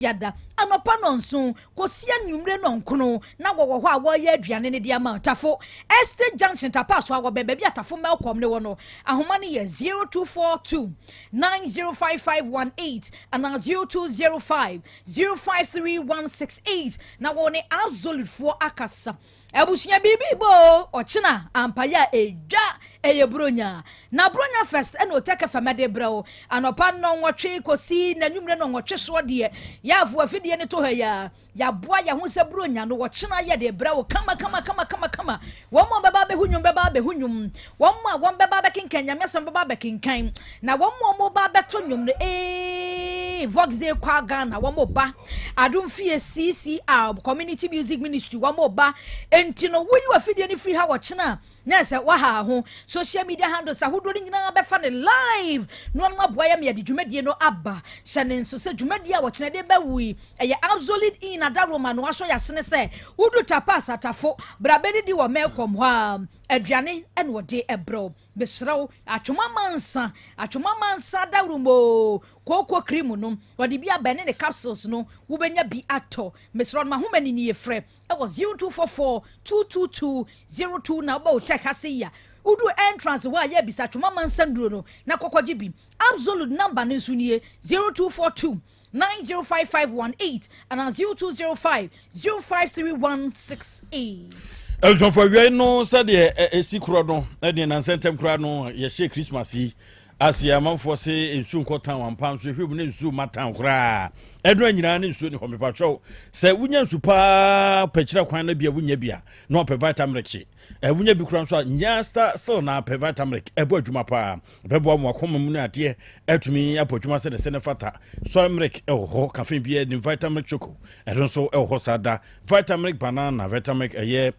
Yada, anɔpa nnɔnson kɔsi anwummere nnɔnkron na wɔwɔ hɔ a wɔreyɛ aduane no de ama Tafo Estate Junction, Tapaso a wɔbɛn baabi a Tafo Melcom no wɔ no. Ahoma no yɛ 0242 905518 anaa 0205 053168 na wɔne Absolutefoɔ akasa. Abusua biribi bɔ o, ɔkyena ampaeɛ a ɛdwa ɛyɛ Buronya. Na Buronya Fest ɛna Otec FM ɛde brɛ wo. Anɔpa nnɔnwɔtwe kɔsi n'anwummerɛ nnɔnwɔtwe soɔ deɛ, yɛafo afidie no to ha yi ara. Yɛaboa yɛn ho sɛ Buronya no ɔkyena yɛde brɛ wo kama kama kama kama kama. Wɔn a wɔbɛba abɛhu nnwom bɛba abɛhu nnwom. Wɔn a wɔbɛba abɛkenkan Nyame asɛm bɛba abɛkenkan. Na wɔn a wɔba abɛto nnwom no ee, Vox Day Choir Ghana wɔn ba. Adom Fie CCR Community Music Ministry wɔn ba. Enti no woyi w'afidie no firi ha ɔkyena a, na ɛsɛ waha ho. Social media handles ahodoɔ no nyinaa bɛfa no live na wɔn aboa yɛ ma yɛde dwumadie no aba. Hyɛ ne nso sɛ dwumadie a ɔkyena de bɛwo yi, ɛyɛ Absolute Inn Adaworoma na wɔasɔ yɛn asene sɛ wodu Tapas Atafo, bra bɛdidi wɔ Melcom hɔ ara. Aduane na wɔde brɛ wo. Mesrɛ wo, atwoma mansa, atwoma mansa dawuruma oo, kooko cream no, wɔde bi aba ɛne ne capsules no, wobɛnya bi atɔ. Mesrɛ wo, mahoma ni nie, frɛ ɛwɔ 0244 222 02 na wobɛ wo tech ase yi a, wodu entrance hɔ a yɛ bisa atwoma mansa nnuro no na kɔkɔgye bi. Absolute number no nso nie, 0242 905518 anaa 0205 053168. Abusuafo, awiei no sɛdeɛ ɛsi korɔ no, ɛdeɛ nansa ntam koraa no yɛhyɛ Christmas yi ase, amanfoɔ se nsuo nkɔ town ampa nso ehwɛ mu ne nsuo ma town koraa ɛdura nyinaa ne nsuo ne hɔ. Mepatwɛw, sɛ wonya nsu paa pɛkyerɛ kwan no bi a wonya bi a na wapɛ Vitamilk. Wonya bi koraa nso a nya star still na apɛ Vitamilk. Ɛbɔ adwuma paa, ɛbɛboa mo akoma mu ne adeɛ atumi abɔ adwuma sɛdeɛ sɛ ne fata. Soy milk ɛwɔ hɔ, cafe biara nim. Vitamilk Choco ɛno nso ɛwɔ hɔ saa da. Vitamilk Banana, Vitamilk ɛyɛ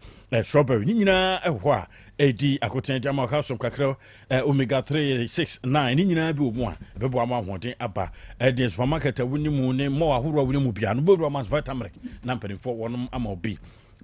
strawberry ne nyinaa ɛwɔ hɔ a ɛdi akoten de ama calcium kakra, omega 3 6 9 ne nyinaa bi wɔ mu a ɛbɛboa ma ahoɔden aba. Ɛdeɛ supermarket a woni mu ne mall ahodoɔ a woni mu biara no, bɛwura ma Vitamilk na mpanimfoɔ wɔnom ama obi.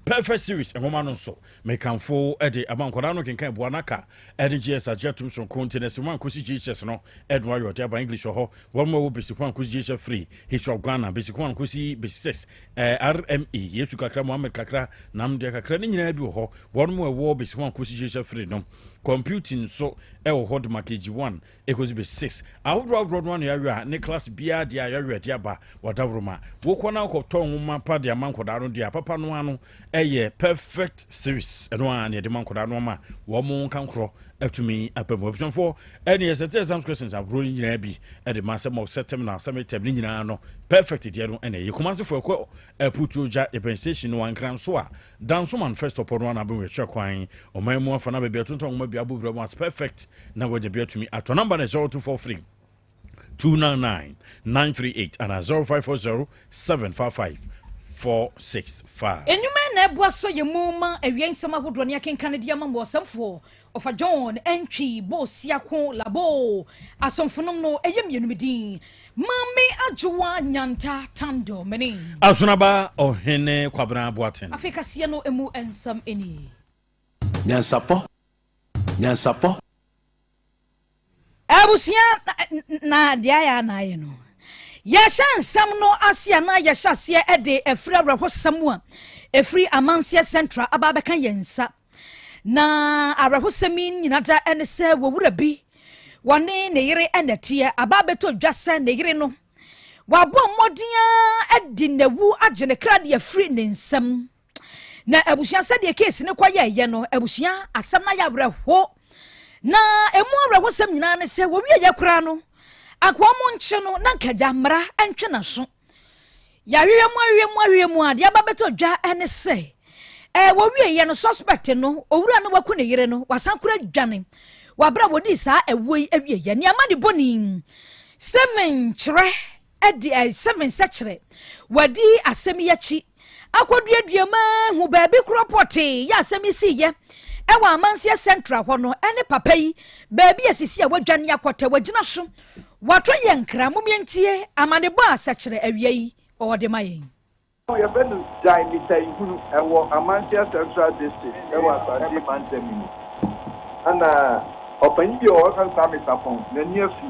Perfect Series nwoma no nso, mekamfo de ama nkwadaa no kenkan boa no aka ɛde GS agye atom sonko nti na si 1 kɔsi JHS no ɛde ayɛ ɔde aba. English wɔ hɔ, wɔn mu ɛwɔ basic 1 kɔsi JHS 3, History of Ghana basic 1 kɔsi basic 6, RME, Yesu kakra, Mohammed kakra, namdeɛ kakra ne nyinaa bi wɔ hɔ. Wɔn mu ɛwɔ basic 1 kɔsi JHS 3 no, computing nso ɛwɔ hɔ de ma KG 1 ɛkɔsi basic 6 ahodoɔ ahodoɔ no ano yɛayɔ a ne class biara deɛ a yɛayɔ ɛde aba. Wadaworoma wokɔ na wokɔtɔ nwoma pa de ama nkɔdaa no deɛ a papa no ano ɛyɛ Perfect Series. Ɛno a ne yɛde ma nkɔdaa no ama wɔn mo nka nkorɔ atumi aba mu. Abusuafoɔ, ɛne yɛ sɛ exams questions ahoroɔ no nyinaa bi ɛde ma sɛ mock, sɛ terminal, sɛ midterm ne nyinaa no, Perfect deɛ no ɛna ɛyɛ. Kumasefoɔ, ɛkɔ Aputuo Gya yɛbɛn station no, Ankra nso a Dansoman first stop no ana abɛn yɛkyerɛ kwan. Ɔman mu afa no baabi atontɔn nwoma bi abɔ wura mu as Perfect na wɔanya bi atumi atɔ. Number no 0243 299 938 ana 0540 755 465. Enwuma na ɛboa so yɛ mu ma awia nsɛm ahodoɔ ne akenka no de ama mo ɔsɛmfoɔ Ɔfa John Antwi Bosiako Labo asomfonom no ɛyɛ mmienu. Me din Maame Adwowa Nyanta Tando mene. Asonaba Ɔhene Kwabena Boaten. Afei kaseɛ no emu nsɛm nie. Nyansapɔ, nyansapɔ. Abusua, na deɛ ayɛ a na ayɛ no, yɛhyɛ nsɛm no ase a na yɛhyɛ aseɛ de afiri awerɛhosɛm a ɛfiri Amanseɛ Central aba abɛka yɛn nsa. Na awerɛhosɛm yi nyina da ne sɛ wɔwura bi wɔne ne yere na ɛteɛ aba abɛtɔ dwa sɛ ne yere no wabɔ mmɔden a adi n'awu agye ne kra de afiri ne nsam. Na abusua, sɛdeɛ case no kɔyɛɛyɛ no, abusua, asɛm no ayɛ awerɛho na ɛmu awerɛhosɛm nyinaa ne sɛ wɔwieyɛ koraa no akoa mo nkye no na nkagya mmara ntwe n'aso. Yɛahwehwɛ mu, ahwehwɛ mu, ahwehwɛ mu a deɛ aba bɛtɔ dwa ne sɛ wɔwieɛ no, suspect no, owura no waku ne yere no, wasan kora dwane wabere a wɔdii saa ɛwoɔ yi awieɛ. Nneɛma ne bɔni Stephen kyerɛ ɛde Seven sɛkyerɛ wadi asɛm yi akyi akɔduadua mu ahu baabi korɔ pɔtee yɛ asɛm yi siiɛ ɛwɔ Amanseɛ Central hɔ no ɛne papa yi baabi a sisi a wadwane akɔtɛ wagyina so wato yɛ nkra. Momiɛntie amanebɔ a sɛkyerɛ awia yi ɔwɔ ma yɛn. Yɛfrɛ no Gyae Mitaihunu. Ɛwɔ Amansia Central District ɛwɔ Asante mantam mu. Ɛna ɔpanyin bi a ɔwɔ hɔ, Kwame Sapɔn, n'ani afi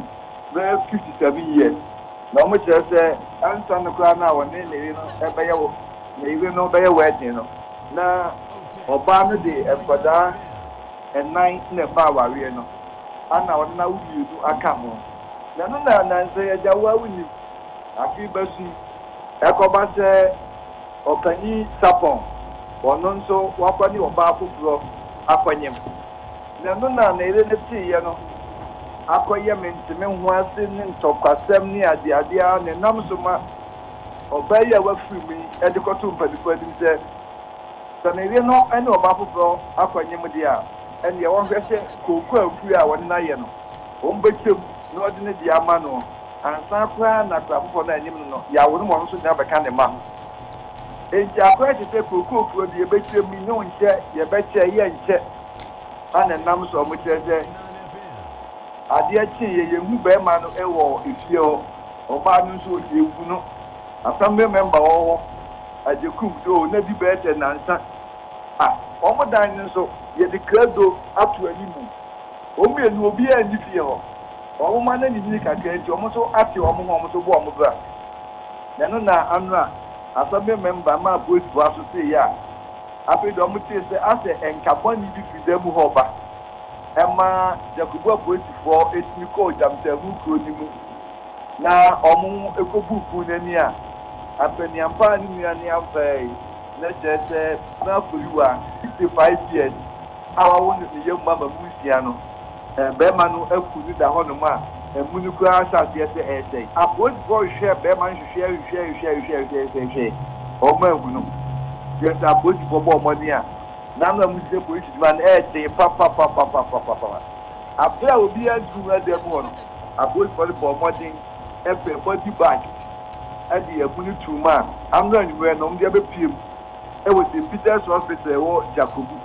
bɛyɛ 57 years. Na wɔkyerɛ sɛ ansa no koraa no a wɔne ne yere no bɛyɛ ne yere no bɛyɛ wedding no, na ɔbaa no de nkwadaa nnan na ɛbaa awareɛ no, ana ɔne no awo mmienu aka ho. Na ɛno na nnansa yi agya wo a wonim, afe yi bɛso yi, ɛkɔba sɛ ɔpanyin Sapɔn, ɔno nso wakɔ ne ɔbaa foforɔ akɔnyem. Na ɛno na ne yere no teeɛ no akɔyɛ mente-me-ho-ase ne ntɔkwasɛm ne adeade ara na ɛnam so ma ɔbaa yi a wafiri mu yi de kɔtoo mpanimfoɔ anim sɛ, sɛ ne yere no ne ɔbaa foforɔ akɔnyem deɛ a, ɛnneɛ ɔnhwɛ sɛ kooko afuo a wɔne no ayɛ no, wɔbɛkyɛ mu na ɔde ne deɛ ama no ansa koraa na akwadaa foforɔ no a ɛnyem no no, yɛawo no ma ɔno nso de no abɛka ne mma ho. Enti akwadaa te sɛ kooko afuo deɛ yɛbɛkyɛ mu yi ne wo nkyɛ, yɛbɛkyɛ, yɛnkyɛ. A na ɛnam so a wɔkyerɛ sɛ adeɛ kyeeɛ yɛnhu barima no wɔ efie hɔ, ɔbaa no nso yɛnhu no. Assembly member wɔ hɔ, Agyekum sɛ oh na di bɛyɛ sɛ nnansa a wɔn dan no nso yɛde krado ato animu. Wɔn mmienu obiara nni fie hɔ. Wɔn mma no anyinyini kakra nti wɔn nso ate wɔn ho a wɔn nso bɔ wɔn bra. Na ɛno na ano a Assembly member maa apolisifoɔ aso teeɛ a Afei de wɔtee sɛ asɛ nka bɔne bi firi dan mu hɔ reba. Ɛmaa Jakubu apolisifoɔ tumi kɔɔ Gyamsaahu kuro no mu na wɔkɔbuu pono no ani a, ampaniampa a ne nua ne ampa yi, na kyerɛ sɛ na Aforiwa, 65 years, a wawo no ne yam mma mu nsia no, barima no aku no da hɔnom a amu no koraa ahyɛ aseɛ sɛ ɛresɛe. Apolisifoɔ hwehwɛɛ barima no hwehwɛɛ hwehwɛɛ hwehwɛɛ hwehwɛɛ hwehwɛɛ hwehwɛɛ, wɔn anhu no. Kyerɛ sɛ apolisifoɔ bɔɔ mmɔden a n'ano a wɔsi sɛ polisi dwuma no ɛyɛ den papapapapapapa. Aberɛ a obiara ntumi nwura dan mu hɔ no, apolisifoɔ no bɔɔ mmɔden pɛɛ body bag de amu no too mu a ano anwummerɛ no wɔde abɛpue mu wɔ St. Peter's Hospital a ɛwɔ Jakobu.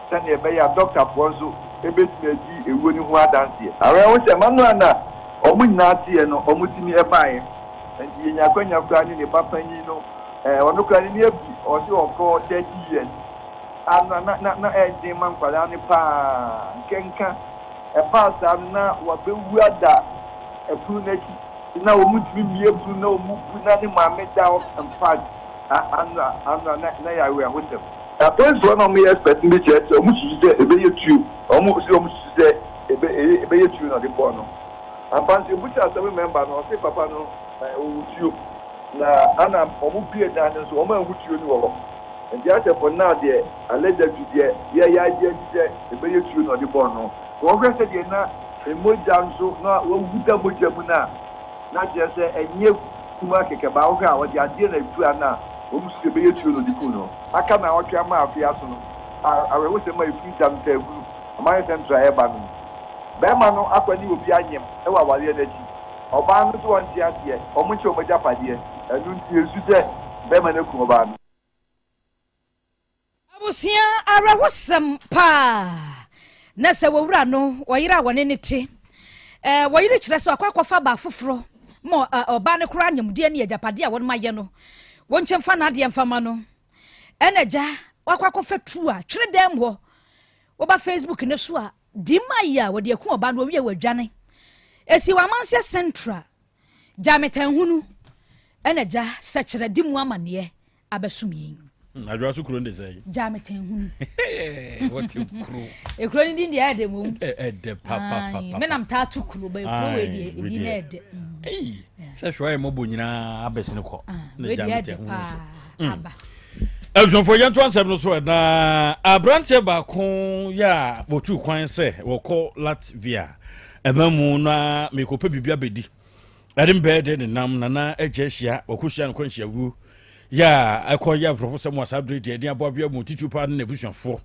sɛnea ɛbɛyɛ a dɔktafoɔ nso bɛtumi adi ewuo no ho adanseɛ. Awerɛhosɛm, ano a na wɔn nyinaa teɛ no, wɔtumi baeɛ. Nti yɛnya akwanya koraa ne ne ba panyin no, eh, ɔno koraa n'ani abi, ɔse ɔkɔ 30 years. Ano a na, na, na ɛyɛ den ma nkwadaa no paa. Nkenka, ɛbaa saa no na wabɛwu ada ɛpono no akyi. Na wɔntumi mmue pono na wɔbu na ne maame da hɔ, infact, ano a, ano a na, na ɛyɛ awerɛhosɛm. Apolisifoɔ no a wɔyɛ expert no bi kyerɛ sɛ wɔsusu sɛ ɛbɛyɛ tuo. Wɔn se wɔsusu sɛ ɛbɛ ɛyɛ ɛbɛyɛ tuo na ɔde bɔɔ no. Ampa nso yɛbusaa assembly member no, ɔse papa no ɔwɔ tuo. Na ana wɔn bue dan no nso wɔn anhu tuo no wɔ hɔ. Nti asɛ for now deɛ allegedly deɛ yɛyɛ agye adi sɛ ɛbɛyɛ tuo na ɔde bɔɔ no. Wɔhwɛ sɛdeɛ na mogya nso na wawu da mogya mu no a, na kyerɛ sɛ ɛnyɛ kumaa kɛkɛ, baa wohwɛ a ɔde adeɛ na epira no a wɔn su sɛ ɛbɛyɛ tuo na ɔde kum no. Aka naawɔtwe ama afe aso no, awerɛhosɛm a efiri Gyamtaahunu, Ɔman Central reba no mu. Barima no akɔ ne obi anyem wɔ awareɛ no akyi. Ɔbaa no nso ɔnte aseɛ, wɔnkyɛ wɔn agyapadeɛ, ɛno nti yɛsu sɛ barima no akum ɔbaa no. Abusua awerɛhosɛm paa na sɛ wɔwura no wɔyere a wɔne ne te wɔyere kyerɛ sɛ wakɔ akɔfa baa foforɔ ma ɔbaa no koraa nyamdeɛ ne agyapadeɛ a wɔn ayɛ no wɔnkyɛ mfa n'adeɛ mfa ma no ɛna agya wakɔ akɔfa tu a twere dɛm hɔ wɔba Facebook ne so a dima yi a wɔde aku ɔbaa no wɔwie wɔadwane esi wɔ amanseɛ central gyametanhunu ɛna agya sɛkyerɛ di mu amaneɛ abɛsom yɛn. Adwoa so kuro no de sɛ. Gyaa me tɛn hunu. Wɔte kuro. Ekuro no din deɛ ɛdɛ mom. Ɛdɛ papapapa. Me nam taa to kuro ba ekuro wei deɛ edin na ɛdɛ. Sɛ hwɛ ayɛ mɔbɔ nyinaa abɛsene kɔ. Na gyaa me tɛn hunu so. Mm. Aba. Abusuafoɔ yɛnto asɛm no so ɛna aberanteɛ baako yɛ a wɔtu kwan sɛ wɔkɔ Latvia ɛma mu na mekɔpɛ biribi abɛdi. Ɛde mbɛɛ de nenam Nana Agya ahyia, wɔkɔhyia no kwanhyiawuo yɛ a ɛkɔ yɛ awerɛhosɛm wɔ saa berɛ deɛ ɛde aboabea mu titiriw paa ne n'abusuafoɔ.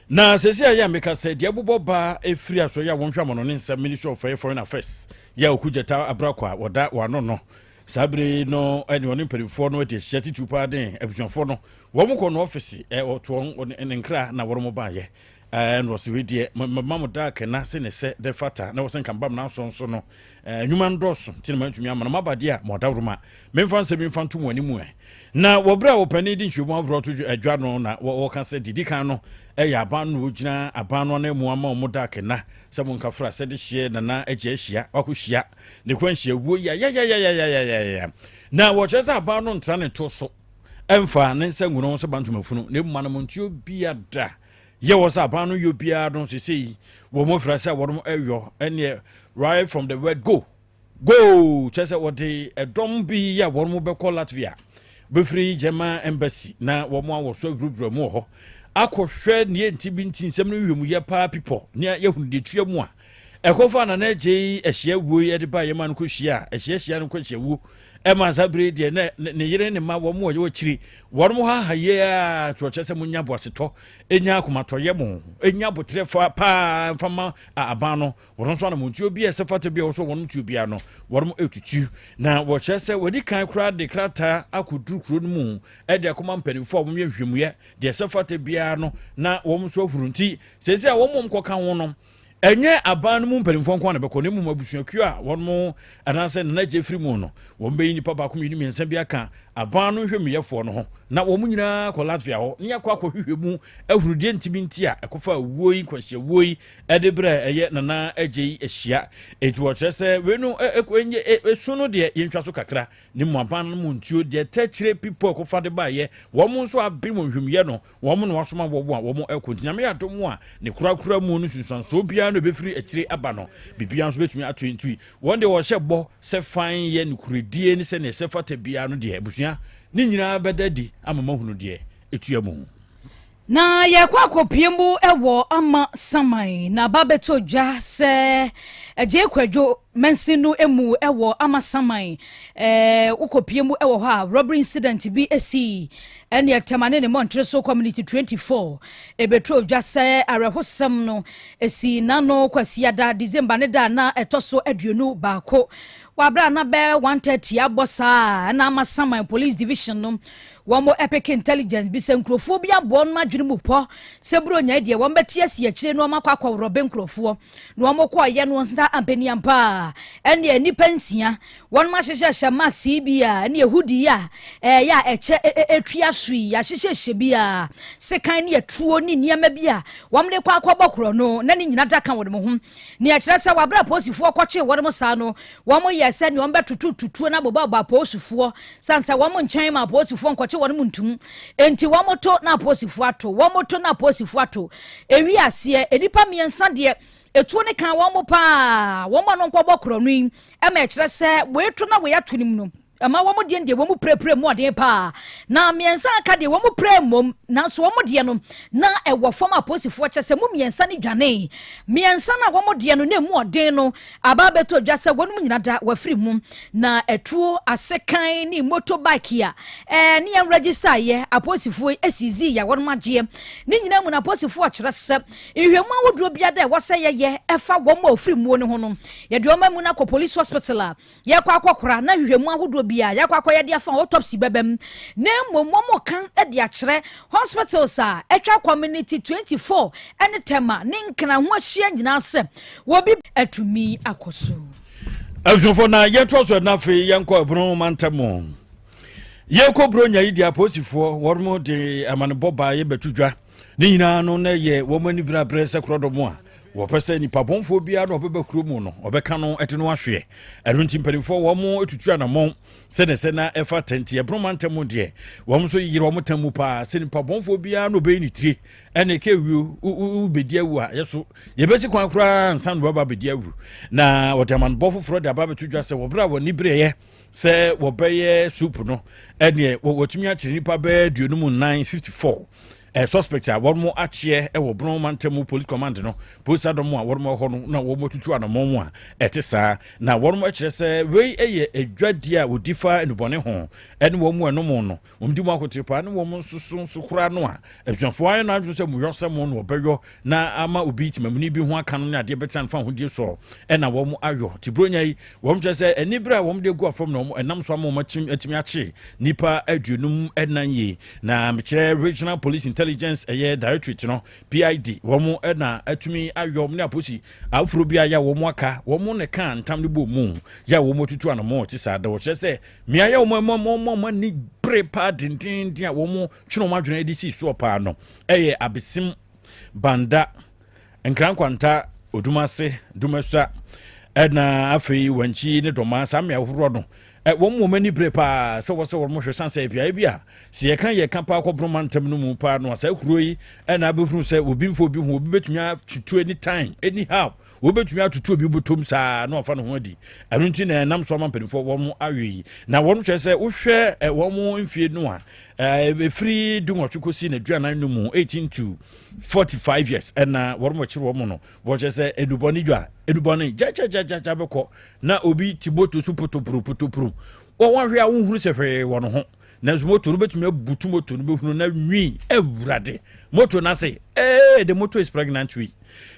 Na sɛsi a yɛ a meka sɛ deɛ ɛbobɔ ba ɛfiri asɔeɛ a wɔnhwɛ amanɔne nsɛm Ministry of Foreign Affairs yɛ a Okugyata Abrakwa wɔda wɔn ano no saa berɛ yi no ɛne ɔne mpanimfoɔ no adi ahyia titiriw paa de abusuafoɔ no wɔn kɔ no ɔfisi ɔtoɔ ne nkra na wɔn baayɛ. Ɛɛ na ɔsɛ wei deɛ mama mo daa kɛna se ne sɛ dɛ fata na wɔsɛ nka mbam n'asɔ nso no ɛɛ nnwuma no dɔɔso nti na mantumi ama no maba deɛ a mo adaworoma memfa nsɛm yi mfa nto mo anim ɛ. Na wɔ berɛ a ɔpanin de nhwɛmu ahoroɔ to dwa no na wɔka sɛ deɛ ɛdi kan no ɛyɛ aban no na wɔgyina aban no ananmu ama wɔn daa kɛna sɛ monkafra sɛ de hyeɛ Nana Agya ahyia wakɔhyia ne kwanhyia wuo yayayayayayaya na wɔkyerɛ sɛ aban no ntra ne to so ɛmfa ne nsa ngu ne ho sɛ bantomafunu na mmom anamontuo biada Yɛ wɔ sɛ aban no yɔ biara no sesei wɔn afira sɛ wɔn yɔ ɛneɛ right from the word go go kyerɛ sɛ wɔde ɛdɔm bi yɛ wɔn bɛkɔ Latvia bɛfiri German embassy na wɔn awɔ so awurawura mu wɔ hɔ akɔhwɛ neɛ nti bi nti nsɛm no nhwɛmu yɛ paa pipɔ nea yɛhunu deɛ tua mu a ɛkɔfa na na agye yi ahyia wuo yi ɛde ba yɛ ma no kɔhyia a ahyia hyia no kɔhyia wuo ɛma saa bere deɛ na ne yere ne ma wɔn a wɔwɔ akyiri wɔn mo haha yie a kyerɛkyerɛ sɛ monya boasetɔ ɛnya akomatɔyɛ mo ɛnya aboterɛ fa paa mfa ma aban no wɔn nso anamontuo bi a ɛsɛ fata bi a wɔsɔ wɔn tuo biara no wɔn ɛtutu na wɔkyerɛ sɛ wɔdi kan koraa de krataa akɔduru kuro no mu ɛde akɔma mpanimfoɔ a wɔyɛ nhwɛmuyɛ deɛ ɛsɛ fata biara no na wɔn nso ahuru nti seesei a wɔn kɔka ho no Ɛnyɛ aban no mu mpanimfoɔ nko ara na ɛbɛkɔ, na mmom abusuakuo a wɔn anaasɛ Nana Agye firi mu no, wɔbɛyi nnipa baako, mmienu, mmiɛnsa bi aka aban no nhwɛmuyɛfoɔ no ho, na wɔn nyinaa akɔ Latvia hɔ, na yɛakɔ akɔhwehwɛ mu ahunu deɛ nti bi nti a ɛkɔfaa wuo yi, nkwanhyiawuo yi, de berɛ a ɛyɛ Nana Agye yi ahyia. Enti wɔkyerɛ sɛ wei no, ɛsu no deɛ yɛntwa so kakra, ne mu aban no mu ntuo deɛ tɛkyerɛ pipɔ ɛkɔfa de baeɛ, wɔn nso abe wɔn nhwɛmuyɛ no, Wɔn na wɔasoma wɔn a wɔrekɔ. Nti Nyame adom a ne korakora mu no nsunsuansoɔ biara no ɛbɛfiri akyire aba no, biribiara nso bɛtumi ato yɛn. Nti wɔn deɛ wɔhyɛ bɔ sɛ fann yɛ nokorɛdie ne sɛdeɛ ɛsɛ fata biara no deɛ, abusua, ne nyinaa bɛda adi ama moahunu deɛ ɛtua mu. Na yɛkɔ akɔpue mu wɔ Ama Saman na aba abɛtɔ dwa sɛ Agyei Kwadwo mansin no mu wɔ Ama Saman. Wokɔpue mu wɔ hɔ a robbery incident bi sii Ɛne Tema ne ne mmɔntere so Community 24 ɛbɛtoo dwa sɛ awerɛhosɛm no sii n'ano Kwasiada, December ne da a na ɛtɔ so 21 wɔ aberɛ a na bɛyɛ 1:30 abɔ saa a na Amasaman Police Division no wɔn ɛpeke intelligence bi sɛ nkurofoɔ bi abɔ wɔn adwene mu pɔ sɛ Buronya yi deɛ wɔn bɛte asi akyire na wɔn akɔ akɔworɔbe nkurofoɔ na wɔn kɔɔyɛ no nsa ampaniampa a ɛneɛ nnipa nsia Wɔnom ahyehyɛhyɛ mask yi bi a ɛne hoodie yi a ɛyɛ a ɛkyɛ ɛtua so yi, yɛahyehyɛhyɛ bi a sekan ne atuo ne nneɛma bi a wɔn de kɔ akɔbɔ korɔno na ne nyina da ka wɔnom ho. Nea ɛkyerɛ sɛ wɔ aberɛ a apolisifoɔ kɔkyee wɔnom saa no, wɔn yɛɛ sɛ nea wɔn bɛtoto tutuo no abobɔ abɔ apolisifoɔ sane sɛ wɔn nkyɛn ma apolisifoɔ nkɔkye wɔnom ntum. Enti wɔn to na apolisifoɔ ato, wɔn to na apolisifoɔ ato. Ɛwii aseɛ, nnipa mmiɛnsa deɛ Etuo no kaa wɔn paa, wɔn a no nkɔbɔ korɔno yi ma ɛkyerɛ sɛ wei to na wei ato no mu no, ɛma wɔn deɛ deɛ wɔn pirepire mu ɔden paa. Na mmiɛnsa aka deɛ wɔn pire mmom, nanso wɔn deɛ no na ɛwɔ fam a apolisifoɔ kyɛ sɛ mu mmiɛnsa no dwanee. Mmiɛnsa no a wɔn deɛ no na emu ɔden no aba abɛtɔ dwa sɛ wɔn nyina da wɔafiri mu. Na atuo, asekan ne motorbike a ɛɛ ne yɛn register yɛ apolisifoɔ yi asizii yɛ wɔn agyeɛ. Ne nyinaa mu no apolisifoɔ kyerɛ sɛ Nhwehwɛmu ahodoɔ biara da ɛwɔ sɛ yɛyɛ ɛfa wɔn a wɔfiri muo no ho no, yɛde wɔn amu no akɔ police hospital a yɛkɔ akɔkora na nhwehwɛmu ahodoɔ biara yɛakɔ akɔyɛ de afa autopsy bɛba mu. Na mmom wɔka de akyerɛ hospitals a atwa community 24 ne Tema ne Nkran ho ahyia nyinaa sɛ wɔbi atumi akɔ so. Abusuafoɔ na yɛntoa so na afei yɛnkɔ ɛbono mantam. Yɛkɔ Buronya yi deɛ apolisifoɔ wɔn de amanebɔ baa yɛbɛto dwa. Ne nyinaa no na ɛyɛ wɔn ani bere sɛ korɔdɔm a wɔpɛ sɛ nipa bɔnfoɔ biara na ɔbɛba kuro mu no ɔbɛka no de no ahweɛ. Ɛno nti mpanimfoɔ wɔn tutu anamɔn sɛdeɛ sɛ na ɛfa tɛnti ɛbono mantam mu deɛ wɔn nso yere wɔn tam mu paa sɛ nipa bɔnfoɔ biara na ɔbɛyi ne tire ɛne ɛka awuo wobɛdi awu a yɛso yɛbɛsi kwan koraa nsa na wɔba bɛdi awu. Na wɔde amanebɔ foforɔ de aba abɛto dwa sɛ wɔberɛ a wɔn ani bereeɛ sɛ wɔbɛyɛ soup no ɛneɛ wɔtumi akyere nipa bɛyɛ 54, 54 suspect a wɔn akyeɛ wɔ Bono mantam mu police command no polisi adɔm a wɔn wɔ hɔ no na wɔn atutu anamɔn mu a ɛte saa na wɔn kyerɛ sɛ wei yɛ adwadie a wɔdi fa nnubɔne ho ɛne wɔn mu ɛnom no wɔn di mu akotere paa ne wɔn nso so nso koraa no a abusuafoɔ ayɛ no adwene sɛ muyɔsɛm no wɔbɛyɔ na ama obi temamuni bi ho aka no ne adeɛ bɛtena no fa ahodie soɔ ɛna wɔn ayɔ te buronya yi wɔn kyerɛ sɛ ani berɛ a wɔn de agu afam na wɔn ɛnam so ama wɔn atumi akye nipa 54 yie na mekyerɛ regional police. Intelligence ɛyɛ Directorate no, PID, wɔn na atumi ayɔ ne aposi aforo bi a yɛ wɔn aka wɔn ne ka ntam no bɔ mu yɛ wɔn tutu anamɔ te saa da. Wɔkyerɛ sɛ mmeaeɛ wɔn ani bere paa dendenden a wɔn twene wɔn adwene de si soɔ paa no ɛyɛ Abesim, Banda, Nkrankwanta, Odumase, Dumasua, ɛna afei Wankyi ne Dɔma. Saa mmea ahodoɔ no wɔn mu wɔn ani bere paa sɛ wɔsɛ wɔn hwɛ san sɛ beaeɛ bi a sɛ yɛka paa kɔboroma ntam no mu paa no a, saa kuro yi ɛna abɛhunu sɛ obi mfa obi ho, obi bɛtumi atutu anytime anyhow, wobɛtumi atutu obi bɔtɔm saa na ɔfa ne ho adi. Ɛno nti na ɛnam so ama mpanimfoɔ wɔn awe yi na wɔn kyerɛ sɛ wohwɛ wɔn mfie no a, ɛfiri 18 kɔsi n'aduanan no mu, 18 to 45 years, ɛna wɔn akyerɛ wɔn no. Wɔkyerɛ sɛ edubɔne dwa edubɔne gyagyagyagyagya bɛkɔ na obi ti moto so potopuro potopuro, wɔn ahwɛ a wohunu sɛ hwee wɔ ne ho, nanso moto no bɛtumi abutu, moto no bɛhunu na nwi awurade moto no ase. The motor is pregnant wi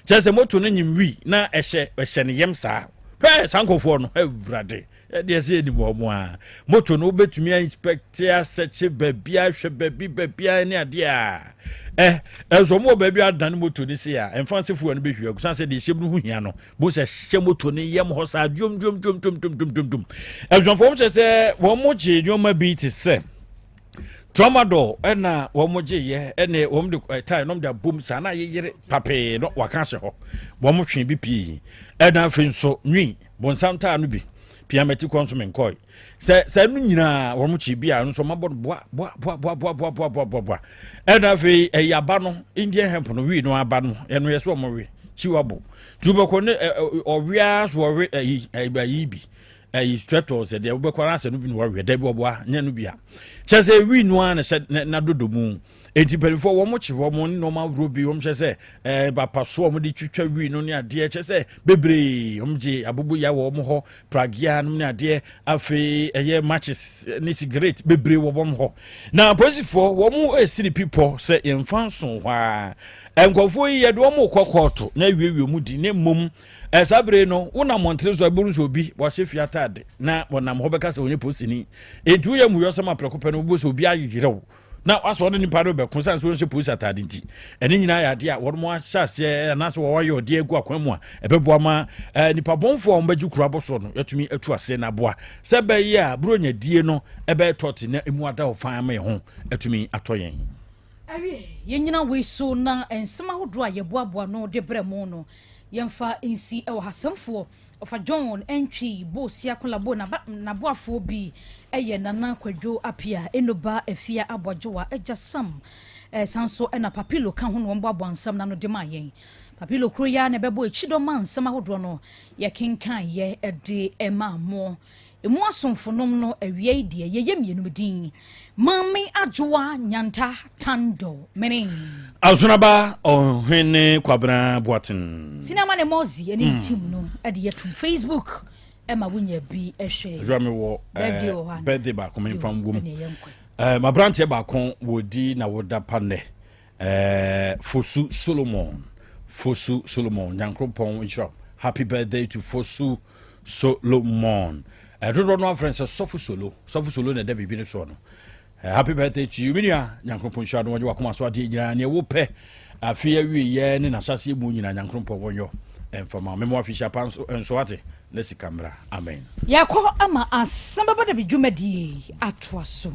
kyerɛ sɛ moto no nyim wi na ɛhyɛ ne yam saa pɛɛ. Saa nkɔfoɔ no, awurade, ɛdeɛ sɛ yɛnim wɔ mo a moto no wobɛtumi ainspect asɛkye baabi ahwɛ baabi baabia ne adeɛ a ɛnso ɔmo wɔ baabi adane moto no se a ɛmfa sɛ fuel no bɛhwie agu san sɛ deɛ ɛhyɛ mu no ho hia no bo sɛ hyɛ moto no yam hɔ saa dwom dwom dwom dwom dwom dwom dwom dwom. Abusuafoɔ, wɔn kyerɛ sɛ wɔn mo gye nneɛma bi te sɛ tramadol, ɛna wɔn mo gye yɛ ɛna wɔn de ɛtae nom de abom saa na ayeyere papee no waka ahyɛ hɔ. Wɔn mo twe bi pii, ɛna afei nso nwi bonsam taa no bi piamati kɔ nso menkɔe sɛ no nyinaa wɔn mo kye bi a nso mabɔ no boa boa boa boa boa boa boa boa boa boa. Ɛna afei ɛyɛ aba no, Indian hemp no, wii no aba no, ɛno yɛ so wɔn we kyiwabo tu bɛkɔ ne ɛ ɔwea so ɔwe ɛyi ɛyi bi ɛyi streptol sɛ deɛ wobɛkɔ ara sɛ no bi na wɔwe dɛbi ɔboa nyɛ no bi a kyerɛ sɛ wii no ara na hyɛ na dodo mu. Eti mpanyinfoɔ wɔn kye wɔn ne nneɛma ahorow bi. Wɔn kyerɛ sɛ bapaso a wɔn de twitwa wii no ne adeɛ kyerɛ sɛ bebree wɔn gye abobo ya wɔ wɔn hɔ, pragea nom ne adeɛ, afei ɛyɛ matches ne cigarette bebree wɔ wɔn hɔ. Na apolisifoɔ wɔn esiri pipɔ sɛ yɛnfa nso hɔ a nkurɔfoɔ yi yɛde wɔn kɔ kɔɔto na awiewie mu di ne mmom. Ɛsaa bere no wonam mmɔntene so a ɛbɛhu sɛ obi wahyɛ fie atade na wɔnam hɔ bɛka sɛ ɔnyɛ polisini, enti woyɛ mmuyɔsɛm aprɛko pɛ no wobɛhu sɛ obi ayerɛ wo na wasɔ ɔne nipa no bɛko sane sɛ wɔnhyɛ polisi atade. Nti ɛne nyinaa yɛ adeɛ a wɔn ahyɛ aseɛ anaasɛ wɔayɛ ɔdeɛ agu akwan mu a ɛbɛboa ma nipa bɔnfoɔ a wɔbɛgye kuro abɔ soɔ no yɛtumi atu aseɛ na aboa sɛ ɛbɛyɛ a buronya die no ɛbɛyɛ tɔte na emu ada hɔ fan ama yɛn ho atumi atɔ yɛn. Awie, yɛnyina wei so na nsɛm ahodoɔ a yɛboaboa no de brɛ mo no yɛmfa nsi wɔ hasɛmfoɔ ɔfa John Ntwi Bosia Kolabo n'aboafoɔ bi ɛyɛ Nana Kwadwo Apia, Enoba Afia Aboagyewa, Agya Sam san so ɛna Papilo ka ho na wɔn boaboa nsɛm n'ano de ma yɛn. Papilo kuro yi ara na ɛbɛbɔ akyidɔm ma nsɛm ahodoɔ no yɛkenkan yɛ ɛde ɛma mo emu asomfonom no. Awia yi deɛ yɛyɛ mmienu din Maame Adwoa Nyanta Tando mene Asonaba Ɔhene Kwabena Boaten. Sinama ne Mɔzi ɛne ne team no ɛde yɛtum Facebook ɛma wonya bi ɛhwɛ. Adwoa, mewɔ Birthday wɔ hɔ ana? Birthday baako memfa nwom. Ɛne ɛyɛ nkɔ. Maberanteɛ baako wɔdi na woda pa nnɛ, Fosu Solomon, Fosu Solomon, Nyankoropɔn nhyira wo. Happy birthday to Fosu Solomon. Dodoɔ no afrɛ no sɛ Sɔfo Solo. Sɔfo Solo na ɛda biribi no soɔ no. Happy birthday to you, me nua. Nyankoropɔn nhyira no, wɔgye wakoma so adeɛ nyinaa neɛ wopɛ afei awieyɛ ne n'asaseɛ mu nyinaa Nyankoropɔn wɔnyɔ ɛmfama mema wafihyia pa nso ate na sika mmra. Amen. Yɛkɔ ama asɛm bɛba da bi dwumadie atoa so.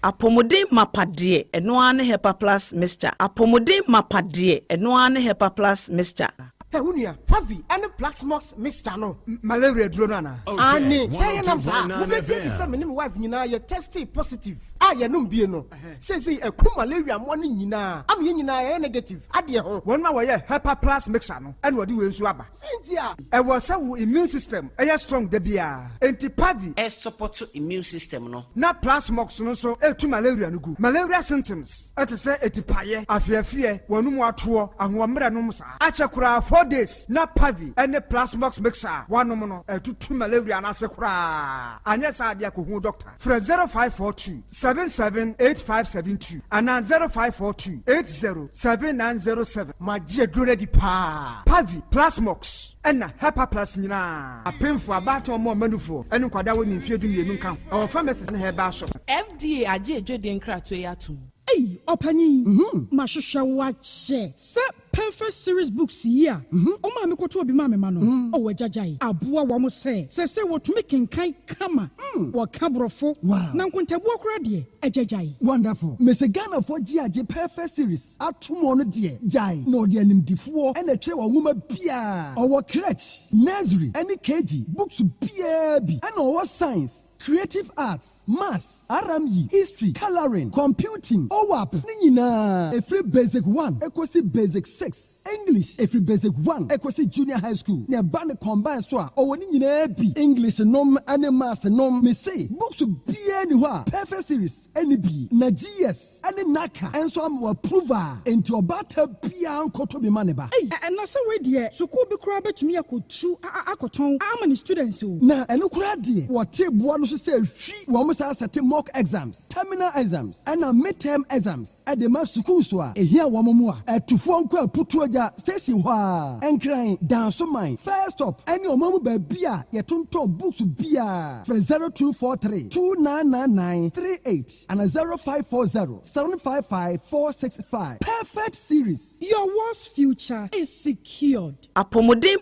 Apɔmuden mapa deɛ, ɛno ara ne Hepa Plus Mixture. Apɔmuden mapa deɛ, ɛno ara ne Hepa Plus Mixture. Hɛ, wo nua, Pavi ne Plaxmox mixture no, malaria duro no anaa? Ane sɛ yɛnam saa wobɛgye di sɛ me ne me wife nyinaa yɛ testee positive a yɛnom bie no seesei ɛku malaria mmoa no nyinaa ama yɛn nyinaa yɛyɛ negative adeɛ ho. Wɔn a wɔyɛ Hepa Plus Mixture no ɛna wɔde wei nso aba. Sɛ nti a ɛwɔ sɛ wo immune system ɛyɛ strong da biara, enti Pavi ɛsupport immune system no. Na Plasmox no nso ɛtu malaria no gu. Malaria symptoms ɛte sɛ etipaeɛ, afeafeɛ, wɔn mu atoɔ, ahoɔmmerɛ nom saa akyɛ koraa 4 days na Pavi ɛne Plasmox mixture a wanom no ɛtutu malaria no ase koraa. Anyɛ saa adeɛ akɔhu doctor. Frɛ 0542 778572 anaa 0542 807907. Magye aduro no adi paa. Pavi, Plasmox ɛna Hepa Plus nyinaa, apemfo, abaatan, ɔmo ɔmanufoɔ ɛne nkwadaa wɔ ne mfeɛ 12 nka ho. Ɛwɔ pharmacies ne herbal shop. FDA agye adwadie nkratoɔ yi atom. Ei! Ɔpanyin, mahwehwɛ wo akyɛ sɛ Perfect Series Books yi a wo maame kɔtɔɔ bi maa me ma no, oh agya gyae, aboa wɔn sɛ seesei wɔtumi kenkan kama, wɔka Borɔfo, na nkontabuo koraa deɛ, agya gyae. Wonderful. Mese Ghanafoɔ gye agye Perfect Series atom ɔno deɛ gyae na ɔde animdifoɔ na ɛtwerɛ wɔn nwoma biara. Ɔwɔ crèche, nursery ɛne KG books biara bi ɛna ɔwɔ science, creative arts, maths, RME, history, colouring, computing, OAP ne nyinaa ɛfiri basic one ɛkɔsi basic six, English ɛfiri basic one ɛkɔsi junior high school na ɛba no combine so a ɔwɔ ne nyinaa bi, English nom ne maths nom, mese books biara nni hɔ a perfect series ɛnni bi na GS ne NaCCA nso ama wɔ approve a enti ɔbaatan biara nkɔtɔ bi ma ne ba. Ei na sɛ wei deɛ sukuu bi koraa bɛtumi akɔtu akɔtɔn ama ne students o. Na ɛno koraa deɛ wɔte boa no so sɛ hwi wɔn saa sɛte mock exams, terminal exams ɛna mid term exams de ma sukuus a ɛhia wɔn mmoa. Atufoɔ nkɔ Aputuogya station hɔ ara, Nkran, Dansoman, First Stop ɛne ɔman mu baabi a yɛtontɔn books biara. Frɛ 0243 2999 38 ana 0540 755 465. Perfect Series. Your world's future is secured. Apɔmuden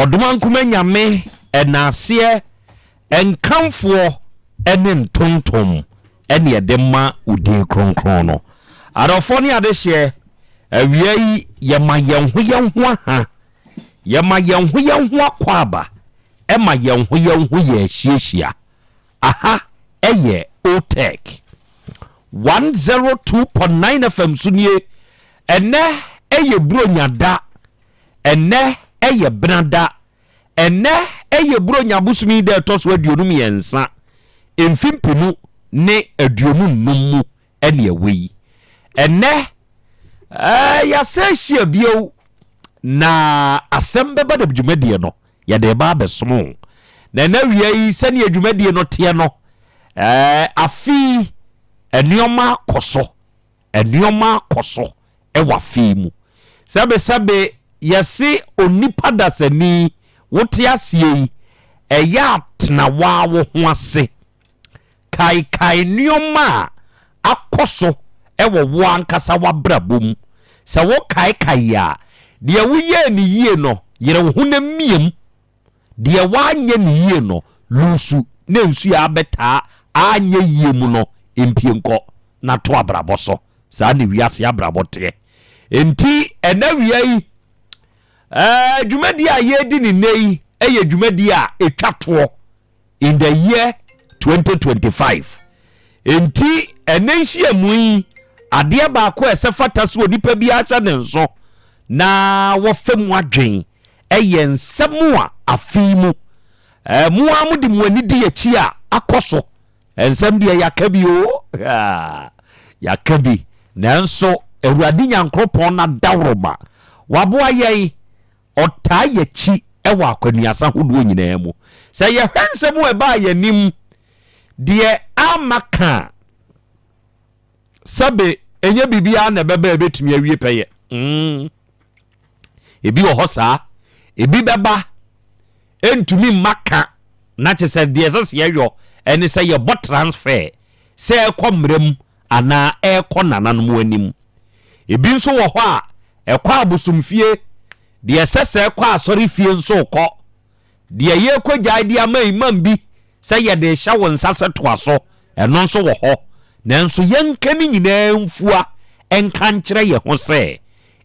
Ɔdomankoma Nyame ɛnaaseɛ, nkamfoɔ ne ntontom ne yɛde ma wo din kronkron no. Adɔfoɔ ne adehyeɛ, awia yi yɛma yɛn ho yɛn ho aha, yɛma yɛn ho yɛn ho akwaaba, ɛma yɛn ho yɛn ho yɛ ahyiahyia. Aha yɛ Otec 102.9 FM so nie. Ɛnnɛ yɛ Buronya da. Ɛnnɛ yɛ Bena da. Ɛnnɛ yɛ Buronya bosome da ɛtɔ so 23, mfe 2025 mu ɛne ɛwɔ yi. Ɛnnɛ eh, yɛasɛ ahyia bio na asɛm bɛba da dwumadie no yɛde reba abɛsom wo. Na ɛnɛ awia yi sɛdeɛ dwumadie no teɛ no, eh, afe yi nneɛma akɔ so, nneɛma akɔ so wɔ afe yi mu. Sɛbesɛbe yɛse onipa dasani wote aseɛ yi, ɛyɛ a tena waa wo ho ase. Kaekae nneɛma a akɔ so wɔ wo ankasa w'abrabɔ mu. Sɛ wokaekae a, deɛ woyɛɛ no yie no, yere wo ho na mia mu. Deɛ woanyɛ no yie no, lusu na nsuo a abɛtaa anyɛ yie mu no mpue nkɔ na to abrabɔ so. Saa na wiase abrabɔ teɛ. Enti ɛnnɛ awia yi, ɛɛ dwumadie a yɛredi no nnɛ yi yɛ dwumadie a ɛtwa toɔ in the year 2025. Enti ɛnɛ nhyiamu yi, adeɛ baako a ɛsɛ fata sɛ onipa biara hyɛ ne nso na wɔfa mu adwen ɛyɛ nsɛm a afe yi mu mo ara mode mo ani di akyi a akɔ so. Nsɛm deɛ yɛaka bi o, yɛaka bi, nanso Awurade Nyankoropɔn n'adaworoma waboa yɛn. Ɔtaa yɛn akyi wɔ akwannuasa hodoɔ nyinaa mu. Sɛ yɛhwɛ nsɛm a ɛbaa yɛn anim, deɛ ama ka a, sɛbe ɛnyɛ biribiara na ɛbɛba a ɛbɛtumi awie pɛyɛ. Mm. Ebi wɔ hɔ saa, ebi bɛba, ɛntumi mma ka, na kyerɛ sɛ deɛ ɛsɛ sɛ yɛyɔ ɛne sɛ yɛbɔ transfer sɛ ɛkɔ mmara mu anaa ɛrekɔ nananom anim. Ebi nso wɔ hɔ a, ɛkɔ abosomfie, deɛ ɛsɛ sɛ ɛkɔ asɔrefie nso rekɔ. Deɛ yɛrekɔgyae de ama imam bi sɛ yɛde rehyɛ wo nsa sɛ toa so, ɛno nso wɔ hɔ. Nanso yɛnka ne nyinaa mfua nka nkyerɛ yɛn ho sɛ,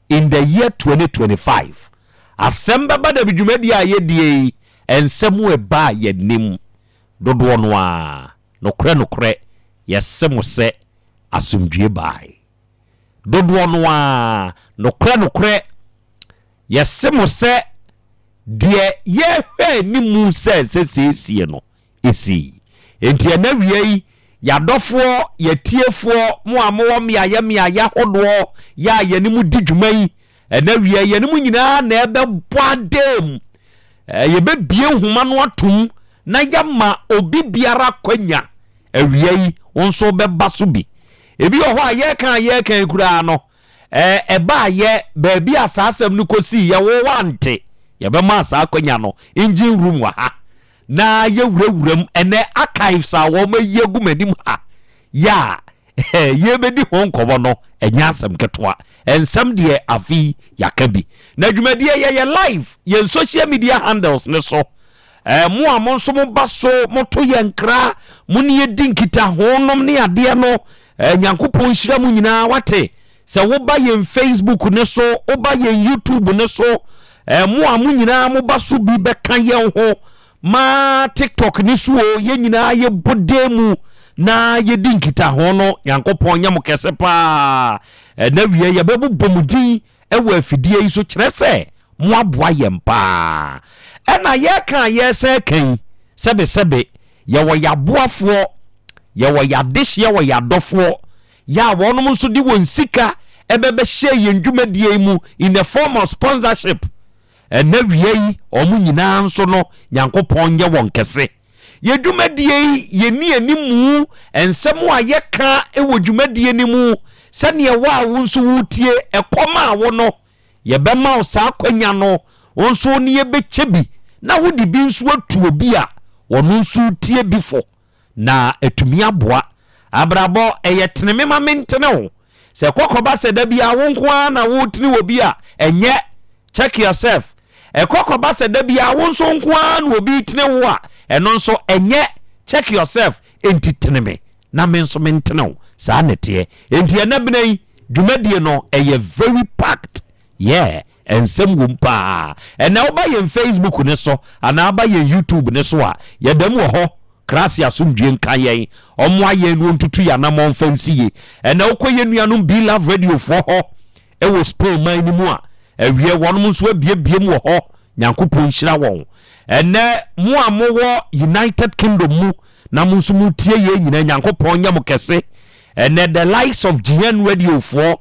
in the year 2025, asɛm bɛba da bi dwumadie a yɛdie yi, nsɛm reba a yɛnnim dodoɔ no ara. Nokorɛ, nokorɛ, yɛse mo sɛ, asomdwoeɛ baae. Dodoɔ no ara, nokorɛ, nokorɛ, yɛse mo sɛ, deɛ yɛrehwɛ anim sɛ ɛsɛ sɛ ɛsie no, ɛsii. Enti ɛnnɛ awia yi, y'adɔfoɔ, y'atiefoɔ, mo a mowɔ mmeaeɛ mmeaeɛ ahodoɔ yɛ a yɛne mo di dwuma yi, ɛnnɛ awia yi, yɛne mo nyinaa na ɛbɛbɔ adan mu. Yɛbɛbie nhoma no atom na yɛama obi biara akwanya. Awia yi, wo nso wobɛba so bi. Ebi wɔ hɔ a, yɛreka a yɛreka yi koraa no, ɛbaayɛ baabi a saa asɛm no kɔsii yɛ wo wante. Yɛbɛma saa akwanya no engine room wɔ ha na yɛwurawura mu. Ɛnɛ archives a wɔayi agu m'anim ha yɛ a yɛrebɛdi ho nkɔmmɔ no, ɛnyɛ asɛm ketewa. Nsɛm deɛ afe yi yɛaka bi. Na dwumadie yɛyɛ live yɛn social media handles no so. Eh, mo a mo nso moba so moto yɛn nkra, mo ne yɛdi nkitaho nom ne adeɛ no, eh, Nyankopɔn nhyira mo nyinaa, wate? Sɛ woba yɛn Facebook ne so, woba yɛn YouTube ne so, eh, mo a mo nyinaa moba so bi bɛka yɛn ho ma TikTok ne so o, yɛn nyinaa yɛbɔ dan mu na yɛdi nkitaho no, Nyankopɔn nyɛ mo kɛse paa. Ɛna wie yɛbɛbobɔ mo din wɔ afidie yi so, kyerɛ sɛ moaboa yɛn paa. Ɛna yɛreka a yɛresan aka yi, sɛbesɛbe, yɛwɔ yɛaboafoɔ, yɛwɔ yɛadehyeɛ wɔ yɛadɔfoɔ, yɛ a wɔnom nso de wɔn sika ɛbɛbɛhyɛ yɛn dwumadie yi mu in the form of sponsorship. Ɛnɛ wia yi, wɔn nyinaa nso no, Nyankopɔn nyɛ wɔn kɛse. Yɛ dwumadie yi, yɛnni animu, nsɛm a yɛka wɔ dwumadie no mu, sɛdeɛ wo a wo nso woretie, ɛkɔm a wo no, Yɛbɛma wo saa akwanya no, wo nso wo ne yɛbɛkyɛ bi, na wode bi nso atu obi a ɔno nso retie bi fo, na atumi aboa. Abrabɔ, ɛyɛ tene me ma mentene wo. Sɛ kɔkɔba sɛ da biara wo nko ara na woretene wɔ bi a, ɛnyɛ. Check yourself. Ɛkɔ kɔba sɛ da biara wo nso nko ara na obi retene wo a, ɛno nso ɛnyɛ. Check yourself, enti tene me na me nso mentene wo. Saa na ɛteɛ. Enti ɛnɛ bena yi, dwumadie no ɛyɛ very packed. Yeah, nsɛm wom paa. Ɛnɛ woba yɛn Facebook no so anaa woba yɛn YouTube no so a, yɛda mu wɔ hɔ. Krase asomdwie nka yɛn. Ɔmmoa yɛn na ɔntutu yɛn anammɔn mfa nsi yie. Ɛnɛ wokɔ yɛn nuanom Be Love Radio foɔ hɔ wɔ Spain man no mu a, awiɛ wɔnom nso abiebiem wɔ hɔ. Nyankopɔn nhyira wɔn. Ɛnɛ mo a mowɔ United Kingdom mu na mo nso motie yɛn nyinaa, Nyankopɔn nyɛ mo kɛse. Ɛnɛ the likes of GN Radio foɔ,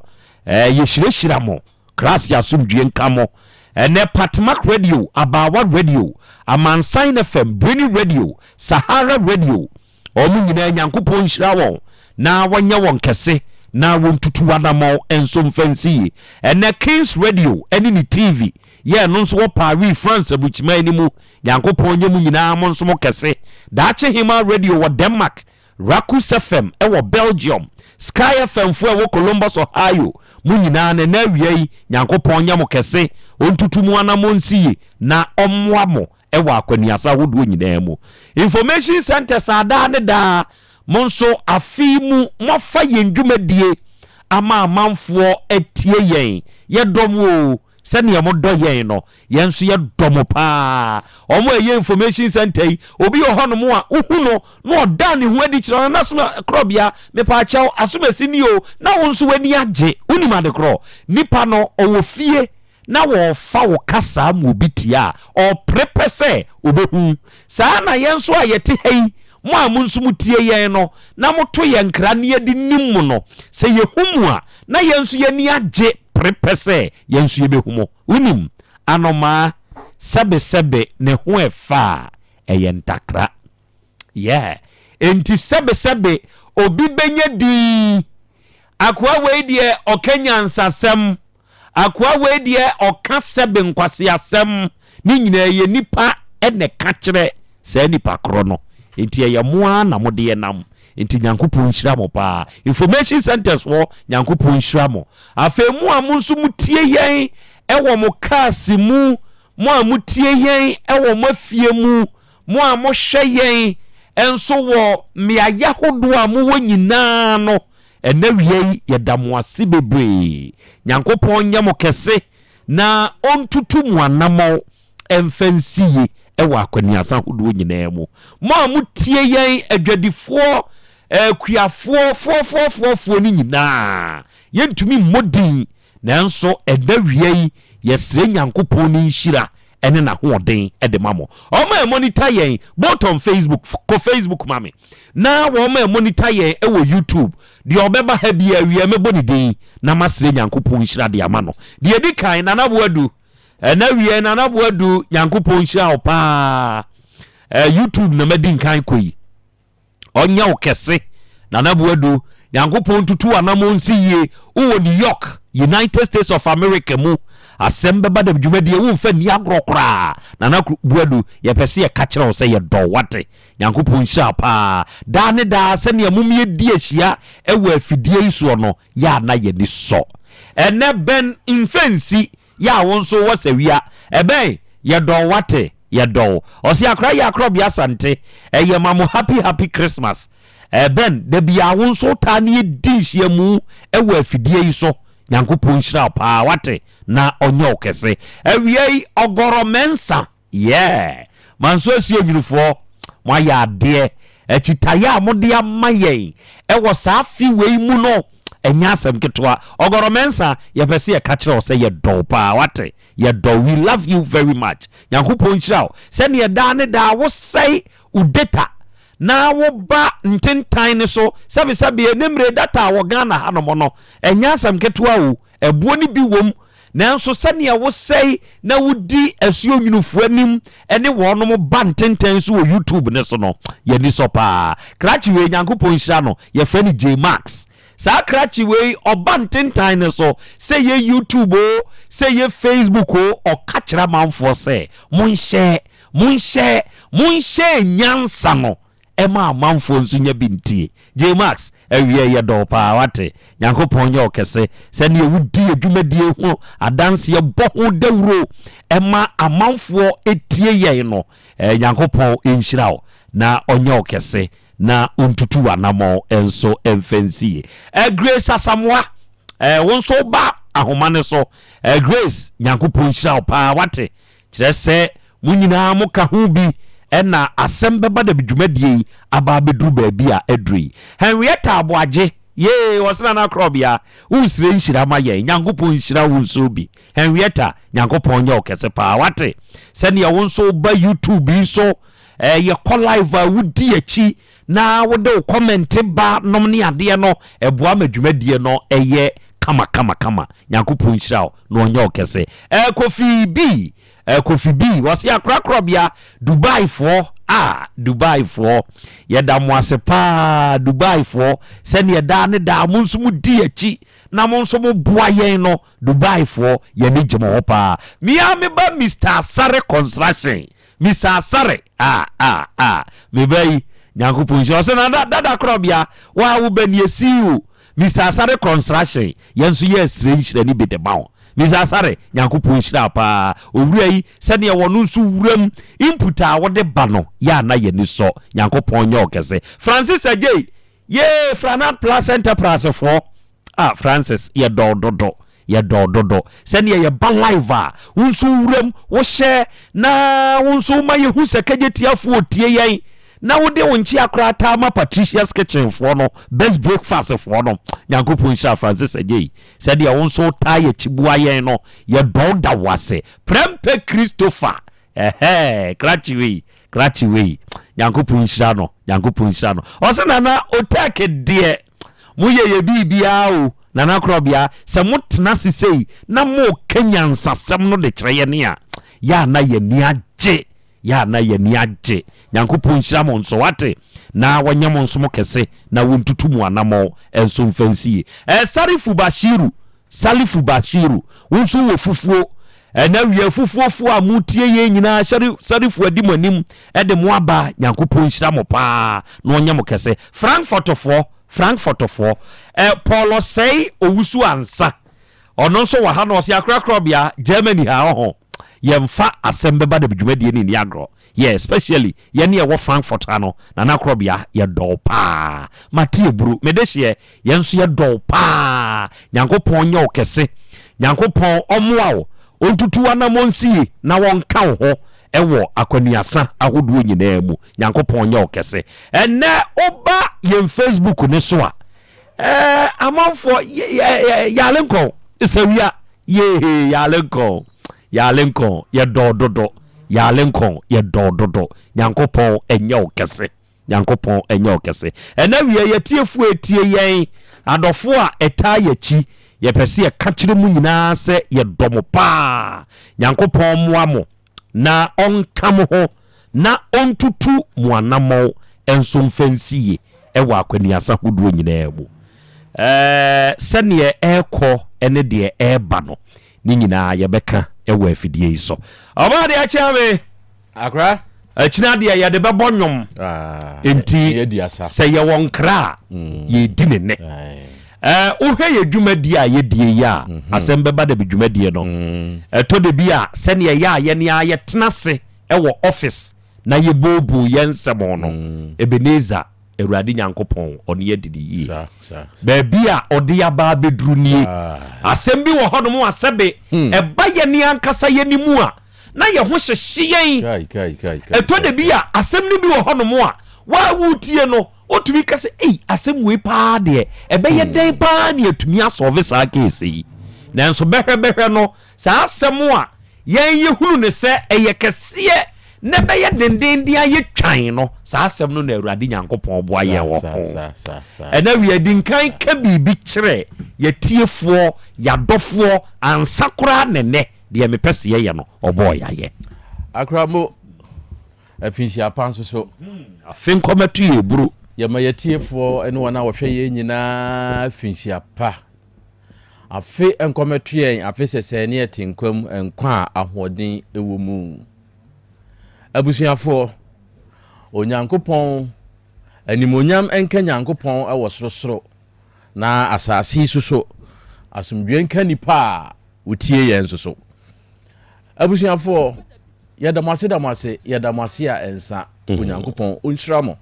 eh, yɛhyirahyira mo. Krase asomdwie nka mo. Ɛnɛ Patmak Radio, Abaawa Radio, Amansan FM, Brini Radio, Sahara Radio, wɔn nyinaa Nyankopɔn nhyira wɔn na wɔnyɛ wɔn kɛse na wɔntutu anamɔn nso mfa nsi yie. Ɛnɛ Kings Radio ne ne TV yɛ ɛno nso wɔ Paris, France aburukyiman no mu. Nyankopɔn nyɛ mo nyinaa mo nso mo kɛse. Daakye Hemaa Radio wɔ Denmark, Rakus FM wɔ Belgium, Sky FM foɔ a ɛwɔ Columbus, Ohio, mo nyinaa no ɛnɛ awia yi, Nyankopɔn nyɛ mo kɛse, ɔntutu mo anamɔn nsi yie, na ɔmmoa mo wɔ akwaniasa ahodoɔ nyinaa mu. Information Centres a daa ne daa mo nso afe yi mu moafa yɛn dwumadie ama amanfoɔ atie yɛn, yɛdɔ mo oo. Sɛdeɛ mo dɔ yɛn no, yɛn nso yɛdɔ mo paa. Wɔn a ɛyɛ information center yi, obi wɔ hɔnom a wohu no na ɔda ne ho adi kyerɛ no, na soma korɔbea, mepaakyɛw, asomasi ni o, na wo nso w'ani agye. Wonim ade korɔ? Nipa no, ɔwɔ fie na wɔrefa wo kasaa ma obi tie a, ɔrepere pɛ sɛ ɔbɛhu wo. Saa na yɛn nso a yɛte ha yi, mo a mo nso motie yɛn no, na moto yɛn nkra na yɛde nim mo no, sɛ yɛhu mo a, na yɛn nso yɛn ani agye pere pɛ sɛ yɛn nso yɛbɛhu mo. Wonim, anomaa, sɛbesɛbe ne ho ɛfa a, ɛyɛ ntakra. Yeah. Enti sɛbesɛbe obi bɛnya din, akoa wei deɛ ɔka nyansasɛm, Akoa wei deɛ ɔka sɛbe nkwaseasɛm ne nyinaa ɛyɛ nipa na ɛka kyerɛ saa nipa korɔ no nti ɛyɛ mo ara na mode ɛnam nti Nyankopɔn nhyira mo paa information centers foɔ Nyankopɔn nhyira mo afei mo a mo nso mo tie yɛn ɛwɔ mo cars mu mo a mo tie yɛn ɛwɔ mo afie mu mo a mo hwɛ yɛn nso wɔ mmeaeɛ ahodoɔ a mowɔ nyinaa no Ɛnnɛ awia yi yɛda mo ase bebree. Nyankopɔn nyɛ mo kɛse na ɔntutu mo anamɔn mfa nsi ye wɔ akwaniasa ahodoɔ nyinaa mu. Mo a motie yɛn adwadifoɔ, akuafoɔ, foɔfoɔfoɔfoɔ no nyinaa, yɛntumi mmɔ din nanso ɛnnɛ awia yi yɛsrɛ Nyankopɔn ne nhyira ne n'ahoɔden de ma mo. Wɔn a ɛmonitor yɛn both on Facebook, kɔ Facebook ma me, na wɔn a ɛmonitor yɛn wɔ YouTube, deɛ ɔbɛba ha biara awia mɛbɔ ne din na masrɛ Nyankopɔn nhyira de ama no. Deɛ ɛdi kan, Nana Boadu, ɛna awia Nana Boadu, Nyankopɔn nhyira wo paa. Eh, YouTube na madi nkan kɔ yi. Ɔnyɛ wo kɛse Nana Boadu Nyankopɔn ntutu w'anamɔn nsi yie Wowɔ New York United States of America mu Asɛm bɛba dɛm dwumadie womfa nni agorɔ koraa Nana Boadu yɛpɛ sɛ yɛka kyerɛ wo sɛ yɛdɔ wo wate Nyankopɔn nhyira wo paa Daa ne daa sɛnea mom yɛdi ahyia wɔ afidie yi soɔ no yɛ a na yɛni sɔ Ɛnɛ bɛn mfɛnsi Yɛ a wo nso wɔ sawia. Ɛbɛn yɛdɔ wo wate yɛdɔ wo. Ɔse akora yɛ akorɔbea asante ɛyɛ ma mo happy happy Christmas. Ɛbɛn dabiaa wo nso wo taa ne yɛ di nhyiamu ɛwɔ afidie yi so. Nyankopɔn nhyira wo paa wate na ɔnyɛ wo kɛse. Awia yi ɔgɔrɔ mɛnsa. Yeah! Manso Asuo Nwunufoɔ, moayɛ adeɛ. Akyitaeɛ a mode ama yɛn wɔ saa afe wei mu no, ɛnyɛ asɛm ketewa. Ɔgɔrɔ Mensah, yɛpɛ sɛ yɛka kyerɛ wo sɛ yɛdɔ wo paa, woate? Yɛdɔ wo. We love you very much. Nyankopɔn nhyira wo sɛdeɛ daa ne daa wosɛe wo data na woba ntentan no so. Sɛbesɛbe, ɛnnɛ mmerɛ data wɔ Ghana hanom no, ɛnyɛ asɛm ketewa o. Ɛboɔ no bi wom, nanso sɛnea wosɛe na wodi asuo nwunufoɔ anim ne wɔnom ba ntenten so wɔ YouTube no so no, yɛn ani sɔ paa. Krakye wei, Nyankopɔn nhyira no, yɛfrɛ no J Max. Saa krakye wei, ɔba ntentan no so, sɛ ɛyɛ YouTube o, sɛ ɛyɛ Facebook o, ɔka kyerɛ amanfoɔ sɛ, Monhyɛ, monhyɛ, monhyɛ nyansa no. ma amanfoɔ nso nya bi ntie. J Max, awiɛ yɛdɔ wo paa wate. Nyankopɔn nyɛ wo kɛse sɛdeɛ wodi yɛ dwumadie ho adanseɛ bɔ ho dawuro ma amanfoɔ tie yɛn no. Nyankopɔn nhyira wo na ɔnyɛ wo kɛse na ɔntutu w'anamɔn nso mfa nsie. Grace Asamoah, wo nso woba ahoma no so. Grace, Nyankopɔn nhyira wo paa wate. Kyerɛ sɛ mo nyinaa mo ka ho bi na asɛm bɛba da bi dwumadie yi aba abɛduru baabi a aduru yi. Henrietta Aboagye, yee, ɔse Nana Akorɔbea, wo srɛ nhyira ma yɛn, Nyankopɔn nhyira wo nso bi. Henrietta, Nyankopɔn nyɛ wo kɛse paa, wate? Sɛdeɛ wo nso woba YouTube yi so, eh, yɛkɔ live a wodi akyi na wode wo kɔmɛnte ba nom ne adeɛ no, ɛboa ma dwumadie no ɛyɛ kama kama kama. Nyankopɔn nhyira wo na ɔnyɛ wo kɛse. Eh, Kofi B, eh, Kofi B, wɔse akorakorabea, Dubai foɔ, ah, Dubai foɔ, yɛda mo ase paa, Dubai foɔ, sɛdeɛ daa ne daa mo nso mo di akyi na mo nso mo boa yɛn no, Dubai foɔ, yɛn ani gye mo ho paa. Me ara me ba Mister Asare Construction, Mister Asare, ah, ah, ah, me ba yi, Nyankopɔn nhyira, ɔse na dada korabea, wo a wo ba nie, see you. Mister Asare Construction, yɛn nso yɛ srɛ nhyira no bi de ma wo. Mister Asare, Nyankopɔn nhyira wo paa. Owura yi, sɛdeɛ wɔno nso wuram input a wode ba no, yɛ a na yɛni sɔ. Nyankopɔn nyɛ wo kɛse. Francis Adjei, yee, Franad Plus Enterprise foɔ. Ah, Francis, yɛdɔ wo dodo. Yɛdɔ wo dodo. Sɛdeɛ yɛba live a, wo nso wuram, wohyɛ na wo nso woma yɛhu sɛ Kagyatiafoɔ tie yɛn. Na wode wo nkyea koraa taa ma Patricia's Kitchen foɔ no, Best Breakfast foɔ no. Nyankopɔn nhyira Francis Agyei. Sɛdeɛ wo nso wotaa yɛkyi boa yɛn no, yɛdɔ wo da wo ase. Prɛmpɛ Christopher, ɛhɛɛ, krakye wei, krakye wei. Nyankopɔn nhyira no, Nyankopɔn nhyira no. Ɔse Nana Otek deɛ, moyɛ yɛ biribiara o, Nana Korɔbea, sɛ motena ase sei na moka nyansasɛm no de kyerɛ yɛn a, yɛ a na yɛn ani agye. Yɛ a na yɛn ani agye. Nyankopɔn nhyira mo nso, wate? Na wɔnyɛ mo nso mo kɛse, na wɔntutu mo anammɔn nso mfa nsi yie. Eh, Sarifu Bashiru, Salifu Bashiru, wo nso wɔ fufuo. Ɛnɛ wia fufuofoɔ a motie yɛn nyinaa, Shari, Sarifu adi mo anim de mo aba. Nyankopɔn nhyira mo paa, na ɔnyɛ mo kɛse. Frankfurtfoɔ, Frankfurtfoɔ, eh, Paul Ɔsɛe Owusu Ansa, Ɔno nso wɔ ha na ɔse akorakorabea Germany ha ɔho yɛnfa asɛm bɛba dɛm dwumadie no nni agorɔ yeah especially yɛne yɛwɔ Frankfurt ha no Nana Korɔbea yɛdɔ wo paa Mate aburu me dehyeɛ yɛn nso yɛdɔ wo paa Nyankopɔn nyɛ wo kɛse Nyankopɔn ɔmmoa wo ɔntutu w'anamɔn sie na wɔnka wo ho ɛwɔ akwanuasa ahodoɔ nyinaa mu Nyankopɔn nyɛ wo kɛse Ɛnnɛ woba yɛn Facebook no so a Ɛɛ amanfoɔ yale nkɔn sawia yee yale nkɔn yale nkɔn yɛdɔɔ dodo yale nkɔn yɛdɔɔ dodo nyankopɔn ɛnyɛ wo kɛse nyankopɔn ɛnyɛ wo kɛse ɛna wia yɛtiefoɔ etie yɛn adɔfoɔ a ɛtaa yɛkyi yɛpɛ sɛ yɛka kyerɛ mu nyinaa sɛ yɛdɔ mo paa nyankopɔn mmoa mo na ɔnka mo ho na ɔntutu mo anammɔn nso mfa nsi yie wɔ akwaniasa hodoɔ nyinaa mu. Ɛɛ, sɛdeɛ ɛrekɔ ne deɛ ɛreba no, ne nyinaa yɛbɛka wɔ afidie yi so. Ɔbaa deɛ akyea me. Akora. Akyina deɛ yɛde bɛbɔ nnwom. Ah, Enti sɛ yɛwɔ nkra a, mm. yɛdi ne nne. Ɛɛ, wohwɛ yɛ dwumadie a yɛdie yi a, mhm. asɛm bɛba da bi dwumadie no. Mm. Ɛtɔ da bi a, sɛdeɛ ɛyɛ a yɛne a yɛtena ase wɔ office na yɛbooboo yɛn nsɛm no, mm. Ebenezer, Awurade Nyankopɔn, ɔne yɛ didi yie. Baabi a ɔde yɛ aba abɛduru nie. Ah. Asɛm bi wɔ hɔnom a sɛbe hmm. ɛba yɛne ankasa yɛne mu a, na yɛn ho hyehye yɛn. Ɛtɔ da bi a, asɛm no bi wɔ hɔnom a, waa wotie no, wotumi ka sɛ, ei, asɛm wei paa deɛ, ɛbɛyɛ hmm. dɛn paa ne atumi asɔve saa keesi yi. Nanso bɛhwɛ bɛhwɛ no, saa asɛm a yɛn yɛhunu no sɛ ɛyɛ kɛseɛ na ɛbɛyɛ dendeenden ayɛ twan no, saa asɛm no na Awurade Nyankopɔn boa yɛn wɔ ho. Ɛnɛ wia di nkan ka biribi kyerɛ yɛtiefoɔ, yɛadɔfoɔ, ansa koraa na ɛnɛ deɛ mepɛ sɛ yɛyɛ no, ɔbɔɔ yɛayɛ. Akora mo afinhyia pa nso so. Afe nkɔmɛto yɛ eburo. Yɛma yɛtiefoɔ ne wɔn a wɔhwɛ yɛn nyinaa afinhyia pa. Afe nkɔmmɛto yɛn, afe sɛsɛɛ ne yɛte nkwa mu, nkwa a ahoɔden wɔ mu. Abusuafoɔ, Onyankopɔn Animuonyam nka Nyankopɔn wɔ sorosoro, na asase yi so so, asomdwoeɛ nka nnipa a wɔtie yɛn nso so. Abusuafoɔ, yɛda mo ase da mo ase, yɛda mo ase a ɛnsa. Onyankopɔn ɔnhyira mo.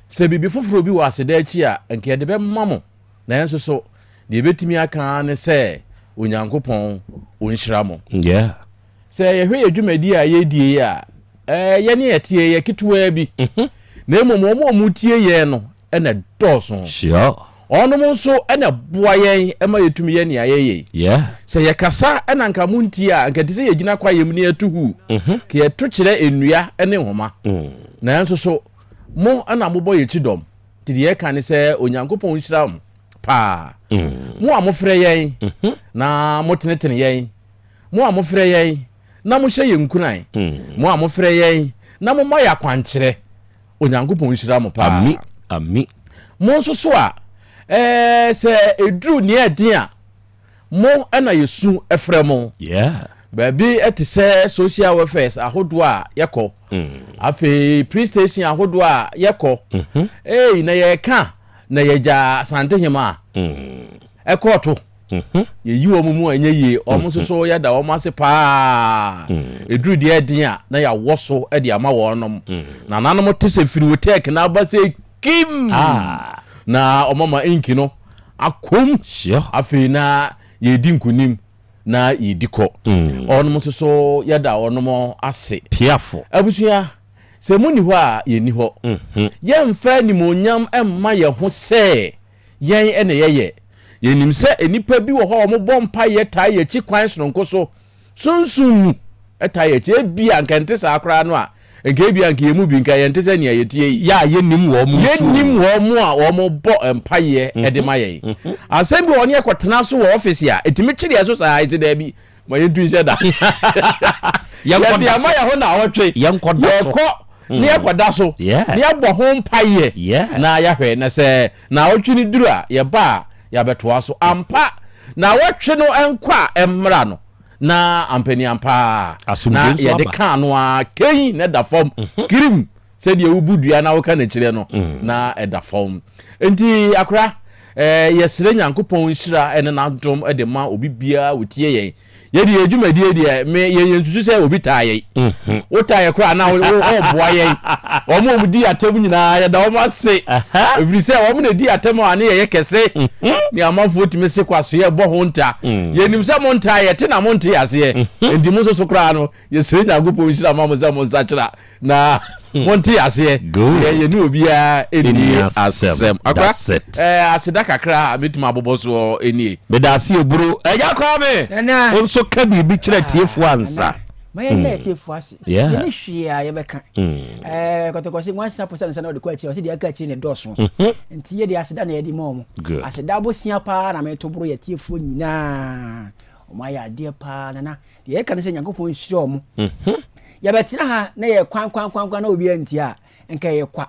Sɛ biribi foforɔ bi wɔ aseda akyi a, nka yɛde bɛma mo. Nanso so, deɛ yɛbɛtumi aka ara ne sɛ Onyankopɔn ɔnhyira mo. Sɛ yɛhwɛ yɛn dwumadie a yɛredie yi a, ɛɛ, yɛne yɛteɛ yɛ ketewaa bi. Na mmom wɔn a wɔtie yɛn no na ɛdɔɔso. Wɔnom nso na ɛboa yɛn ma yɛtumi yɛ nea yɛyɛ yi. Sɛ yɛkasa na anka montie a, anka ɛte sɛ yɛgyina kwaeɛ mu na yɛto huu. Ka yɛto kyerɛ nnua ne nhoma. Nanso so mo na mobɔ yɛn kyidɔm. Nti deɛ yɛka ne sɛ Onyankopɔn nhyira mo paa. Mo a mofrɛ yɛn na motenetene yɛn. Mo a mofrɛ yɛn na mohyɛ yɛn nkuran. Mo a mofrɛ yɛn na moma yɛn akwankyerɛ. Onyankopɔn nhyira mo paa. Ami, ami. Mo nso so a, ɛɛ, sɛ ɛduru nea ɛden a, mo na yɛsu frɛ mo. Yeah. Baabi te sɛ social welfares ahodoɔ a yɛkɔ. Afei police station ahodoɔ a yɛkɔ. Ei, na yɛka na yɛgya Asantehema a, ɛkɔɔto. Yɛyi wɔn mu a ɛnyɛ yie. Wɔn nso so yɛda wɔn ase paa. Ɛduru deɛ ɛden a na yɛawɔ so de ama wɔnom. Nananom te sɛ firiwotɛk na aba sɛ kim. Na wɔn ama inki no akom. Afei na yɛredi nkonim na yɛdi kɔ. Wɔnom nso so yɛda wɔnom ase. Piafo. Abusua, sɛ monni hɔ a yɛnni hɔ. Yɛmfa animuonyam mma yɛn ho sɛ Yɛn na yɛyɛ. Yɛnim sɛ nnipa bi wɔ hɔ a wɔbɔ mpaeɛ taa yɛn akyi kwan sononko so, sunsum mu taa yɛn akyi. Ebia anka ɛnte saa koraa no a, anka ebia anka yɛn mu bi nka yɛnte sɛ nea yɛteɛ yi. Yɛ a yɛnnim wɔn nso. Yɛnnim wɔn a wɔbɔ mpaeɛ de ma yɛn. Asɛm bi wɔ hɔ no yɛkɔtena so wɔ ɔfese a, ɛtumi kyere yɛn so saa, yɛse daabi, Ma yɛntu nhyɛ da. Yɛse yɛama yɛn ho naawɔtwe. Yɛkɔ na yɛkɔda so na yɛbɔ ho mpaeɛ na yɛahwɛ na sɛ naawɔtwe no duru a yɛba a yɛabɛtoa so. Ampa naawɔtwe no nkɔ a ɛmmra no na ampaniampa na yɛde ka ano ara kei na ɛda fam kirim. Sɛdeɛ wobu dua na woka no kyerɛ no, na ɛda fam. Enti akora, eh, yɛsrɛ Nyankopɔn nhyira ne n'adom de ma obi biara wɔtie yɛn. Yɛde yɛn dwumadie deɛ, me, yɛn yɛn nsusu sɛ obi taa yɛn. Mhm. Wotaa yɛ koraa na wɔboa yɛn. Wɔn a wɔdi atɛm nyinaa, yɛda wɔn ase. Ɛfiri sɛ wɔn na di atɛm a ne yɛyɛ kɛse. Mhm. Ne amanfoɔ tumi se kwasoyɛ bɔ ho nta. Mm. Yɛnim sɛ mo ntaa yɛte na monte aseɛ. Mhm. Enti mo nso so koraa no, yɛsrɛ Nyankopɔn nhyira ma mo sɛ mo nsakyera. Na monte aseɛ, yɛ yɛne obiara nni asɛm. Akora, ɛɛ aseda kakra a mɛtumi abobɔ soɔ nie. Meda ase Eburo. Agya Kwame, wo nso ka biribi kyerɛ atiefoɔ ansa. Ma yɛn nna atiefoɔ ase. Yɛnni hwee a yɛbɛka. Ɛɛ kɔtɔkɔ se nwansa po sɛ nsa na ɔde kɔ akyire, ɔse deɛ aka akyire na ɛdɔɔso. Nti yɛ deɛ aseda na yɛde ma wɔn. Aseda abosia paa na meto boro yɛ atiefoɔ nyinaa. Wɔn ayɛ adeɛ paa nana. Deɛ yɛka ne sɛ Nyankopɔn nhyira wɔn. Yɛbɛtena ha na yɛ kwan kwan kwan kwan na obiara ntie a, nka ɛyɛ kwa.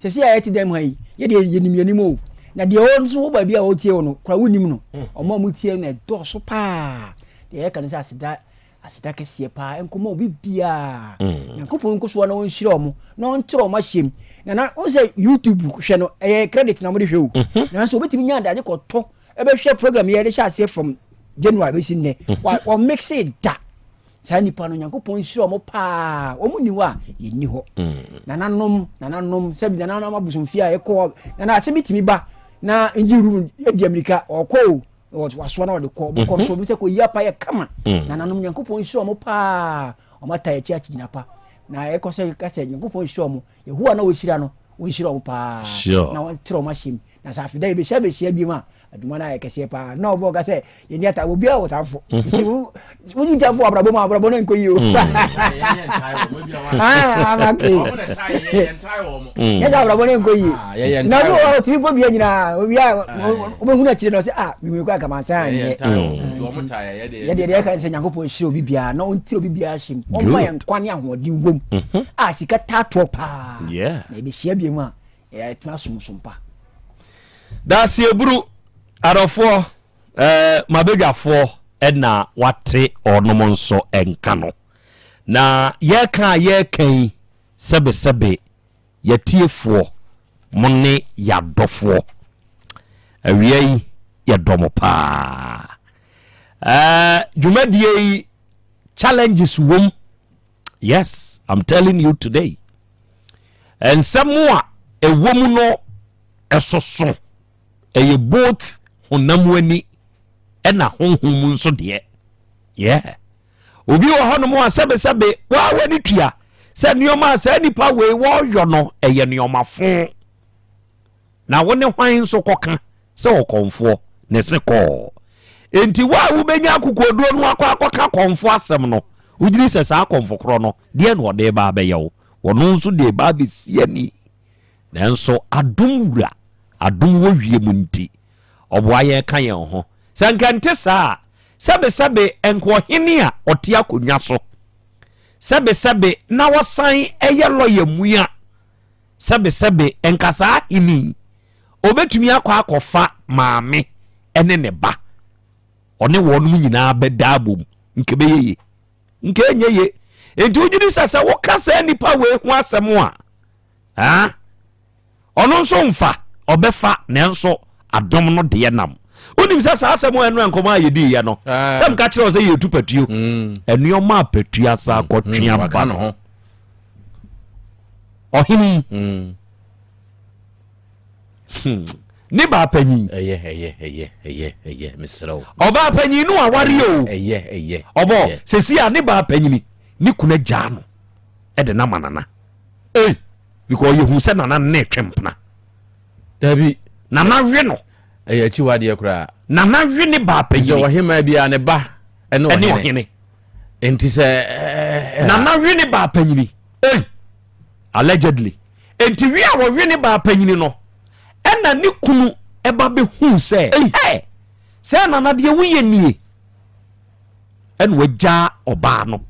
Sɛsɛ a yɛte dan mu ha yi, yɛ deɛ yɛnim yɛnim o. Na deɛ ɔwɔ nso wɔ baabi a ɔretie wo no, kora wonim no. Wɔn a wɔtie no ɛdɔɔso paa. Deɛ yɛka ne sɛ aseda aseda kɛseɛ paa nkɔma obi biara. Nyankopɔn nko soa na ɔnhyira wɔn na ɔntrɛ wɔn ahyɛm. Na na wɔn sɛ YouTube hwɛ no ɛyɛ credit na wɔde hwɛ o. Nanso obetumi nya adagye kɔtɔ ɛbɛhwɛ program yɛde hyɛ aseɛ from January bɛsi nnɛ. Wɔ mixe da. Saa nnipa no Nyankopɔn nhyira wɔn paa. Wɔn nni hɔ a yɛnni hɔ. Nananom, nananom, sɛbi nananom abosomfie a yɛkɔ nana asɛm bi tumi ba na engine room adi amirika ɔkɔ o wasoa na ɔde kɔ ɔbɛkɔ nso obi sɛ kɔ yi apa yɛ kama. Nananom Nyankopɔn nhyira wɔn paa. Wɔn ata akyi akyi gyina pa. Na ɛkɔ sɛ kasɛ Nyankopɔn nhyira wɔn. Yehowa na wɔhyira no, wɔnhyira wɔn paa. Na wɔntrɛ wɔn ahyɛm. Na sɛ afei da yɛbɛhyia bɛhyia biom a, adwuma no ayɛ kɛseɛ paa. Na ɔbɔ ɔka sɛ yɛni ata obiara wɔ tamfo. Wonyi tamfo wɔ abrabɔ mu a abrabɔ no nkɔ yie o. Yɛ sɛ abrabɔ no nkɔ yie. Na obi wɔ hɔ ɔtumi bɔ dua nyinaa obi a wobɛhunu akyire na ɔsɛ ah mehunu kɔ anka mansan anyɛ. Yɛdeɛ deɛ yɛka ne sɛ Nyankopɔn nhyira obi biara na ɔntiri obi biara hyɛ mu. Ɔmma yɛn nkwa ne ahoɔden wom a sika taatoɔ paa. Na yɛbɛhyia biom a Yɛatumi asom som pa. Daseɛburu, adɔfoɔ, eh, m'abadwafoɔ na wate ɔnom nso nka no. Na yɛreka a yɛreka yi, sɛbesɛbe, yɛatiefoɔ. Mo ne yɛadɔfoɔ. Awia yi yɛdɔ mo paa. Ɛɛ dwumadie yi challenges wom. Yes, I'm telling you today. Nsɛm a ɛwɔ mu no ɛsoso. Ɛyɛ both honam ani ɛna honhom mu nso deɛ. Yeah. Obi wɔ hɔnom a sɛbesɛbe waa w'ani tua sɛ nneɛma a saa nipa wei wɔreyɔ no ɛyɛ nneɛma fo. Na wo ne hwan nso kɔka sɛ ɔkɔmfoɔ ne se kɔɔ. Enti wo a wobɛnya akokoɔduro no akɔ akɔka kɔmfoɔ asɛm no, wogyiri sɛ saa kɔmfo korɔ no, deɛ na ɔde ba abɛyɛ wo? Ɔno nso de ba abɛsi ani. Nanso adom wura, adom wɔ wiem nti, ɔboa yɛn ka yɛn ho. Sɛ anka ɛnte saa a, sɛbesɛbe anka ɔhene a ɔte akonnwa so, sɛbesɛbe na ɔsan yɛ lɔya mua, sɛbesɛbe anka saa hene yi, ɔbɛtumi akɔ akɔfa maame ne ne ba, ɔne wɔnom nyinaa bɛda abom, nka ɛbɛyɛ ye? Nka ɛnyɛ ye. Enti wogye di sɛ sɛ woka saa nnipa wei ho asɛm a, ah, Ɔno nso mfa, ɔbɛfa, nanso adom no deɛ nam. Wonim sɛ saa asɛm a ɛno nkɔmɔ a yɛdiiɛ no, sɛ mka kyerɛ wo sɛ yɛtu patuo, mm. nneɛma a patuo asa mm, akɔtwe mm, aba no. Ɔhene yi, hmm. ne baa panyin. Ɛyɛ ɛyɛ ɛyɛ ɛyɛ ɛyɛ mesrɛ wo. Ɔbaa panyin no aware o. Ɛyɛ ɛyɛ. Ɔbɔ sɛsi a ne baa panyin ne kunu agyaa no ɛde na ma nana. Ei. Because yɛhu sɛ nana ne twe mpena. Dabi. Nana we no. Ɛyɛ akyiwadeɛ koraa. Nana we ne baa panyini. Sɛ ɔhemaa biara ne ba ɛne ɔhene. Ɛne ɔhene. Nti sɛ. Nana we ne baa panyini. Ei. Allegedly. Nti we a wɔwe ne baa panyini no, ɛna ne kunu ɛba bɛhu sɛ. Ei. Ɛ sɛ nana deɛ woyɛ nie. Ɛna wagyaa ɔbaa no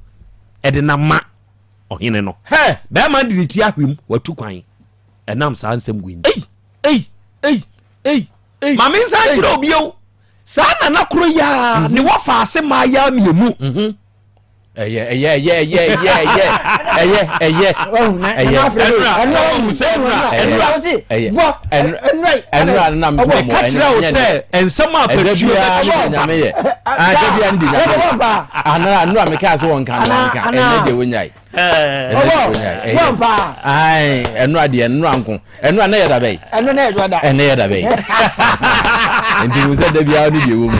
ɛde na ma. ɔhene no. Hɛ! Bɛrima no de ne ti ahwim, watu kwan ɛnam saa nsɛm wei nti. Ei! Ei! Ei! Ei! Ei! Ma mensan nkyerɛ wo bio, saa nana koro yi ara mhm. ne wɔfa ase mmaayaa mmienu. Mhm. Ɛyɛ ɛyɛ ɛyɛ ɛyɛ ɛyɛ ɛyɛ ɛyɛ ɛyɛ ɛyɛ. Ɛnura sɛ wɔn sɛ ɛnura ɛnura ɛyɛ ɛnura nam meka kyerɛ wo sɛ nsɛm a patuo bɛtwe aba nyame yɛ ada bia no de nyame yɛ anara nnura meka sɛ wɔnka no wɔnka ɛnɛ deɛ wɔnyae ɛnɛ deɛ wɔnyae ɛyɛ ɛnura deɛ nnura nko ɛnura ne yɛ da bɛyi ɛnɛ yɛ da bɛyi nti mo sɛ da biara ne deɛ wɔ mu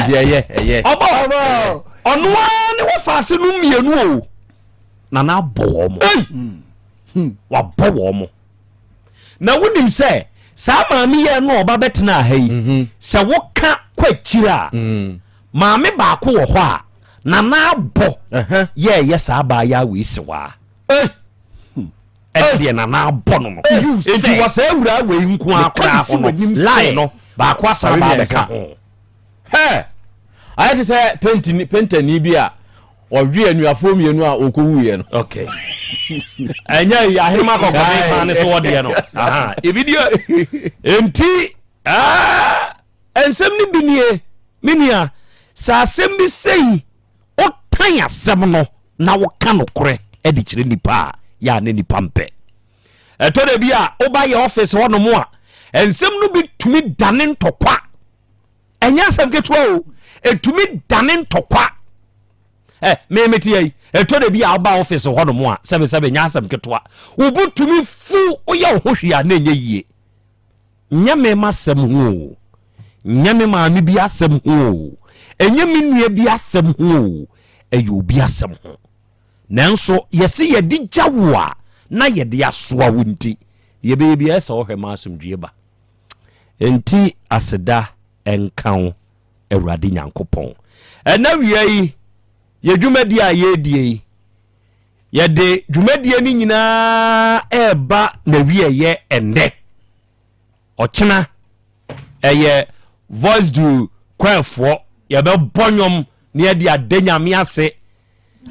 nti ɛyɛ ɛyɛ ɔbɔ ɔno ara ne wɔfa ase no mmienu o na na abɔ wɔn mo wabɔ wɔn mo Na wonim sɛ saa maame yi a ɛno ɔba bɛtenaa ha yi, mhm. sɛ woka kɔ akyiri a, mm. maame baako wɔ hɔ a nana abɔ yɛɛyɛ saa abaayaa wei sewaa. Ɛne deɛ nana abɔ no no. Enti wɔ saa awuraa wei nko ara koraa ho no, line no baako asan ba abɛka ho. Hɛ! Ayɛ te sɛ pentini pentani bi a ɔwe anuafoɔ mmienu a wɔkɔwuiɛ no. Okay. Ɛnyɛ yi ahenema kɔkɔbe kwan ne so wɔdeɛ no. Aha. Ebi deɛ. Enti ah, nsɛm no bi nie me nua sɛ asɛm bi sei wotan asɛm no na woka nokorɛ de kyerɛ nipa a yɛ a ne nipa mpɛ. Ɛtɔ da bi a woba yɛ office hɔnom a nsɛm no bi tumi dane ntɔkwa. Ɛnyɛ asɛm ketewa o, ɛtumi dane ntɔkwa. Ɛ me mete yi, ɛtɔ da bi a woba office hɔnom a sɛbesɛbe nyɛ asɛm ketewa. Wo bo tumi fu, woyɛ wo ho hwee a na ɛnyɛ yie. Nyɛ me m'asɛm ho o, nyɛ me maame bi asɛm ho o, ɛnyɛ me nua bi asɛm ho o, ɛyɛ obi asɛm ho. Nanso yɛse yɛde gya wo a na yɛde asoa wo nti, deɛ ɛbɛyɛ biara ɛsɛ wohwɛ ma asomdwie ba. Enti aseda nka wo, Awurade Nyankopɔn. Ɛna wia yi, yɛ dwumadie a yɛredie yi, yɛde dwumadie no nyinaa ɛreba na wieɛ ɛnnɛ. Ɔkyena ɛyɛ Voice du Kwaɛfoɔ, yɛbɛbɔ nnwom na yɛde ada Nyame ase,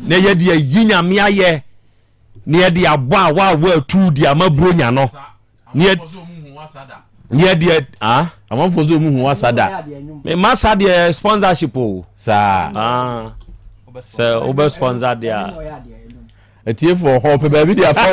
na yɛde ayi Nyame ayɛ, na yɛde abɔ a wawa atu de ama Buronya no. Ne yɛde ah amanfoɔ sɛ ɔmu hu wasa da. Me masa deɛ sponsorship o. Saa. Ah, sɛ wobɛ sponsor deɛ a. Atiefoɔ hɔ pɛ baabi de afa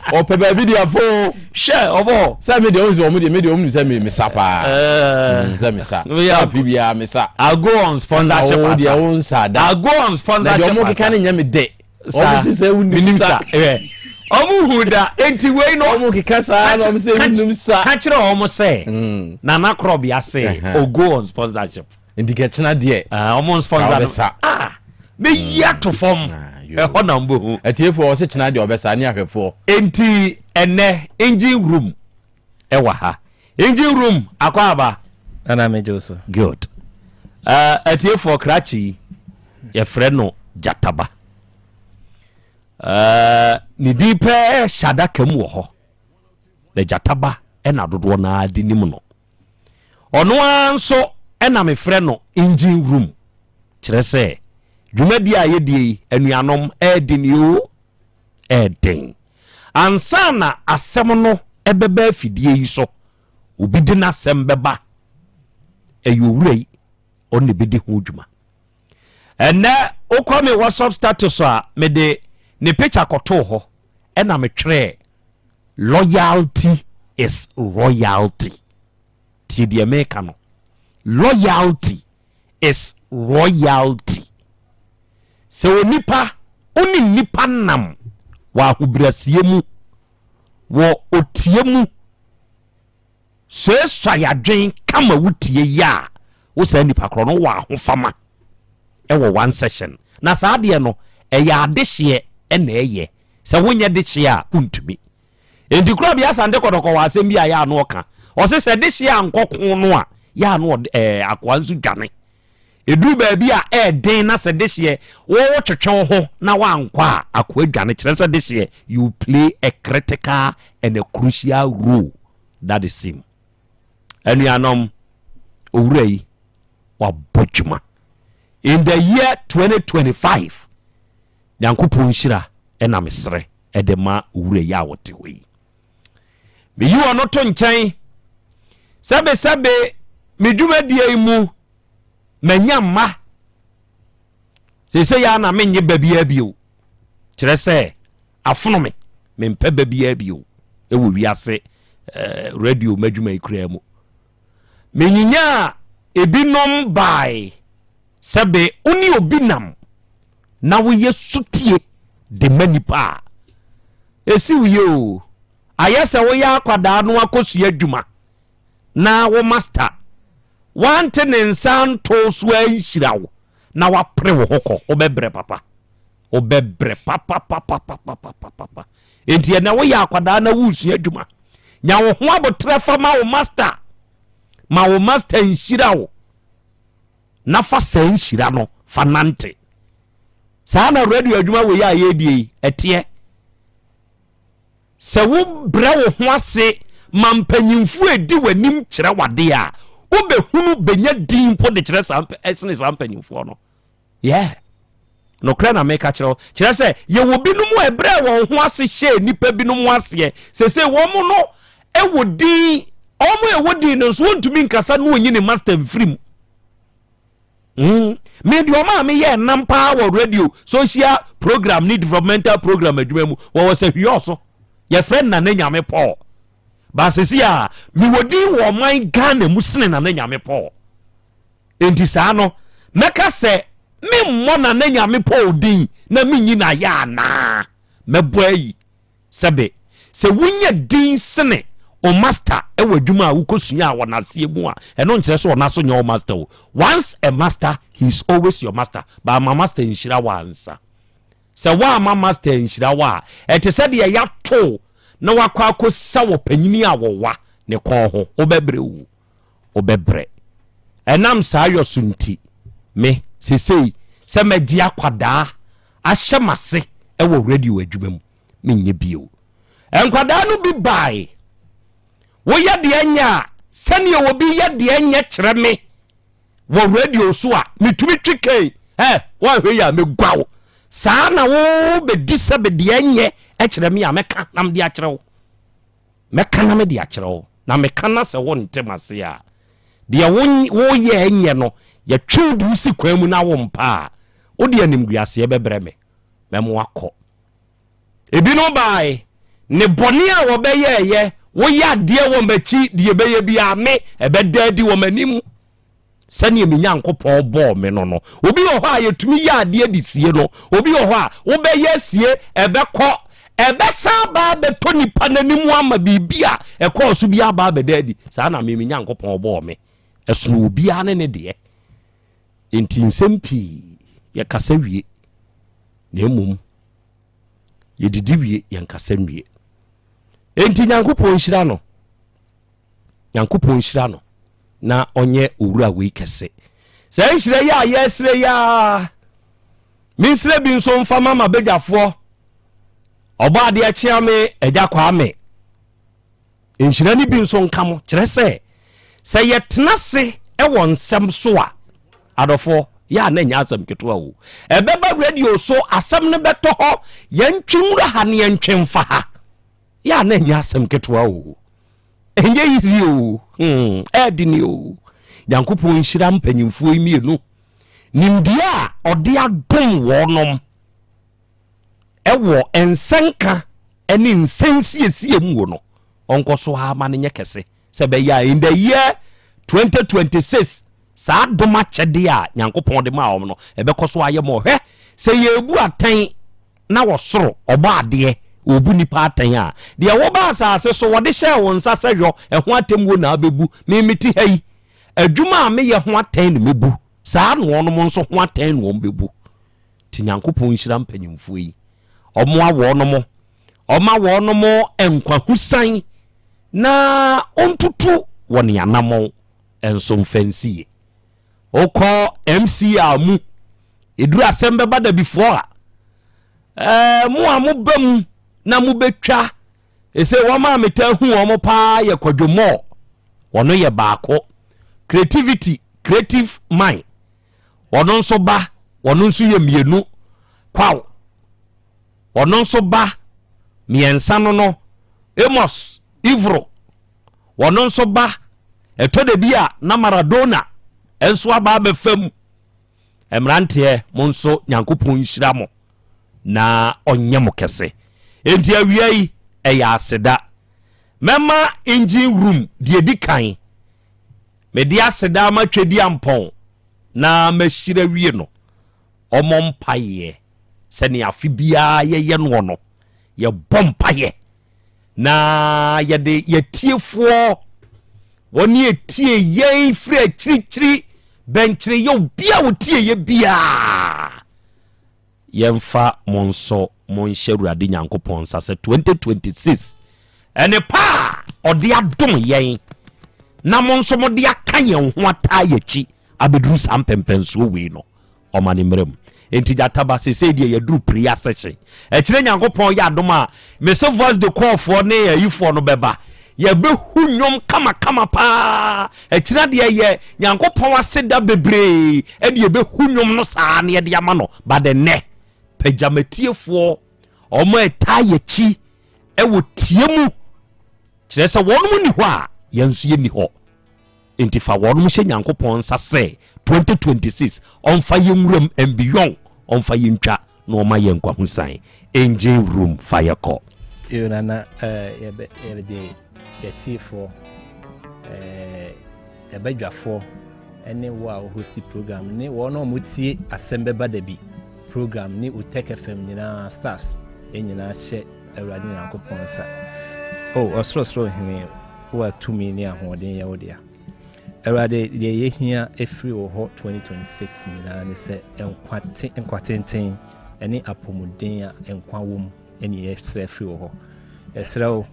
o. Ɔpɛ baabi de afo. Hwɛ ɔbɔ. Sɛ me deɛ ɔhu sɛ ɔmo deɛ me deɛ ɔmo nim sɛ me mesa paa. Mm, sɛ mesa. Sɛ afi biara mesa. I go on sponsorship asa. Wo deɛ wo nsa da. I go on sponsorship asa. Na deɛ ɔmo keka ne nyɛ me dɛ. Ɔmo si sɛ wo nim sa. Ɔmo hu da enti wei no. Ɔmo keka saa na ɔmo sɛ wo nim sa. Ka kyerɛ ɔmo sɛ mm. Nana Korɔbea se o go on sponsorship. Nti kɛkyena deɛ. Ah, ɔmo sponsor no. Ah, meyi ato fam. Ah, Ɛhɔ na mbɛhu. Atiefoɔ ɔse kyena deɛ ɔbɛsa ne ahwɛfoɔ. Enti ɛnɛ engine room ɛwɔ ha. Engine room akɔ aba. Nana megye wo so. Good. Uh, atiefoɔ krakye yi yɛfrɛ no Gyataba. Uh, ne din pɛɛ hyɛ adaka mu wɔ hɔ. Na Gyataba ɛna dodoɔ no ara de nim no. Ɔno ara nso na mefrɛ no engine room, kyerɛ sɛ dwumadie a yɛdie yi, anuanom, ɛɛden oo, ɛɛden. Ansa na asɛm no ɛbɛba afidie yi so, obi de n'asɛm bɛba, ɛyɛ owura yi, ɔno na ɛbɛdi ho dwuma. Ɛnnɛ wokɔ me WhatsApp status a, mede ne picture kɔtoo hɔ, ɛna metwerɛɛ Loyalty is royalty. Tie deɛ meka no. Loyalty is royalty. Sɛ onipa, wo ne nnipa nam wɔ ahobrɛaseɛ mu, wɔ otie mu, suasua yadwen kama wotie yɛ a, wo saa nipa korɔ no wɔ ahofama ɛwɔ one session. Na saa adeɛ no, ɛyɛ adehyeɛ ɛna ɛyɛ. Sɛ wonyɛ dehyeɛ a, wontumi. Enti Korabea Asante Kɔtɔkɔ wɔ asɛm bi a yɛ a na ɔka. Ɔse sɛ dehyeɛ ankɔ ko no a, yɛ a na ɔde ɛɛ akoa nso dwane. Ɛduru baabi a ɛɛden na sɛ dehyeɛ wo wotwetwe wo ho na woankɔ a, akoa dwane. Kyerɛ sɛ dehyeɛ, you play a critical and a crucial role. That is him. Anuanom, owura yi, wabɔ dwuma. In the year 2025, Nyankopɔn nhyira na mesrɛ de ma owura yi a ɔte hɔ yi. Meyi ɔno to nkyɛn sɛbesɛbe me dwumadie yi mu manya mma. Seesei ya na menye ba biara bio. Kyerɛ sɛ afono me, mempɛ ba biara bio wɔ wiase eh, radio m'adwuma yi koraa mu. Menyinyaa ebinom bae Sɛbe wo ne obi nam na woyɛ sotie de ma nnipa a, ɛsi wo yie oo. Ayɛ sɛ woyɛ akwadaa no akɔsua adwuma na wo masta wante ne nsa anto so anhyira wo na wapere wo ho kɔ, wobɛbrɛ papa. Wobɛbrɛ papapapapapapapa. Enti ɛnɛ woyɛ akwadaa na woresua adwuma, nya wo ho aboterɛ fa ma wo masta. Ma wo masta nhyira wo. na fa saa nhyira no fa nante. Saa na radio adwuma wei a yɛredie yi ɛteɛ. Sɛ wobrɛ wo ho ase ma mpanyimfoɔ edi w'anim kyerɛ w'adeɛ a, wobɛhunu bɛnya din mpo de kyerɛ saa ɛsene saa mpanyimfoɔ no. Yeah. Nokorɛ na meka kyerɛ wo. Kyerɛ sɛ, yɛwɔ binom a ɛbrɛɛ wɔn ho ase hyɛɛ nnipa binom aseɛ. Seesei wɔn no wɔ din, wɔn a ɛwɔ din no nso wɔntumi nkasa na wɔnyi ne master mfiri mu. Mm. Me deɛ ɔma a meyɛ nam paa wɔ radio social program ne developmental program adwuma mu wɔwɔ sɛ hwiɔ so. Yɛfrɛ no Nana Nyame Paul. Baasɛsi a mewɔ din wɔ ɔman Ghana mu sene Nana Nyame Paul. Enti saa no, mɛka sɛ memmɔ Nana Nyame Paul din na menyi no ayɛ anaa? Mɛbɔ ayi. Sɛbe, sɛ wonya din sene wo master wɔ adwuma a wokɔsuaa wɔ n'aseɛ mu a, ɛno nkyerɛ sɛ ɔno nso nyɛ wo master o. Once a master, he is always your master. But ma master nhyira wo ansa. Sɛ woamma master anhyira wo a, ɛte sɛ deɛ yɛato wo na woakɔ akɔsa wɔ panyini a wɔwa ne kɔn ho. Wobɛbrɛ o. wobɛbrɛ. Ɛnam saa yɔ so nti, me, sesei, sɛ mɛgye akwadaa ahyɛ m'ase wɔ radio adwuma mu, menyɛ bio. Nkwadaa no bi bae, woyɛ deɛ nyɛ a, sɛdeɛ obi yɛ deɛ nyɛ kyerɛ me wɔ radio so a, metumi twe kɛn, ɛ, woanhwɛ yi a, mɛgua wo. Saa na wobɛdi sɛ deɛ nyɛ kyerɛ me a, mɛka na mede akyerɛ wo. Mɛka na mede akyerɛ wo, na meka na sɛ wonte m'ase a, deɛ woyɛ nyɛ no, yɛtwe wo de wo si kwan mu na wompa a, wode animguaseɛ bɛbrɛ me, mɛma woakɔ. Ebinom bae, Ne bɔne a wɔbɛyɛɛyɛ, woyɛ adeɛ wɔ m'akyi, deɛ ɛbɛyɛ biara me, ɛbɛda adi wɔ m'anim. Sɛdeɛ me Nyankopɔn bɔɔ me no no. Obi wɔ hɔ a yɛtumi yɛ adeɛ de sie no. Obi wɔ hɔ a wobɛyɛ asie, ɛbɛkɔ, ɛbɛsan aba abɛtɔ nipa n'anim ama biribi a ɛkɔɔ so bi aba abɛda adi. Saa na me me Nyankopɔn bɔɔ me. Ɛsono obiara ne ne deɛ. Enti nsɛm pii yɛkasa wie, na mmom yɛdidi wie, yɛnkasa nwie. Enti Nyankopɔn nhyira no. Nyankopɔn nhyira no na ɔnyɛ owura wei kɛse. Saa nhyira yi a yɛresrɛ yi ara, mensrɛ bi nso mfa ma m'abadwafoɔ, ɔbɔ adeɛ kyea me agya Kwame. Nhyira no bi nso nka mo, kyerɛ sɛ, sɛ yɛtena ase wɔ nsɛm so a, adɔfoɔ, yɛ a na ɛnyɛ asɛm ketewa o. Ɛbɛba radio so, asɛm no bɛtɔ hɔ, yɛntwe nwura ha ne yɛntwe mfa ha. Yɛ a na ɛnyɛ asɛm ketewa o. Ɛnyɛ easy o. Hmm, ɛɛde ni o. Nyankopɔn nhyira mpanyimfoɔ yi mmienu. Nimdeɛ a ɔde adom wɔnom ɛwɔ nsɛnka ne nsɛnsiesie mu no, ɔnkɔ so ara ma no nyɛ kɛse sɛ ɛbɛyɛ a in the year 2026 saa dom akyɛdeɛ a Nyankopɔn de maa wɔn no ɛbɛkɔ so ayɛ mɔ. Hwɛ, sɛ yɛrebu atɛn na ɔsoro Ɔbɔadeɛ ɔrebu nnipa atɛn a, deɛ woba asase so wɔde hyɛɛ wo nsa sɛ yɔ, ɛho atemmuo na wobɛbu. Me mete ha yi, adwuma a meyɛ ho atɛn na mɛbu, saa na wɔnom nso ho atɛn na wɔbɛbu. Nti Nyankopɔn nhyira mpanyimfoɔ yi, ɔmoa wɔnom, ɔma wɔnom nkwahosan na ɔntutu wɔn anamɔn nso mfa nsi yie. Wokɔ MCR mu, ɛduru asɛm bɛba dabifoɔ a, ɛɛ mo a moba mu na mobɛtwa, ɛsɛ wɔn a metaa hu wɔn paa yɛ Kwadwo Moore, wɔno yɛ baako. Creativity, creative mind, wɔno nso ba, wɔno nso yɛ mmienu. Kwaw, wɔno nso ba, mmiɛnsa no no. Amos, Ivro, Ɔno nso ba. Ɛtɔ da bi a na Maradona nso aba abɛfa mu. Mmeranteɛ, mo nso Nyankopɔn nhyira mo na ɔnyɛ mo kɛse. Enti awia yi, ɛyɛ aseda. Mɛma engine room deɛ ɛdi kan. Mede aseda ama Twediampɔn na mahyira wie no. Ɔmmɔ mpaeɛ sɛnea afe biara yɛyɛ noɔ no. Yɛbɔ mpaeɛ Na yɛde yɛtiefoɔ wɔn etie yɛn firi akyirikyiri bɛnkyere yɛ obi a wɔtie yɛ biara yɛmfa mo nso mo nhyɛ Awurade Nyankopɔn nsa sɛ 2026 ɛne pa a ɔde adom yɛn na mo nso mode aka yɛn ho ataa yɛakyi abɛduru saa mpɛmpɛnsoɔ wei no Ɔma ne mmerɛ mu. Enti gyata ba, seesei deɛ yɛaduru prayer session. Ɛkyerɛ Nyankopɔn yɛ adom a, mese voice de call foɔ ne ayifoɔ no bɛba. Yɛbɛhu nnwom kamakama paa. Ɛkyerɛ deɛ yɛ Nyankopɔn aseda bebree ɛne yɛbɛhu nnwom no saa na yɛde ama no. But ɛnnɛ, pagya matiefoɔ, wɔn a ɛtaa yɛkyi ɛwɔ tie mu, kyerɛ sɛ wɔnom nni hɔ a, yɛn nso yɛnni hɔ. Enti fa wɔnom hyɛ Nyankopɔn nsa sɛ 2026 ɔmfa yɛn nwuram and beyond, ɔmfa yɛn ntwa na ɔma yɛn nkwahosan. Engine room fa yɛ kɔ. Yo nana eh, yɛbɛ yɛde yɛtiefoɔ eh, yɛbɛdwafoɔ ɛne wo a wo hosti program ne wɔn a wɔtie asɛm bɛba da bi program ne Otec FM nyinaa staffs nyinaa hyɛ Awurade Nyankopɔn nsa. O Ɔsorosoro Hene, wo a tumi ne ahoɔden yɛ wo dea. Awurade, deɛ yɛhia firi wo hɔ 2026 nyinaa ne sɛ nkwa te, nkwa tenten ne apɔmuden a nkwa wɔ mu ne yɛsrɛ firi wo hɔ. Yɛsrɛ wo,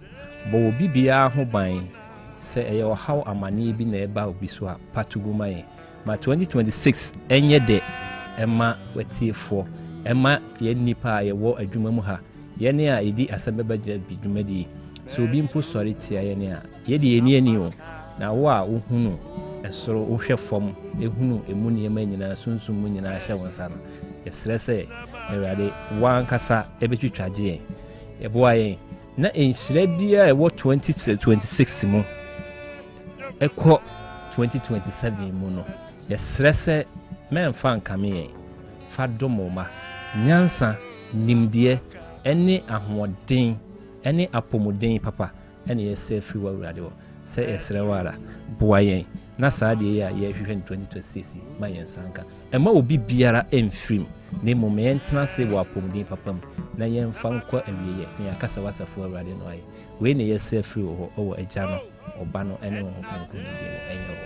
bɔ wɔ bibiara ho ban sɛ ɛyɛ ɔhaw amaneɛ bi na ɛba obi so a, pa to gu ma yɛn. Ma 2026 nyɛ dɛ mma w'atiefoɔ, mma yɛn nnipa a yɛwɔ adwuma mu ha, yɛn a yɛdi Asɛm Bɛba Gyina dwumadi yi. Sɛ obi mpo sɔre tia yɛn a, yɛ deɛ yɛnni ani o, na wo a wohunu soro, wohwɛ fam, hunu emu nneɛma nyinaa, sunsum mu nyinaa hyɛ wo nsa no, yɛsrɛ sɛ, Awurade, wo ankasa bɛtwitwa gye yɛn. Boa yɛn na nhyira biara a ɛwɔ 2026 mu, Ɛkɔ 2027 mu no, yɛsrɛ sɛ mɛmfa nkame yɛn, fa dom wo mma. Nyansa, nimdeɛ, ne ahoɔden ne apɔmuden papa na yɛsrɛ firi wo Awurade hɔ. Sɛ yɛsrɛ wo ara, boa yɛn na saa adeɛ yi a yɛrehwehwɛ no 2026 yi, ma yɛn nsa nka. Mma obi biara mfiri mu, na mmom ma yɛntena ase wɔ apɔmuden papa mu na yɛmfa nkɔ awieɛ, na yɛaka sɛ w'asafo Awurade no ayɛ. Wei na yɛsrɛ firi wo hɔ wɔ Agya no, Ɔba no, ne Honhom Kronkron no din mu.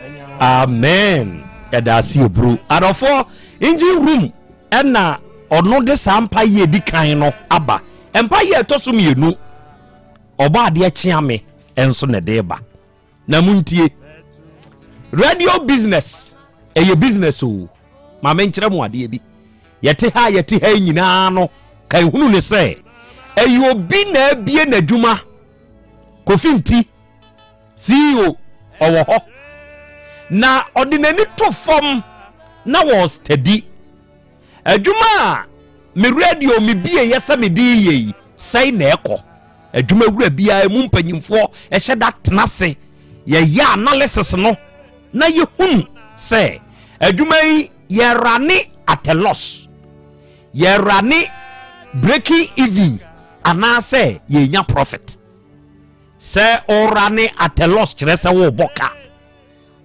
Ɛnyɛ hɔ. Amen yɛda ase eburu adɔfoɔ engine room ɛna ɔno de saa mpa yie di kan no aba mpa yie ɛtɔ so mmienu ɔbɔ adeɛ kyea me nso na ɛde ba na mu ntie radio business ɛyɛ business o maame nkyerɛ mu adeɛ bi yɛte ha yɛte ha nyinaa no ka ehunu ne sɛ ɛyɛ obi na abie n'adwuma kofi nti ceo ɔwɔ hɔ na ɔde n'ani to fam na wɔ steady adwuma a me radio me bie yɛ sɛ mede yɛ yi sɛe na ɛkɔ adwuma wura biara mu mpanyinfoɔ ɛhyɛ da tena ase yɛyɛ analysis no na yɛhunu sɛ adwuma yi yɛrane at a loss yɛrane breaking even anaasɛ yɛnya profit sɛ ɔrane at a loss kyerɛ sɛ wɔrebɔ ka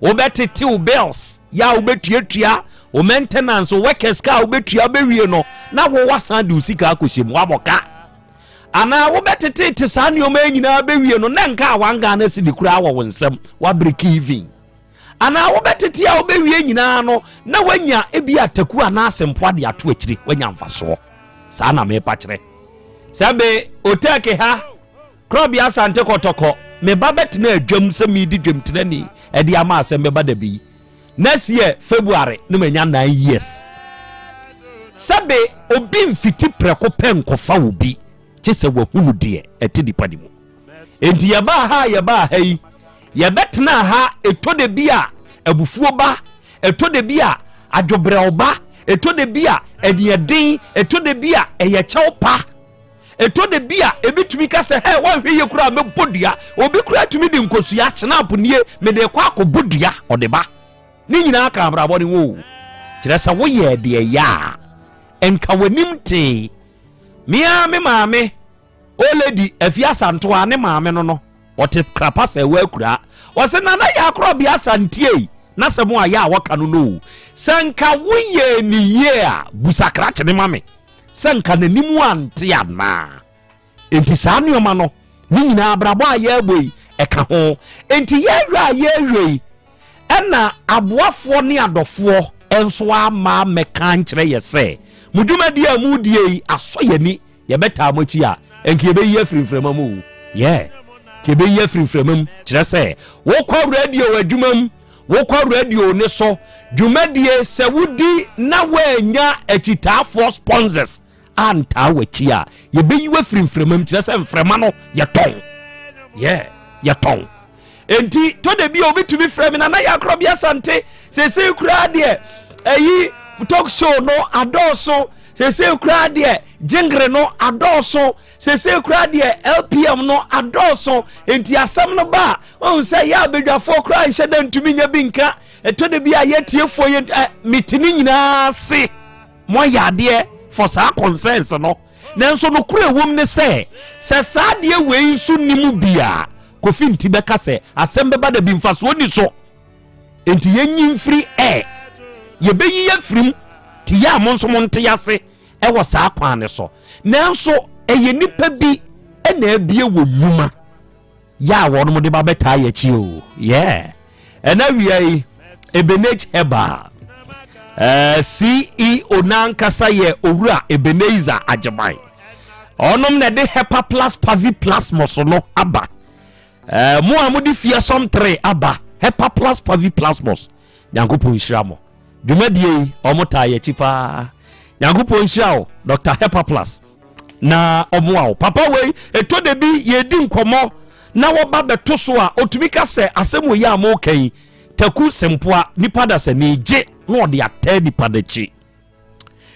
wobɛtetew bills yɛ a wobɛtuatua wo maintenance wo workers ka a wobɛtua bɛwie no na wo wasan de wo sika akɔhyɛ mu wabɔ ka anaa wobɛtetete saa nneɛma yi nyinaa bɛwie no na nka a one Ghana cedi koraa wɔ wo nsam wabreki even anaa wobɛtete a wobɛwie nyinaa no na woanya ebi ataku anaa asɛmpoa de ato akyire woanya mfasoɔ saa na mepa kyerɛ sɛ be otɛke ha Korɔbea Asante Kɔtɔkɔ, me ba bɛtena adwam sɛ meredi dwamtenani de ama asɛm bɛba da bi. Next year February na manya 9 years. Sɛbe obi mfiti prɛko pɛ nkɔfa wo bi, kye sɛ wahunu deɛ ɛte nipa no mu. Enti yɛbaa ha a yɛbaa ha yi, yɛbɛtenaa ha ɛtɔ da bi a abufuo ba, ɛtɔ da bi a adwobrɛw ba, ɛtɔ da bi a aniɛden, ɛtɔ da bi a ɛyɛ kyɛw pa. Ɛtɔ da bi a, ebi tumi ka sɛ, hɛ, woanhwɛ yie koraa a, mɛbɔ dua. Obi koraa tumi de nkosua, hynapo nie, mede rekɔ akɔbɔ dua, ɔde ba. Ne nyinaa ka abrabɔ no ho o. Kyerɛ sɛ woyɛɛ deɛ ɛyɛ a, nka w'anim tee. Me ara me maame, old lady Afie Asantoa, ne maame no no, ɔte Krapa Sɛɛwa akuraa. Ɔse, Nana Yaa Korɔbea Asantie, n'asɛm a yɛ a wɔka no no o. Sɛ nka woyɛɛ ne yie a, busa krakye no ma me. sɛ nka n'anim ante anaa. Enti saa nneɛma no ne nyinaa abrabɔ a yɛrebɔ yi ɛka ho. Enti yɛhwɛ a yɛhwɛ yi ɛna aboafoɔ ne adɔfoɔ nso ama mɛka nkyerɛ yɛ sɛ mo dwumadie a modie yi asɔ yɛn ani yɛbɛtaa mo akyi a nka yɛbɛyi afiri mframa mu o yɛ ka yɛbɛyi afiri mframa mu kyerɛ sɛ wokɔ radio adwuma mu Wokɔ radio ne so dwumadie sɛ wodi na woannya akyitaafoɔ sponsors antaa w'akyi a, yɛbɛyi wo afiri mframa mu, kyerɛ sɛ mframa no yɛtɔn. Yeah, yɛtɔn. Enti tɔ da bi a obi tumi frɛ me na na yɛakorɔ bi asante seesei koraa deɛ ɛyi talk show no adɔɔso seesei koraa deɛ jingre no adɔɔso seesei koraa deɛ lpm no adɔɔso enti asɛm no ba a Wohu sɛ yɛ abadwafoɔ koraa nhyɛ da ntumi nya bi nka. Ɛtɔ da bi a yɛ atiefoɔ yɛ ɛ mete ne nyinaa ase. Moayɛ adeɛ for saa concerns no. Nanso nokorɛ ɛwom ne sɛ, sɛ saa adeɛ wei nso nni mu bi a, Kofi Nti bɛka sɛ asɛm bɛba da bi mfasoɔ nni so. Enti yɛnyi mfiri ɛ. Yɛbɛyi afiri mu. Nti yɛ a mo nso monte ase wɔ saa kwan no so. Nanso ɛyɛ nnipa bi na abue wɔn nnwuma. Yɛ a wɔnom de ba bɛtaa yɛ akyi o yeah ɛna wia yi Ebenage Herbal eh, CEO n'ankasa yɛ owura Ebenezer Agyeman ɔnom na ɛde Hepa Plus Pavi Plus mɔso no aba eh, mo a mode fie sɔm 3 aba Hepa Plus Pavi Plus mɔs Nyankopɔn nhyira mo dwumadie yi ɔmo taa yɛ akyi paa Nyankopɔn nhyira wo Dr. Hepa Plus na ɔmoa wo papa wei ɛtɔ da bi yɛdi nkɔmmɔ na wɔba bɛto so a ɔtumi ka sɛ asɛm wei a moka yi taku sempoa nipa dasani gye na ɔde ataa nipa no akyi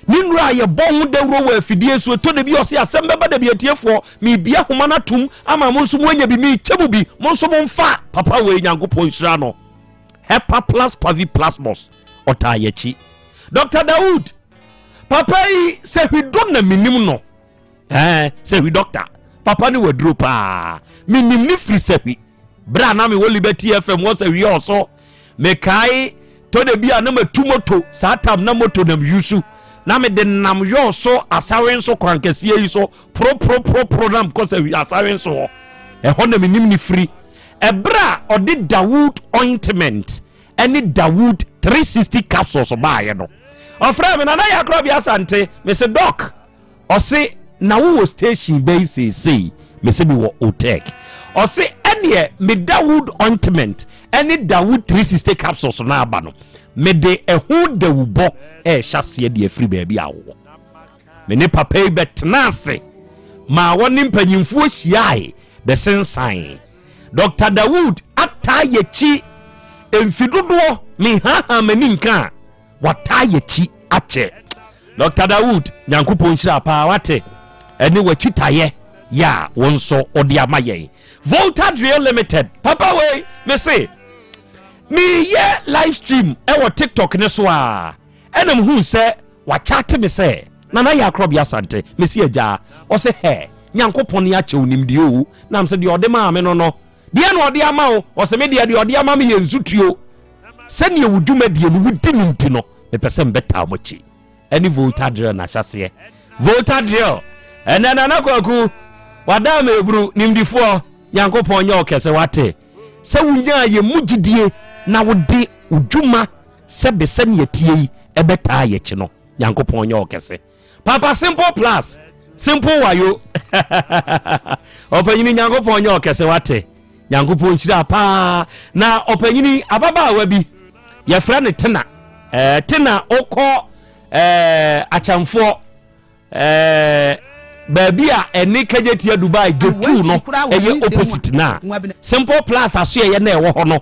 ne nnura a yɛbɔ ho dawuro wɔ afidie so ɛtɔ da bi ɔse asɛm bɛba da bi atiefoɔ mebia homa no atom ama mo nso moanya bi mekyɛ mu bi mo nso momfa papa wei nyankopɔn nhyira no hepa plus pavi plasmos ɔtaa yɛkyi Dr. Dawood Papa yi sɛ hwido na menim no ɛɛ sɛ hwi dɔkta Papa ne waduro paa. Menim ne firi sahwi. Berɛ a na mewɔ Liberty FM wɔ sahwi ɔso. Mekae tɔ da bi a na matu moto saa tam na moto nam yusu. Na mede nam yɔɔ so asawe nso kwan kɛseɛ yi so poroporoporoporo na mekɔ sahwi asawe nso hɔ. Ɛhɔ na menim ne firi. Ɛberɛ a ɔde Dawood ointment ɛne Dawood 360 capsules baeɛ no, ɔfrɛɛ me Nana Yakorɔbi Asante. Mese Doc, Ɔse na wo wɔ station bɛn seesei? Mese me wɔ Otec. Ɔse ɛneɛ me Dawood ointment ɛne Dawood 360 capsules no aba no, mede ɛho dawubɔ ɛɛhyɛ aseɛ de afiri baabi a wowɔ. Me ne papa yi bɛtena ase maa wɔne mpanyinfoɔ hyiae bɛsensan. Dr. Dawood ataa yɛkyi mfi dodoɔ, menhaahaa m'ani nka a, wataa yɛkyi akyɛ. Doctor Dawood Nyankopɔn nhyira paa wate ɛne wakyitayɛ yɛ a wo nso wode ama yɛn. Volta Drill Limited papa wei me se meyɛ live stream ɛwɔ TikTok ne so a ɛna mehu sɛ wakyate me sɛ Nana yɛ akorɔbea Asante me se agyaa ɔse hɛ Nyankopɔn ne akyɛ wo nimdeɛ o nam sɛ deɛ ɔde maa me no no deɛ na ɔde ama wo ɔse me deɛ deɛ ɔde ama me yɛ nsutuo sɛdeɛ wo dwumadie no wodi no nti no mepɛ sɛ mbɛtaa mo akyi ɛne Volta Drill n'ahyɛseɛ Volta Drill ɛnɛ Nana Kwaku wadaa ma eburu nimdifoɔ Nyankopɔn nyɛ ɔkɛse wate sɛ wonyaa yɛn mu gyidie na wode wo dwuma sɛbe sɛnea tie yi ɛbɛtaa yɛkyi no Nyankopɔn nyɛ ɔkɛse Papa Simple Plus Simple wayo ɔpanyini Nyankopɔn nyɛ ɔkɛse wate Nyankopɔn nhyira paa na ɔpanyini ababaawa bi yɛfrɛ no Tena eh, Tena wokɔ eh, Akyɛmfoɔ eh, baabi a ɛne Kagyetia Dubai getu no ɛyɛ opposite na Simple Plus aso ɛyɛ na ɛwɔ hɔ no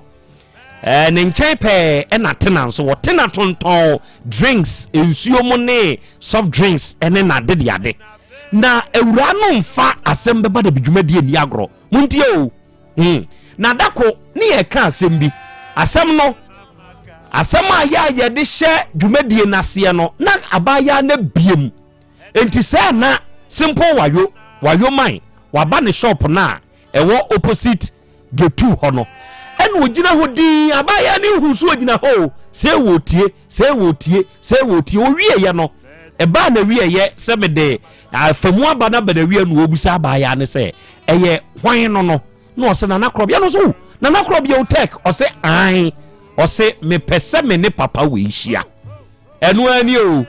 eh, ne nkyɛn pɛɛ ɛna Tena nso wɔ Tena tontɔn drinks nsuo mu ne soft drinks ɛne n'ade de ade na awuraa no mfa asɛm bɛba da bi dwumadie nni agorɔ Montie o. Hmm. Na da ko ne yɛka asɛm bi. Asɛm no, asɛm a yɛ a yɛde hyɛ dwumadie no aseɛ no, na abaayaa no abiem. Enti sɛ na simple wayo, wayo man, waba ne shop no a ɛwɔ opposite gate hɔ no, ɛna ogyina hɔ din, abaayaa no nhu so ogyina hɔ o, sɛ wɔ tie, sɛ wɔ tie, sɛ wɔ tie, owieɛ no, ɛbaa na wieɛ sɛ mede afamu aba no aba na wie no ɔbusa abaayaa no sɛ ɛyɛ hwan no no na ɔsɛ nana korɔbea no so nana korɔbea o tech ɔsɛ an ɔsɛ mepɛ sɛ me ne papa wei hyia ɛno ani o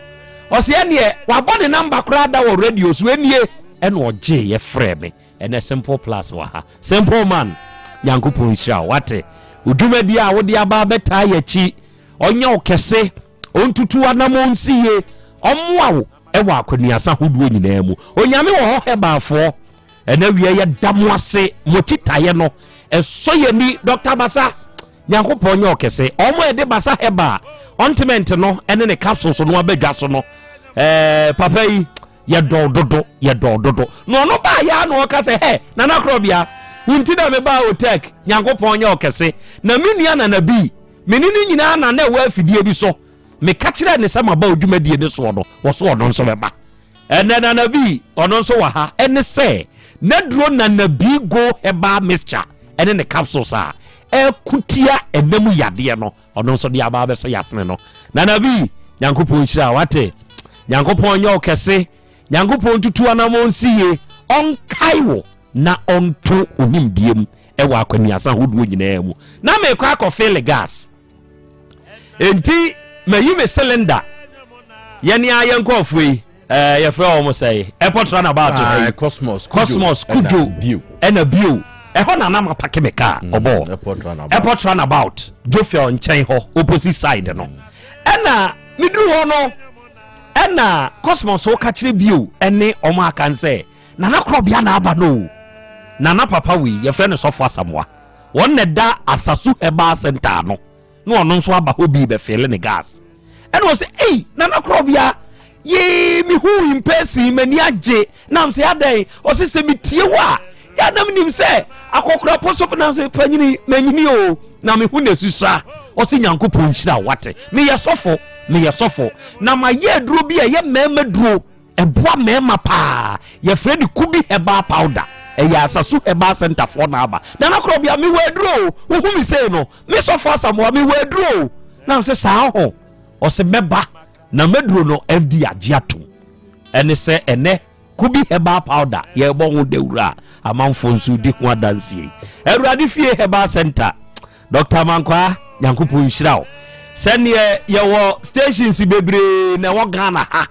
ɔsɛ ɛneɛ wabɔ ne namba koraa da wɔ radio so ɛnie ɛna ɔgye yɛ frɛ me Ɛnɛ simple plus wɔ ha. Simple man, Nyankopɔn nhyira wo. Wate? Wo dwumadi a wode aba abɛtaa yɛn akyi, ɔnyɛ wo kɛse, ɔntutu w'anammɔn nsi yie, ɔmmoa wo wɔ akwannuasa hodoɔ nyinaa mu. Onyame wɔ hɔ Hebalfoɔ. Ɛnɛ awia yɛda mo ase, mo akyitaeɛ no, ɛsɔ yɛn ani. Dr. Basa, Nyankopɔn nyɛ wo kɛse. Wɔn a ɛde Basa Herbal ointment no ne ne capsules no aba dwa so no, eh, papa yi, yɛdɔw dodo yɛdɔw dodo na ɔno baa yɛ na ɔka sɛ hɛ nana korɔbea wo nti na mebaa otek nyankopɔn nyɛ ɔkɛse na me nua nana bi me ne ne nyinaa na na ɛwɔ afidie bi so meka kyerɛ ne sɛ maba odwumadie ne soɔ no wɔ so ɔno nso bɛba ɛnɛ nana bi ɔno nso wɔ ha ɛne sɛ n'aduro nana bi go herbal mixture ɛne ne capsules a ɛko tia ɛnam yadeɛ no ɔno nso de aba abɛsɔ yasene no nana bi nyankopɔn nhyira wate nyankopɔn nyɛ wo kɛse nyankopɔn ntutu anamɔ nsi yie ɔnkae wo na ɔnto onimdeɛ mu ɛwɔ akwaniasa hodoɔ nyinaa mu na mekɔ akɔ fele gas enti mayi me cylinder yɛne a yɛn nkurɔfoɔ yi ɛɛ yɛfrɛ wɔn sɛ airport runabout ha yi cosmos cosmos kujo ɛna bio ɛhɔ na anam apake me kaa mm, ɔbɔ airport runabout jofiel nkyɛn hɔ opposite side no ɛna meduru hɔ no ɛna cosmos ka kyerɛ bio ɛne wɔn aka sɛ nana korɔbea na aba no o nana papa wei yɛfrɛ no sɔfo asamoa wɔn na ɛda asasu herbal center ano. na ɔno nso aba hɔ bi bɛfeele ne gas ɛna ɔsɛ ei nana korɔbea yee mehu in person m'ani agye nam sɛ adɛn ɔsɛ sɛ metie wo a yɛanam nim sɛ akɔkora po so nam sɛ panyini manyini o na mehu na susua ɔsɛ nyankopɔn nhyira wate meyɛ sɔfo meyɛ sɔfo na mayɛ aduro bi a ɛyɛ mmarima duro Ɛboa mmarima paa. Yɛfrɛ no Kubi herbal powder. Ɛyɛ Asasu Herbal Centre foɔ na aba. Nana Korɔbea, mewɔ aduro o, wohu me sei no, me sɔfo Asamoah, mewɔ aduro o. Na mese saa ho? Ɔse mɛba na m'aduro no FDA agye atom. Ɛne sɛ ɛnɛ Kubi Herbal Powder yɛrebɔ ho dawuro a amanfoɔ nso redi ho adanseɛ yi. Awurade Fie Herbal Centre, Dr. Amankwaa, Nyankopɔn nhyira wo. Sɛdeɛ yɛwɔ stations bebree na ɛwɔ Ghana ha,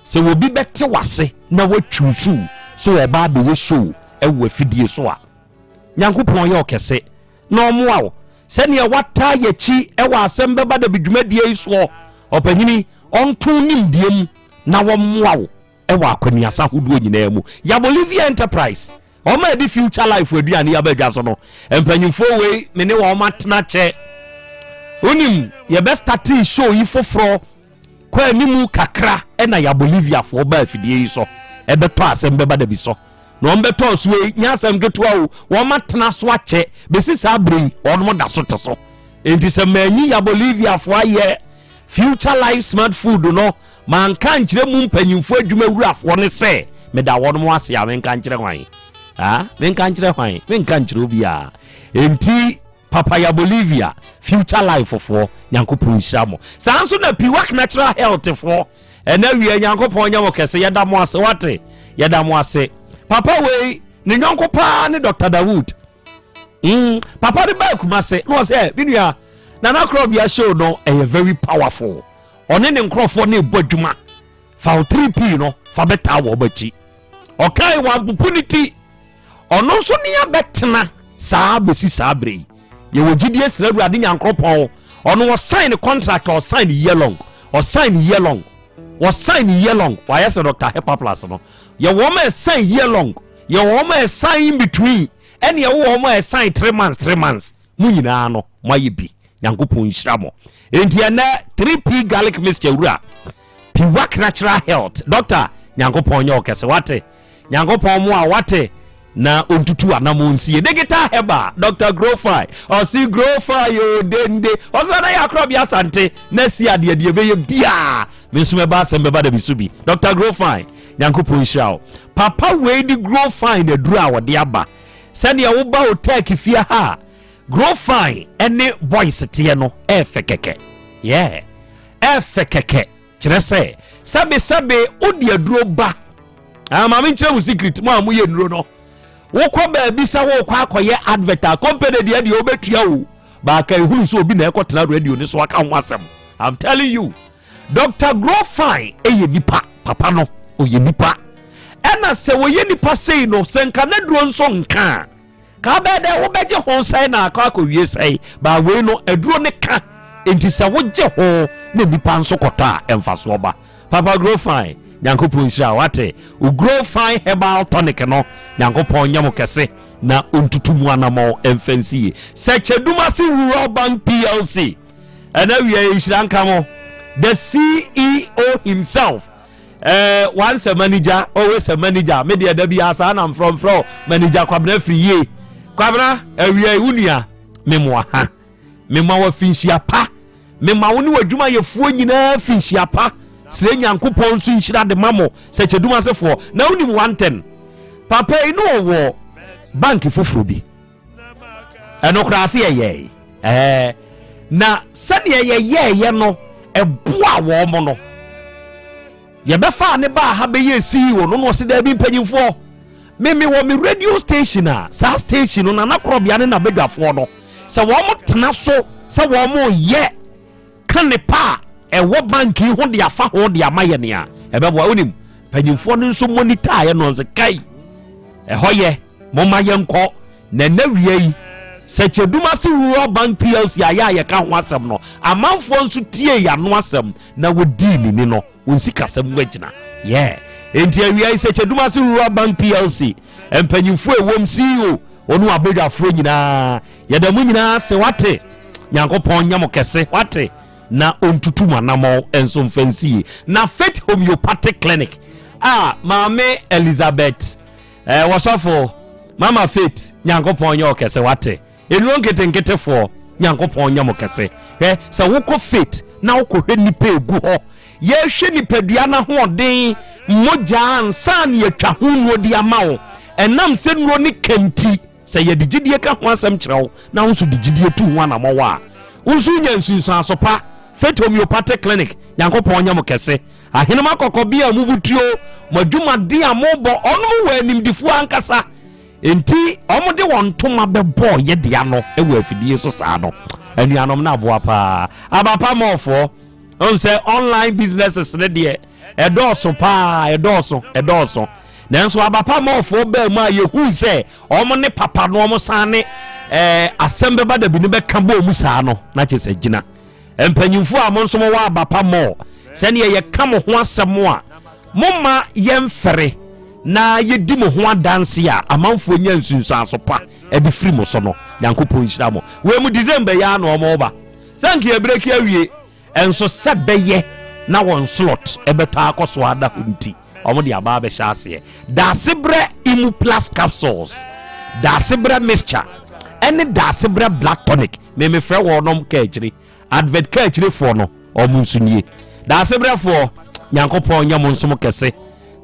Sɛ obi bɛte w'ase na watwiw so sɛ ɔreba abɛyɛ show wɔ afidie so a, Nyankopɔn yɛ ɔkɛse na ɔmmoa wo. Sɛdeɛ wataa yɛakyi wɔ asɛm bɛba da bi dwumadie yi soɔ, ɔpanyini, ɔnto wo nimdeɛ mu na wɔmmoa wo wɔ akwanuasa ahodoɔ nyinaa mu. Yabolivia Enterprise. Wɔn a ɛde Future Life aduane yi aba dwa so no, mpanyinfoɔ wei me ne wɔn atena kyɛ. Wonim, yɛbɛstate show yi foforɔ kɔ animu kakra ɛna yɛ Boliviafoɔ ba afidie yi so ɛbɛtɔ asɛm bɛba da bi so. Na wɔn bɛtɔ so yi, nyɛ asɛm ketewa o, wɔn atena so akyɛ bɛsi saa bere yi, wɔn da so te so. Enti sɛ manyi yɛ Boliviafoɔ ayɛ Future Life Smart Food no, manka ankyerɛ mu mpanyimfoɔ adwumawurafoɔ no sɛ meda wɔnom ase a, menka nkyerɛ hwan? Ah, menka nkyerɛ hwan? Menka nkyerɛ obiara. Enti, Papaya Bolivia, Future Life foɔ, Nyankopɔn nhyira mo. Saa nso na Piwak Natural Health foɔ, ɛnɛ awia Nyankopɔn nyɛ mo kɛse, yɛda mo ase, wate? Yɛda mo ase. Papa wei, ne nyɔnko paa ne Dr. Dawood. Mm, papa no baa Kumase na ɔsɛ eh, me nua Nana Korɔbea show no ɛyɛ very powerful. Ɔne ne nkurɔfoɔ no ɛbɔ adwuma. Fa wo 3P no fa bɛtaa wɔ akyi. Ɔkae wampopo ne ti. Ɔno nso ne abɛtena saa bɛsi saa berɛ yi. Yɛwɔ gyidie srɛ Awurade Nyankoropɔn. Ɔno ɔsign ne contract ɔsign ne year long. Ɔsign ne year long. Ɔsign ne year long. Wayɛ sɛ Dr. Hepaplus no. Yɛwɔ wɔn a ɛsign year long. Yɛwɔ wɔn a ɛsign in between. Ɛne ɛwɔ wɔn a ɛsan 3 months 3 months. Mo nyinaa no moayɛ bi. Nyankopɔn nhyira mo. Enti ɛnɛ 3P garlic mixture wura Piwak Natural Health doctor, Nyankopɔn nyɛ ɔkɛse wate. Nyankopɔn mo a wate na ontutu anamo nsie. Digital Herbal Dr. Growfy ɔsi Growfy o dende ɔsɛ na yɛ akorɔ bi asante na si adeɛ deɛ ɛbɛyɛ biaa me nso mɛba asɛm bɛba da bi so bi. Dr. Growfy, Nyankopɔn nhyira wo. Papa wei de Grow Fine aduru a wɔde aba. Sɛdeɛ woba Otec fie ha a, Grow Fine ne boys teɛ no ɛɛfɛ kɛkɛ. Yeah, ɛɛfɛ kɛkɛ. Kyerɛ sɛ, sɛbe sɛbe wode aduro ba. Ah, maame nkyerɛ mo secret mo a moyɛ nnuro no. Wokɔ baabi sɛ wokɔ akɔyɛ advert a, company deɛ deɛ wobɛtua o. Baaka ehunu sɛ obi na ɛkɔtena radio ne so aka ho asɛm. I'm telling you. Doctor Grofine yɛ nipa, papa no ɔyɛ nipa. Ɛna sɛ wɔyɛ nipa sei no, sɛ nka n'aduro nso nka a, ka bɛyɛ dɛ wobɛgye ho sɛe na akɔ akɔwie sɛe. Baa wei no, aduro ne ka, enti sɛ wogye ho na nipa nso kɔtɔ a, ɛmfasoɔ ba. Papa Grofine, Nyankopɔn nhyira wo, wate? Wo Grofine Herbal Tonic no, Nyankopɔn nyɛ mo kɛse na ɔntutu mu anamɔn mfa nsi yie. Sɛ Kyedumase Rural Bank PLC. Ɛna wia yi nhyira nka mo. The CEO himself. Eh, once a manager, always a manager. Me deɛ da bi asa na mfrɔ mfrɔ manager Kwabena firi yie. Kwabena, awia yi wo nua, me mo aha. Me ma wa finhyia pa. Me ma wo ne w'adwumayɛfoɔ nyinaa finhyia pa. Srɛ Nyankopɔn nso nhyira de ma mo sɛ kyɛdum asefoɔ. Na wonim one thing. Papa yi no ɔwɔ bank foforɔ bi. Ɛno koraa se yɛyɛe. Ɛɛ, na sɛdeɛ yɛyɛeɛ no ɛboa wɔn no. Yɛbɛfaa ne baa ha bɛyɛɛ CEO no na ɔse daabi mpanyinfoɔ, me mewɔ me radio station a saa station no Nana Korɔbea ne n'abadwafoɔ no sɛ wɔn tena so sɛ wɔn yɛ ka nnepa a ɛwɔ bank yi ho de afa ho de ama yɛn a, ɛbɛboa. Wonim, mpanyimfoɔ no nso monitaeɛ no nso kai, ɛhɔ yɛ, momma yɛnkɔ. Na ɛnɛ wia yi, sɛ Kyedumase Rural Bank PLC ayɛ a yɛka ho asɛm no, amanfoɔ nso tiee yɛn ano asɛm na wɔdii ne ni no, wɔn sikasɛm mu agyina. Yeah. Enti awia yi, sɛ Kyedumase Rural Bank PLC mpanyimfoɔ ɛwom, CEO, wɔn abadwafoɔ nyinaa, Yɛda mo nyinaa ase wate. Nyankopɔn nyɛ mo kɛse wate na ɔntutu mo anamɔn nso mfa nsie. Na Faith Homeopathic Clinic a Maame Elizabeth eh, wɔsɔfo Mama Faith Nyankopɔn nyɛ ɔkɛse wate. Nnuro nketenketefoɔ Nyankopɔn nyɛ mo kɛse. Hwɛ sɛ wokɔ Faith na wokɔhwɛ nnipa egu hɔ. Yɛhwɛ nipadua no ahoɔden, mogya ansa na yɛatwa ho nnuro de ama wo. Ɛnam sɛ nnuro ne ka nti, sɛ yɛde gyidie ka ho asɛm kyerɛ wo na wo nso de gyidie tu ho anammɔn a, wo nso wonya nsunsuanso pa. Faith Homeopathic Clinic, Nyankopɔn nyɛ mo kɛse. Ahenem akɔkɔbea a mubutuo, mo adwumaden a mobɔ, ɔnom wɔ animdifoɔ ankasa. Enti wɔde wɔn ntoma bɛbɔɔ yɛdea no wɔ afidie so saa no. Anuanom na aboa paa. Abapa mɔɔfoɔ, ɔn sɛ online businesses ne deɛ ɛdɔɔso paa, ɛdɔɔso, ɛdɔɔso. Nanso abapa mɔɔfoɔ baa mu a yɛhuu sɛ wɔn ne papa no wɔn san ne ɛɛ asɛm bɛba dabi no bɛka bɔɔ mu saa no, na kyerɛ sɛ gyina. Mpanyimfoɔ a mo nso mowɔ aba pa mɔ, sɛdeɛ yɛka mo ho asɛm a, momma yɛmfɛre na yɛdi mo ho adanse a amanfoɔ nya nsunsuanso pa de firi mo so no. Nyankopɔn nhyira mo. Wei mu December yi ara na wɔreba. Sɛ anka yɛbreki awie, nso sɛ bɛyɛ na wɔn slot bɛtɔ akɔ so ada hɔ nti, wɔde aba abɛhyɛ aseɛ. Daasebrɛ Imu Plus Capsules, Daasebrɛ Mixture, ɛne Daasebrɛ Black Tonic. Me mefrɛ wɔnom kaakyire. Advert kaakyirefoɔ no, wɔn nso nie. Daasebrɛfoɔ, Nyankopɔn nyɛ mo nso mo kɛse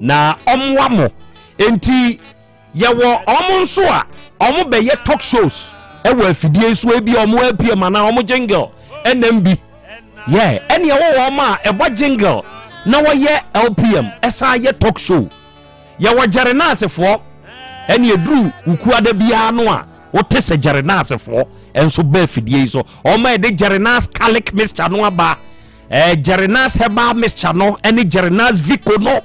na ɔmmoa mo. Enti yɛwɔ wɔn nso a wɔn bɛyɛ talk shows ɛwɔ afidie so, ebi wɔn APM anaa wɔn jingle ɛnam bi. Yeah, ɛne ɛwɔ wɔn a ɛbɔ jingle na wɔyɛ LPM ɛsan yɛ talk show. Yɛwɔ Gyɛrenaasefoɔ, ɛne ɛduru Wukuada biara no a, wote sɛ Gyɛrenaasefoɔ nso ba afidie yi so. Wɔn a yɛde Gyɛrenaas Garlic Mixture no aba, ɛɛ Gyɛrenaas Herbal Mixture no ɛne Gyɛrenaas Vico no.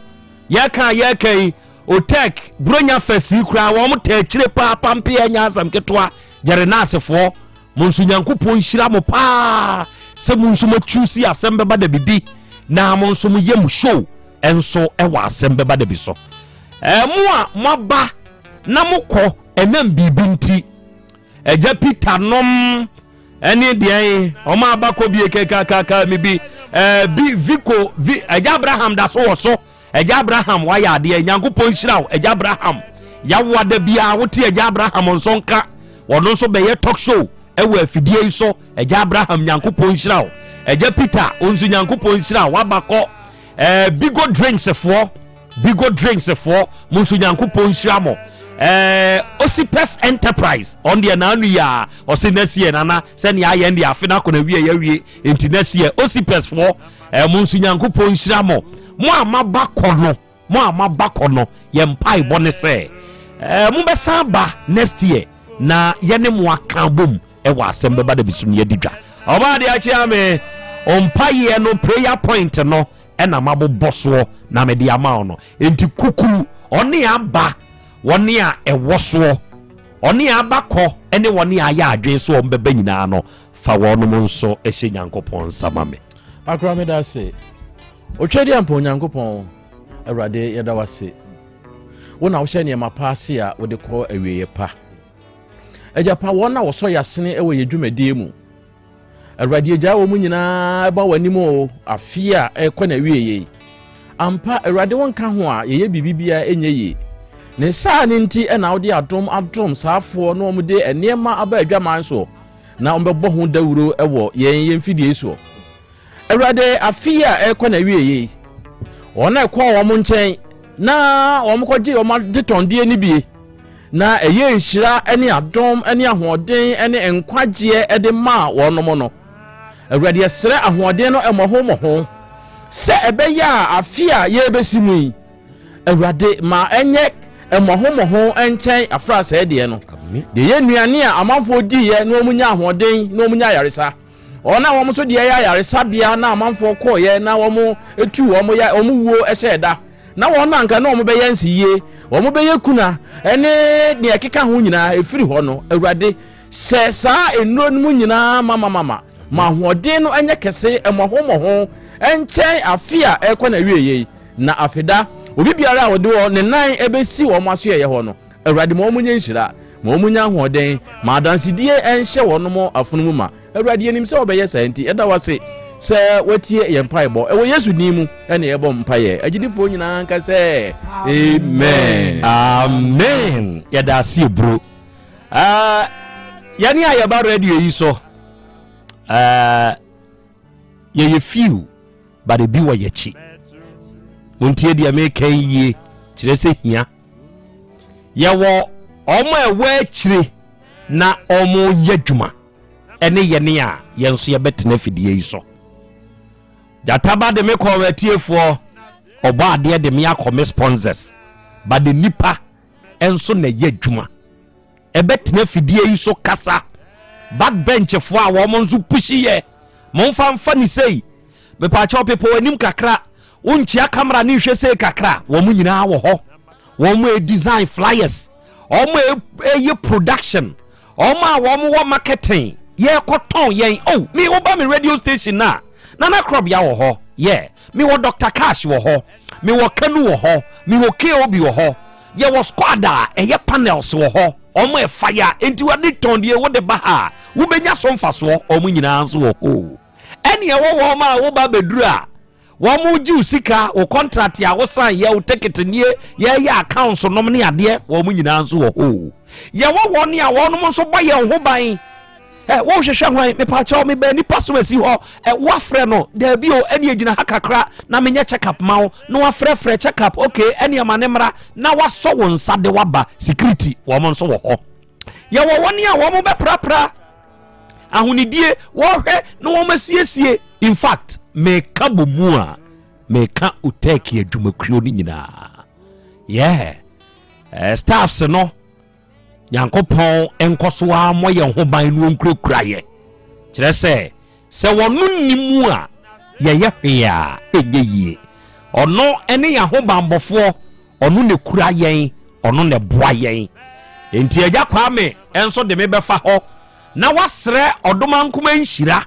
Yɛka a yɛka yi, Otek, Buronya Fest yi koraa, wɔn ta akyire paa pampe anya asɛm ketewa. Gyɛrenaasefoɔ, Mo nso Nyankopɔn nhyira mo paa sɛ mo nso mo choose asɛm bɛba da bibi na mo nso mo yɛ mo show nso ɛwɔ asɛm bɛba da bi so. Ɛɛ mo a mo aba na mo kɔ ɛnam biribi nti ɛgya Peter nom ɛne deɛn ɔmo aba kɔ bie kekakaka mi bi ɛɛ bi Vico vi ɛgya Abraham da so wɔ so. Agya Abraham wayɛ adeɛ Nyankopɔn nhyira wo Agya Abraham yawoa da biara wote Agya Abraham nso nka wɔno nso bɛyɛ talk show ɛwɔ afidie yi so Agya Abraham Nyankopɔn nhyira wo Agya Peter wo nso Nyankopɔn nhyira wo waba kɔ ɛɛ Bigo drinks foɔ Bigo drinks foɔ mo nso Nyankopɔn nhyira mo ɛɛ Osipes Enterprise ɔn deɛ n'ano yi a ɔse nasi yɛ nana sɛnea ayɛ deɛ afe no akɔ na wie yɛ awie nti nasi yɛ Osipes foɔ Eh, mo nso Nyankopɔn nhyira mo. Mo a moaba kɔ no, mo a moaba kɔ no, yɛn mpaebɔ ne sɛ, eh, mobɛsan aba next year na yɛne mo aka bom ɛwɔ asɛm bɛba da bi so ne yɛadi dwa. Ɔbaa deɛ akyea me, mpaeɛ no prayer point no ɛna mabobɔ soɔ na mede ama wo no. Enti kukuru ɔne aba wɔne a ɛwɔ soɔ, ɔne aba kɔ ɛne wɔne a ayɛ adwene so wɔn bɛba nyinaa no, Fa wɔnom nso hyɛ Nyankopɔn nsa ma me. Akora meda ase. Otwadiampa Onyankopɔn, Awurade yɛda wo ase. Wo na wohyɛ nneɛma pa ase a wode kɔ awieeɛ pa. Agya pa wɔn a wɔsɔ yɛn asene wɔ yɛn dwumadie mu. Awurade agyaa wɔn nyinaa ba w'anim o afe a ɛrekɔ n'awieeɛ yi. Ampa, Awurade wo nka ho a, yɛyɛ biribi biara ɛnyɛ yie. Ne saa no nti na wode adom adom saafoɔ na wɔde nneɛma aba adwaman soɔ na wɔbɛbɔ ho dawuro wɔ yɛn yɛn mfidie yi soɔ. Awurade, afe yi a ɛrekɔ n'awieeɛ yi, wɔn a ɛkɔɔ wɔn nkyɛn na wɔkɔgye wɔn adetɔndeɛ no bie, na ɛyɛ nhyira ne adom ne ahoɔden ne nkwagyeɛ de maa wɔnom no. Awurade, yɛsrɛ ahoɔden no mmɔho mmɔho sɛ ɛbɛyɛ a afe a yɛrebɛsi mu yi, Awurade, ma ɛnyɛ mmɔho mmɔho nkyɛn afrasɛɛ deɛ no. Deɛ ɛyɛ nnuane a amanfoɔ diiɛ na wɔn nya ahoɔden na wɔn nya ayaresa. Wɔn a wɔn nso deɛ yɛ ayaresabea na amanfoɔ kɔɔeɛ na wɔn tu wɔn ya wɔn wuo hyɛɛ da. Na wɔn anka na wɔn bɛyɛ nsiyie, wɔn bɛyɛ kuna ne deɛ ɛkeka ho nyinaa ɛfiri hɔ no, Awurade, hyɛ saa nnuro no mu nyinaa mamamama. Ma ahoɔden no nyɛ kɛse mmɔho mmɔho nkyɛn afe a ɛrekɔ n'awieeɛ yi. Na afeda, obi biara a ɔde wɔ ne nan bɛsi wɔn asoɛeɛ hɔ no, Awurade ma wɔn nyɛ nhyira, ma wɔn nya ahoɔden, ma adansedie nhyɛ wɔn afono mu ma. Awurade, yɛnim sɛ wobɛyɛ saa nti, yɛda wo ase sɛ woatie yɛn mpaebɔ. Ɛwɔ Yesu din mu na yɛbɔ mpaeɛ. Agyidifoɔ nyinaa nka sɛ, Amen. Amen. Yɛda ase eburo. Uh, yɛne a yɛba radio yi so, uh, yɛyɛ few. But ebi wɔ yɛkyi. Montie deɛ meka yi yie, kyerɛ sɛ hia. Yɛwɔ wɔn a ɛwɔ akyire na wɔyɛ adwuma ɛne yɛne a yɛn nso yɛbɛtena afidie yi so. Gyataba de me kɔɔ atiefoɔ, ɔbɔ adeɛ de me akɔ me sponsors, but the nipa nso na ɛyɛ adwuma. Ɛbɛtena afidie yi so kasa. Backbenchfoɔ a wɔn nso pushi yɛ, momfa mfa ne sei. Mepaakyɛw pepa w'anim kakra, wonkyia camera ne nhwɛ sei kakra, wɔn nyinaa wɔ hɔ. Wɔn a design flyers, wɔn a ɛyɛ production, wɔn a wɔn wɔ marketing, yɛkɔtɔn yɛn. Oh, me woba me radio station na Nana Korɔbea wɔ hɔ, yeah, mewɔ Dr. Cash wɔ hɔ, mewɔ Kanu wɔ hɔ, mewɔ KOB wɔ hɔ, yɛwɔ squad a ɛyɛ panels wɔ hɔ, wɔn a ɛfa ya, enti wɔde tɔn deɛ wode ba ha a, wobɛnya so mfasoɔ, wɔn nyinaa nso wɔ hɔ. Ɛne ɛwɔ wɔn a woba bɛduru a, wɔn gye wo sika, wo contract a wo sign yɛ, wo ticket nie, yɛyɛ accounts nom ne adeɛ, wɔn nyinaa nso wɔ hɔ. Yɛwɔ wɔn a wɔnom nso bɔ yɛn ho ban. Ɛ wohwehwɛ hwan? Mepaakyɛw mebɛn nipa so asi hɔ. Ɛ woafrɛ no? Daabi o, ɛne egyina ha kakra na menyɛ check up ma wo. Na wafrɛfrɛ check up, okay, ɛne ɛma ne mmra na wasɔ wo nsa de waba. Security wɔn nso wɔ hɔ. Yɛwɔ wɔn a wɔn bɛprapra ahonidie, wɔhwɛ na wɔn asiesie. In fact, meka bɔ mu a, meka Uteki adwumakuo no nyinaa. Yeah. Eh, staffs no, Nyankopɔn nkɔ so ara mmɔ yɛn ho ban no ɔnkurakura yɛ. Kyerɛ sɛ, sɛ wɔno nni mu a, yɛyɛ hwee a ɛnyɛ yie. Ɔno ne yɛn ahobanbɔfoɔ, ɔno na ɛkura yɛn, ɔno na ɛboa yɛn. Enti Agya Kwame nso de me bɛfa hɔ na wasrɛ Ɔdomankoma nhyira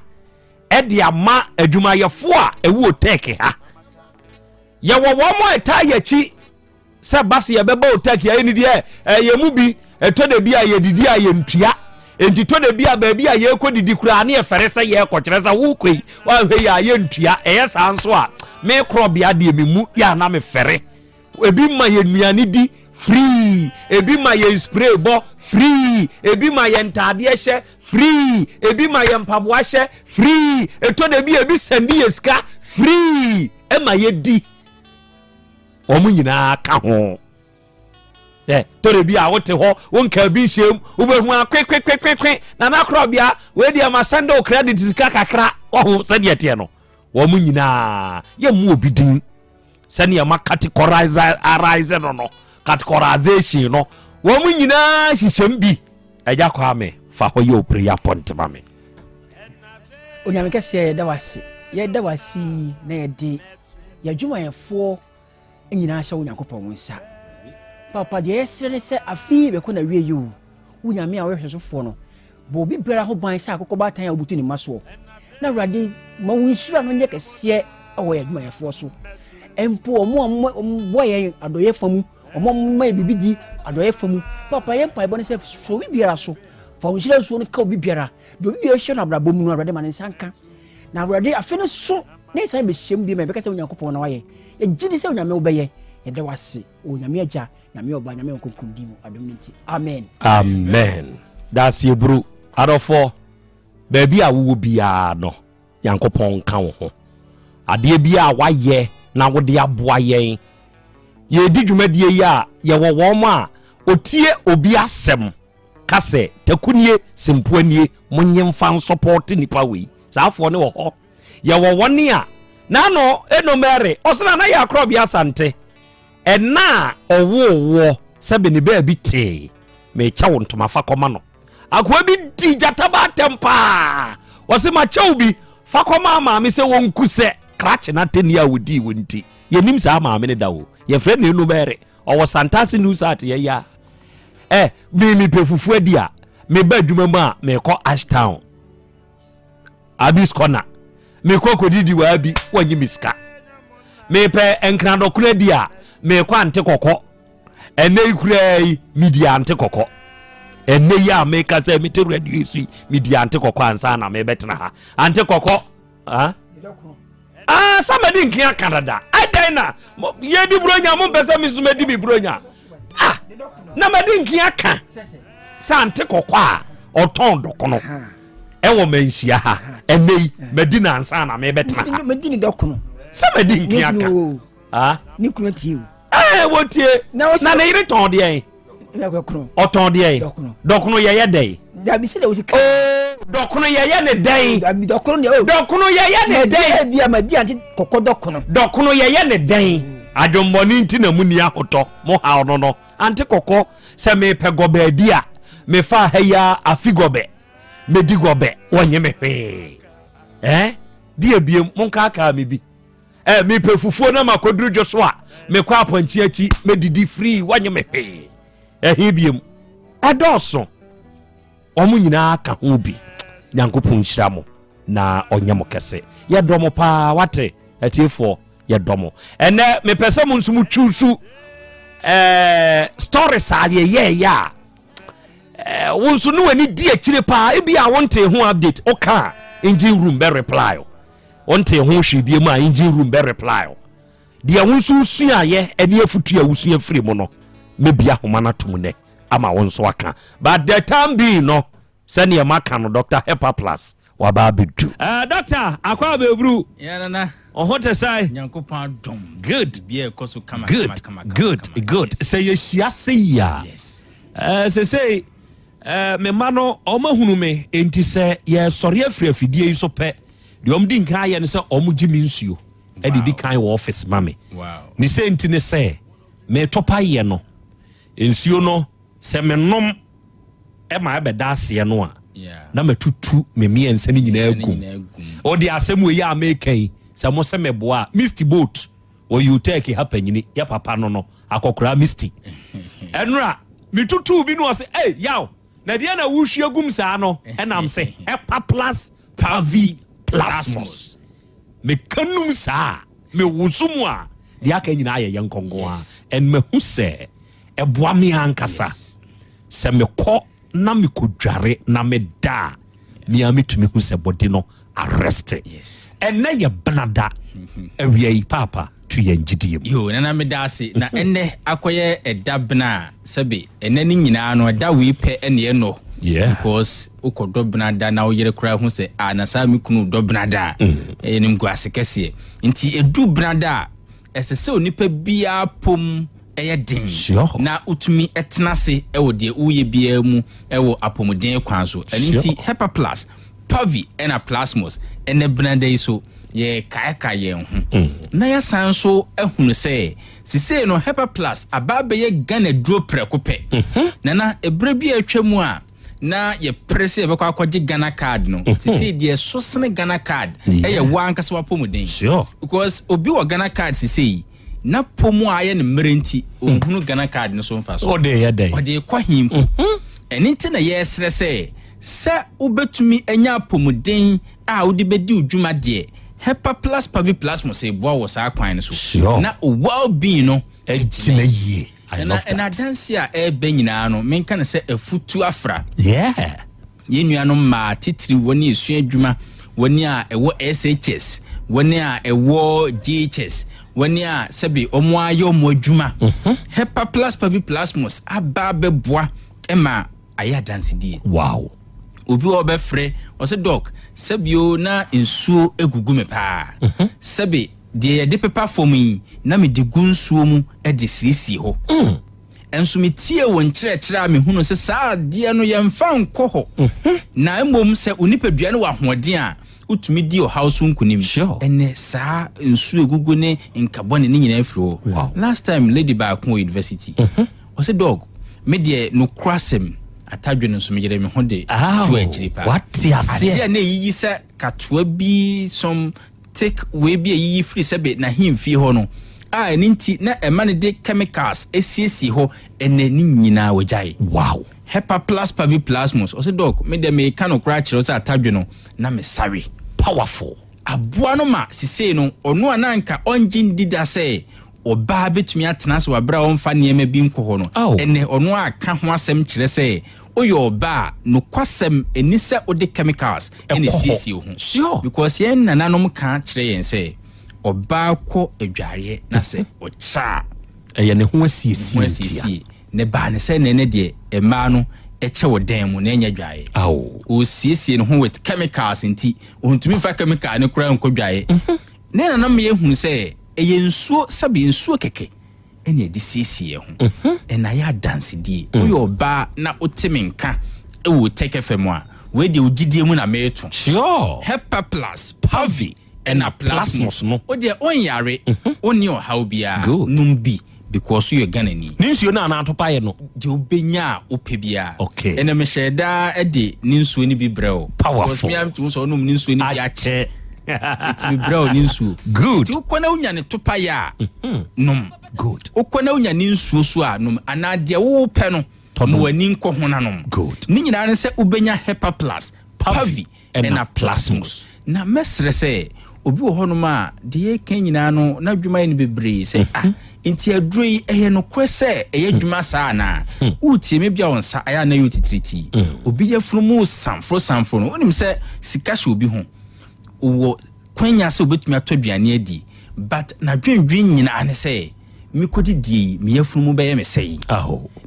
de ama adwumayɛfoɔ a ɛwɔ Otec ha. Yɛwɔ wɔn a ɛtaa yɛn akyi sɛ ba se yɛbɛba Otec a, ɛni deɛ ɛyɛ mu bi, ɛtɔ da bi a yɛdidi a yɛntua. Enti tɔ da bi a baabi a yɛrekɔ didi koraa ne yɛfɛre sɛ yɛrekɔ, kyerɛ sɛ wokɔ yi woanhwɛ yi a yɛntua. Ɛyɛ saa nso a me korɔbea deɛ me mu yɛ a na mefɛre. Ebi ma yɛn nnuane di free, ebi ma yɛn spray bɔ free, ebi ma yɛn ntaadeɛ hyɛ free, ebi ma yɛn mpaboa hyɛ free, ɛtɔ da bi a ebi sɛnde yɛ sika free ɛma yɛdi. Wɔn nyinaa ka ho. Ɛ tɔ da bi a wote hɔ wonka bi nhyɛm wobɛhu a kwekwekwekwekwe nana korɔbea wei deɛ ma sɛnde wo credit sika kakra waho sɛdeɛ teɛ no. Wɔn nyinaa yɛmmu obi din. Sɛnea ma categorize no no, categorization no, wɔn nyinaa hyehyɛm bi. Agya Kwame, fa hɔ yɛ prayer point ma me. Onyame kɛseɛ yɛda wo ase, yɛda wo ase yi na yɛde yɛadwumayɛfoɔ nyinaa hyɛ wo Nyankopɔn wo nsa. Papa deɛ yɛsrɛ ne sɛ afe yi bɛkɔ na wie yi o, wo Nyame a woyɛ hwɛsofoɔ no, Bɔ obi biara ho ban sɛ akokɔ baatan a wobutu ne mma soɔ. Na Awurade, ma wo nhyira no nyɛ kɛseɛ wɔ yɛn adwumayɛfoɔ so. Mpo wɔn a wɔboa yɛn adɔeɛ fa mu, wɔn a wɔma yɛn biribi di adɔeɛ fa mu. Papa, yɛn mpaebɔ ne sɛ sɔ obi biara so. Fa wo nhyira nsuo no ka obi biara. Deɛ obi biara hyɛ no abrabɔ mu no, Awurade ma ne nsa nka. Na Awurade, afe no so na yɛsan bɛhyia mu bio ma yɛbɛka sɛ Onyankopɔn na wayɛ. Yɛgye di sɛ Onyame wobɛyɛ. Yɛda wo ase, O Onyame Agya. Nyame Ɔba, Nyame Honhom Kronkron din mu, adom no nti, amen. Amen. Daaseɛburu, adɔfoɔ, baabi a wowɔ biara no, Nyankopɔn nka wo ho. Adeɛ biara a woayɛ na wode aboa yɛn, yɛredi dwumadie yi a, yɛwɔ wɔn a ɔtie obi asɛm ka sɛ, Taku nie, Sempoa nie, monye mfa nsɔpɔɔte nipa wei. Saa afoɔ no wɔ hɔ. Yɛwɔ wɔn a, n'ano, Eno Mary, ɔsena na yɛ Akorɔbea Asante. Ɛna a ɔwoo woɔ sɛbe ne baabi tee, merekyɛ wo ntoma fa kɔma no. Akoa bi di gyata ba atɛm paa. Ɔse makyɛ wo bi, fa kɔma maame sɛ wɔnku sɛ krakye no atɛnni a ɔdii wo nti. Yɛnnim saa maame no da o. Yɛfrɛ no Enumere. Ɔwɔ Santase New Site yɛ ya. Ɛ, me mepɛ fufuo adi a, meba adwuma mu a, merekɔ Ashtown. Abis corner mekɔ kɔdidi wɔ abi wɔnye me sika mepɛ nkradɔkono adi a mekɔ ante kɔkɔ ɛnɛ yi koraa yi medi ante kɔkɔ ɛnɛ yi a meka sɛ mete radio yi so yi medi ante kɔkɔ ansa na mebɛtena ha ante kɔkɔ ah? Ah, sɛ madi nken aka dada adɛn na yɛdi buronya mompɛ sɛ me nso madi me buronya ah, na madi nken aka sɛ ante kɔkɔ a ɔtɔn dɔkono ɛwɔ manhyia ha ɛnɛ yi madi no ansa na mebɛtena ha madi ne dɔkono sɛ madi nken aka ah? ne kunu tie o ɛɛ wɔtie na ne yere tɔn deɛn. Ɔtɔn deɛ? Dɔkono yɛyɛ dɛn? Dabi sɛ de ka. Oh, dɔkono yɛyɛ ne dɛn? Dabi dɔkono deɛ o. Dɔkono yɛyɛ ne dɛn? Ebi a ma di ante kɔkɔ dɔkono. Dɔkono yɛyɛ ne dɛn? Adwommɔne nti na mu ni ahotɔ mo haw no no. Ante kɔkɔ sɛ mepɛ gɔbɛ adi a mefa ha yi ara afi gɔbɛ medi gɔbɛ wɔnye me hwee. Eh? Di ebiem monkaakaa me bi. Eh, mepɛ fufuo na makɔduru dwo so a mekɔ apɔnkye akyi medidi free wɔnye me hwee. Ɛhe biem? Ɛdɔɔso. Wɔn nyinaa ka ho bi. Nyankopɔn nhyira mo na ɔnyɛ mo kɛse. Yɛdɔ mo paa wate atiefoɔ yɛdɔ mo. Ɛnɛ mepɛ sɛ mo nso mo twusu ɛɛ stories a yɛyɛɛyɛ a ɛɛ wo nso ne w'ani di akyire paa ebi a wonte ho update woka a engine room bɛ reply o wonte ho hwee bi mu a engine room bɛ reply o deɛ wo nso wosuaeɛ ɛne afutu a wosua firi mu no mɛbi ahoma no atom nɛ ama wo nso aka but the time being no sɛdeɛ maka no Dr. Hepa Plus waba abɛdu. Uh, doctor akɔ abɛburu. Yeah, nana. Ɔho te sɛ. Nyankopɔn adom. Good. Bia ɛkɔ so kama good, kama kama. Good, kama, good. Yes. Sɛ yɛhyia se yi a. Yes. Uh, sesei uh, me mma no ɔmo ahunu me enti sɛ yɛsɔre afiri afidie yi so pɛ deɛ ɔmo di nkan ayɛ no sɛ ɔmo gye me nsuo ɛde di kan wɔ office ma me. Wow. Ne sɛ nti ne sɛ metɔ pa yɛ no nsuo no sɛ menom ɛma ɛbɛda aseɛ no a na matutu me mmiɛnsa no nyinaa gum ɔde asɛm wei a meka yi sɛ mo sɛ meboa a misty boat wɔ utec ha panyini yɛ papa no no akɔkoraa misty ɛnora metutuu bi no ɔsɛ ei yaw na deɛ na wohwie gum saa no ɛnam sɛ hepa plus pavi plasmos meka num saa mewoso mu a deɛ aka nyinaa yɛ yɛ nkɔnkɔn a ɛn mahu sɛ ɛboa me ankasa sɛ mekɔ na mekɔdware na meda a mea metumi hu sɛ bɔde no arrest. Ɛnɛ yɛ benada awia yi paapa tu yɛn gyidie mu. Yo, nana meda ase. Na ɛnɛ akɔyɛ ɛda bena a sɛbe ɛnɛ ne nyinaa no ɛda wei pɛ ɛne ɛnɔ. Yeah. Because wokɔdɔ benada na wo yere koraa hu sɛ ah na saa me kunu dɔ benada a ɛyɛ no nkuase kɛseɛ. Nti ɛdu benada a ɛsɛ sɛ onipa biara pom ɛyɛ den Sure. na wotumi tena ase wɔ deɛ woyɛ biara mu wɔ apɔmuden kwan so. Ɛno Sure. nti Hepa Plus, Pavi ɛna Plasmos ɛnɛ benada yi so yɛrekaekae yɛn ho na yɛasan nso ahunu sɛ sesei no Hepa Plus aba abɛyɛ Ghana duro prɛko pɛ. Nana, ɛberɛ bi a atwa mu a na yɛpere sɛ yɛbɛkɔ akɔgye Ghana card no, sesei deɛ ɛso sene Ghana card ɛyɛ wo ankasa w'apɔmuden. Sure. Because obi wɔ Ghana card sesei na po mu a ayɛ no mmerɛ nti ɔnhunu Ghana card no so mfasoɔ. Ɔde yɛ dɛn? Ɔde kɔ he mpo? Ɛno nti na yɛresrɛ sɛ, sɛ wobɛtumi anya apɔmuden a wode bɛdi wo dwuma deɛ, Hepa Plus Paviplasmus reboa wo wɔ saa kwan no so. Sure. Na wo well-being no agyina yie. I Ɛna love ɛna that. adanse a ɛreba nyinaa no, menka no sɛ afutu afra. Yeah. Yɛn nuanom mmaa, titiriw wɔn a esua adwuma, wɔn a ɛwɔ SHS, wɔn a ɛwɔ JHS, wɔn a sɛbe wɔn ayɛ wɔn adwuma. Hepa Plus Paviplasmus aba abɛboa ma ayɛ adansedie. Wow. Obi wɔ hɔ ɔbɛfrɛ, ɔsɛ dɔk, sɛbio na nsuo gugu me paa. Sɛbe deɛ yɛde pepa fam yi, na mede gu nsuo mu de siesie hɔ. Nso metiee wo nkyerɛkyerɛ a mehunuu sɛ saa adeɛ no yɛmfa nkɔ hɔ, na mmom sɛ wo nipadua no wɔ ahoɔden a, wotumi di ɔhaw so nkonim. Sure. Ɛnɛ saa nsuo egugu ne nka bɔne ne nyinaa firi hɔ. Wow. Last time lady baako wɔ university, ɔsɛ dɔg, me deɛ nokorasɛm atadwe no nso meyere me ho de Aw, tu akyiri paa. wate aseɛ. Adeɛ a na ɛyiyi sɛ katoa bi some take wei bi a ɛyiyi firi sɛbe n'ahemfie hɔ no a ɛno nti na ɛma no de chemicals siesie hɔ ɛnɛ ne nyinaa wagyae. Wow. Hepa plus paviplasmus ɔsɛ dɔk me deɛ meka no koraa kyerɛ wo sɛ atadwe no na mesawe. Powerful. Aboa no ma sesei no ɔno a na anka ɔngye ndi da sɛ ɔbaa bɛtumi atena ase wɔ aberɛ a ɔmfa nneɛma bi nkɔ hɔ no, Aw. ɛnɛ ɔno a ka ho asɛm kyerɛ sɛ woyɛ ɔbaa a, nokwasɛm ɛni sɛ wode chemicals ɛna Ɛkɔ hɔ. esiesie wo ho. Sure. Because yɛn nananom ka kyerɛ yɛn sɛ ɔbaa kɔ adwareɛ na sɛ ɔkyɛ a, Ɛyɛ ne ho asiesie ne ho ntia. asiesie. Na ɛbaa ne sɛ nɛnɛ deɛ mmaa no kyɛ wɔ dan mu na ɛnyɛ dwaeɛ. Aw. Ɔresiesie ne ho with chemicals nti ɔntumi mfa chemical no koraa nkɔ dwaeɛ. Ne nananom yɛ hunu sɛ ɛyɛ nsuo, sɛbe nsuo kɛkɛ. ɛna yɛde siesie yɛn ho. Ɛna ayɛ adansedie. Woyɛ ɔbaa na wote me nka wɔ Tech FM a, wei deɛ wo gyidie mu na mereto. Sure. Hepa Plus, Pavi, ɛna Plasmos. No. Wo deɛ wonyare, wonni ɔhaw biara. Good. Nom bi because woyɛ Ghanani. Ne nsuo no anaa atopaeɛ no? Deɛ wobɛnya a wopɛ biara. Okay. Ɛnɛ mehyɛɛ daa de ne nsuo no bi brɛ wo. Powerful. Because me ara metumi sɛ wonom ne nsuo no bi akyɛ. Nti mebrɛ wo ne nsuo. Good. Nti wokɔ na wonya ne topaeɛ a, nom. Good. Wokɔ na wonya ne nsuo so a, nom. Anaa deɛ wopɛ no, ma w'ani nkɔ ho na nom. Good. Ne nyinaa ne sɛ wobɛnya Hepa Plus, Pavi, ɛna Plasmos. Na mɛsrɛ sɛ, obi wɔ hɔnom a, deɛ yɛreka nyinaa no, n'adwuma yɛ no bebree sɛ, ah, nti aduro yi, ɛyɛ nokorɛ sɛ ɛyɛ adwuma saa anaa? Woretie me, ebia wo nsa ayɛ a na ɛyɛ wo titiritii. Obi yafunu mu resamforo samforo no, wonim sɛ sika hyɛ obi ho. Ɔwɔ kwanya sɛ ɔbɛtumi atɔ aduane adi, but n'adwendwen nyinaa ne sɛ, mekɔdidie yi, me yafunu mu bɛyɛ me sɛi.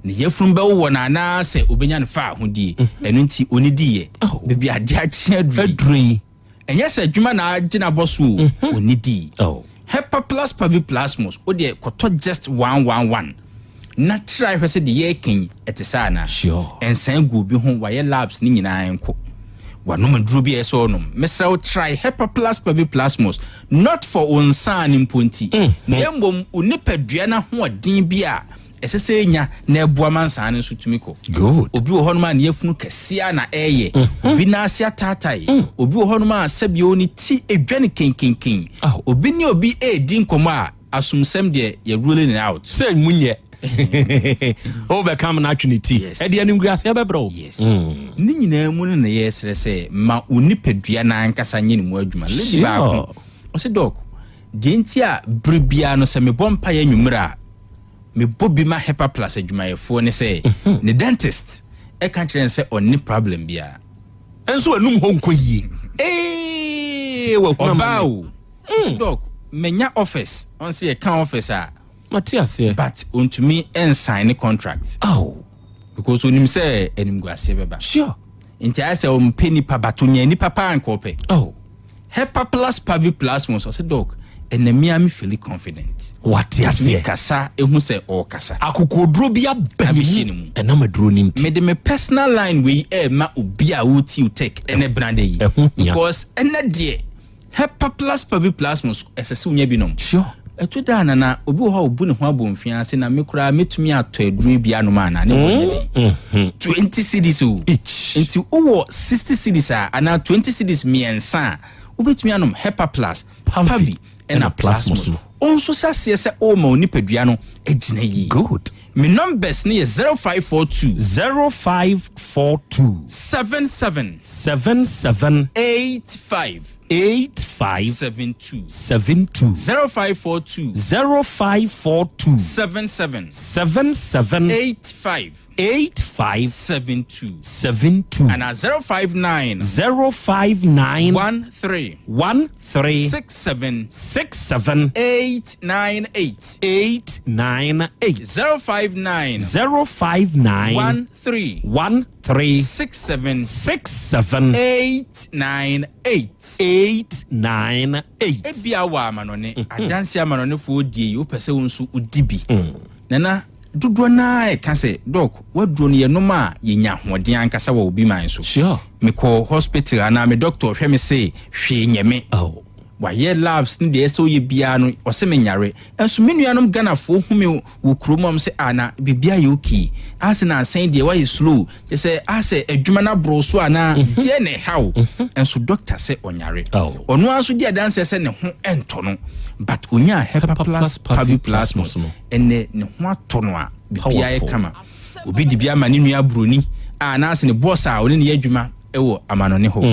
Ne yafunu bɛwowɔ no anaasɛ ɔbɛnya no fa ahodie. Ɛno nti ɔnnidiiɛ. Baabi adeɛ akye aduru yi, ɛnyɛ sɛ adwuma na agye no abɔ so o, ɔnnidii. Hepaplus paviplasmus, wo deɛ kɔtɔ just 111 na try hwɛ sɛ deɛ yɛreka yi ɛte saa anaa. Ɛnsan gu obi ho, wayɛ labs ne nyinaa nko. Wanom aduro bi a ɛsɛ ɔnom. Mesrɛ wo try Hepaplus paviplasmus, not for wo nsaa no mpo nti, na mmom wo nipadua no ahoɔden bi a ɛsɛ sɛ enya na ɛboa ma nsaa no nso tumi kɔ. Obi wɔ hɔnom a ne yafunu kɛseɛ a na ɛreyɛ, obi nan ase ataatae, obi wɔ hɔnom a sɛbio ne ti edwa no kenkenken, obi ne obi redi nkɔmmɔ a asomsɛm deɛ yɛ ruling it out. Sɛ mu nyɛ wobɛka m no atwe ne ti ɛde animguaseɛ bɛbrɛ wo. Yes. Ne nyinaa mu no na yɛsrɛ sɛ ma wo nipadua no ankasa nyɛ ne mu adwuma. Lady baako ɔsɛ dɔk, deɛ nti a bere biara no sɛ mebɔ mpaeɛ anwummerɛ a mebɔ bi ma Hepa Plus adwumayɛfoɔ ne sɛ ne dentist ɛka kyerɛ no sɛ ɔnni problem biara. Nso anum hɔ nkɔ yie. Ee, wakunu ama Ɔbaa me. o. Ɔsɛ dɔk, manya office. Ɔn sɛ yɛka office a. Mate aseɛ. But ɔntumi nsign ne contract. Aw. Because onim sɛ animguaseɛ bɛba. Sure. Nti ayɛ sɛ ɔmpɛ nipa but ɔnya nipa paa nka ɔpɛ. Oh. Hepaplus paviplasmus, ɔsɛ dɔk, ɛnɛ me ara me feeli confident. Wate aseɛ. Ɔtumi kasa ehu sɛ ɔrekasa. Akokoɔduro bi aba ne mu ɛnam aduro no nti. Mede me personal line wei ɛrema obi a ɔretie Tech ɛnɛ benada yi. Ɛho hia. Because ɛnɛ deɛ Hepaplus paviplasmus ɛsɛ sɛ wonya bi nom. Sure. Ɛto da a nana obi wɔ hɔ a obu ne ho abomfiaa se na me koraa mɛtumi atɔ aduro yi bi anom anaa ne bo nyɛ den. 20 cedis o. Each. Nti wowɔ 60 cedis a anaa 20 cedis mmiɛnsa a wobɛtumi anom Hepaplus, Pavi ɛna Plasmos. no. Wo nso hyɛ aseɛ sɛ woma wo nipadua no agyina yie. Good. Me numbers no yɛ 0542. 0542. 77. 77. 85. 85. 72. 72. 0542. 0542. 77. 77. 85. 85. 72. 72. Ana 059. 059. 13. 13. 67. 67. 898. 898. 059. 059. 13. 13. 67. 67. 898. 898. Ebia wɔ amanɔne, adanse amanɔnefoɔ die yi, wopɛ sɛ wo nso wodi bi. Nana, dodoɔ no ara ɛka sɛ, Dɔk, w'aduro no yɛnom a yɛnya ahoɔden ankasa wɔ obi man so. Sure. Mekɔ hospital anaa me doctor hwɛ me se hwee nyɛ me. Oh. Wayɛ labs ne deɛ ɛsɛ ɔyɛ biara no, ɔse menyare. Nso me nuanom Ghanafoɔ hu me wɔ kurom a, wɔn sɛ ah na biribi ayɛ okay. Ase nansa yi deɛ wayɛ slow. Kyerɛ sɛ asɛ adwuma no aboro so anaa deɛ na ɛha wo. Nso doctor sɛ ɔnyare. Ɔno ara nso di adanseɛ sɛ ne ho ntɔ no. But ɔnyaa Hepaplus Paviplasmus no, ɛnnɛ ne ho atɔ no a biribiara yɛ kama. Obi de bi ama ne nua buroni a anaasɛ ne boss a ɔne no yɛ adwuma wɔ amanɔne hɔ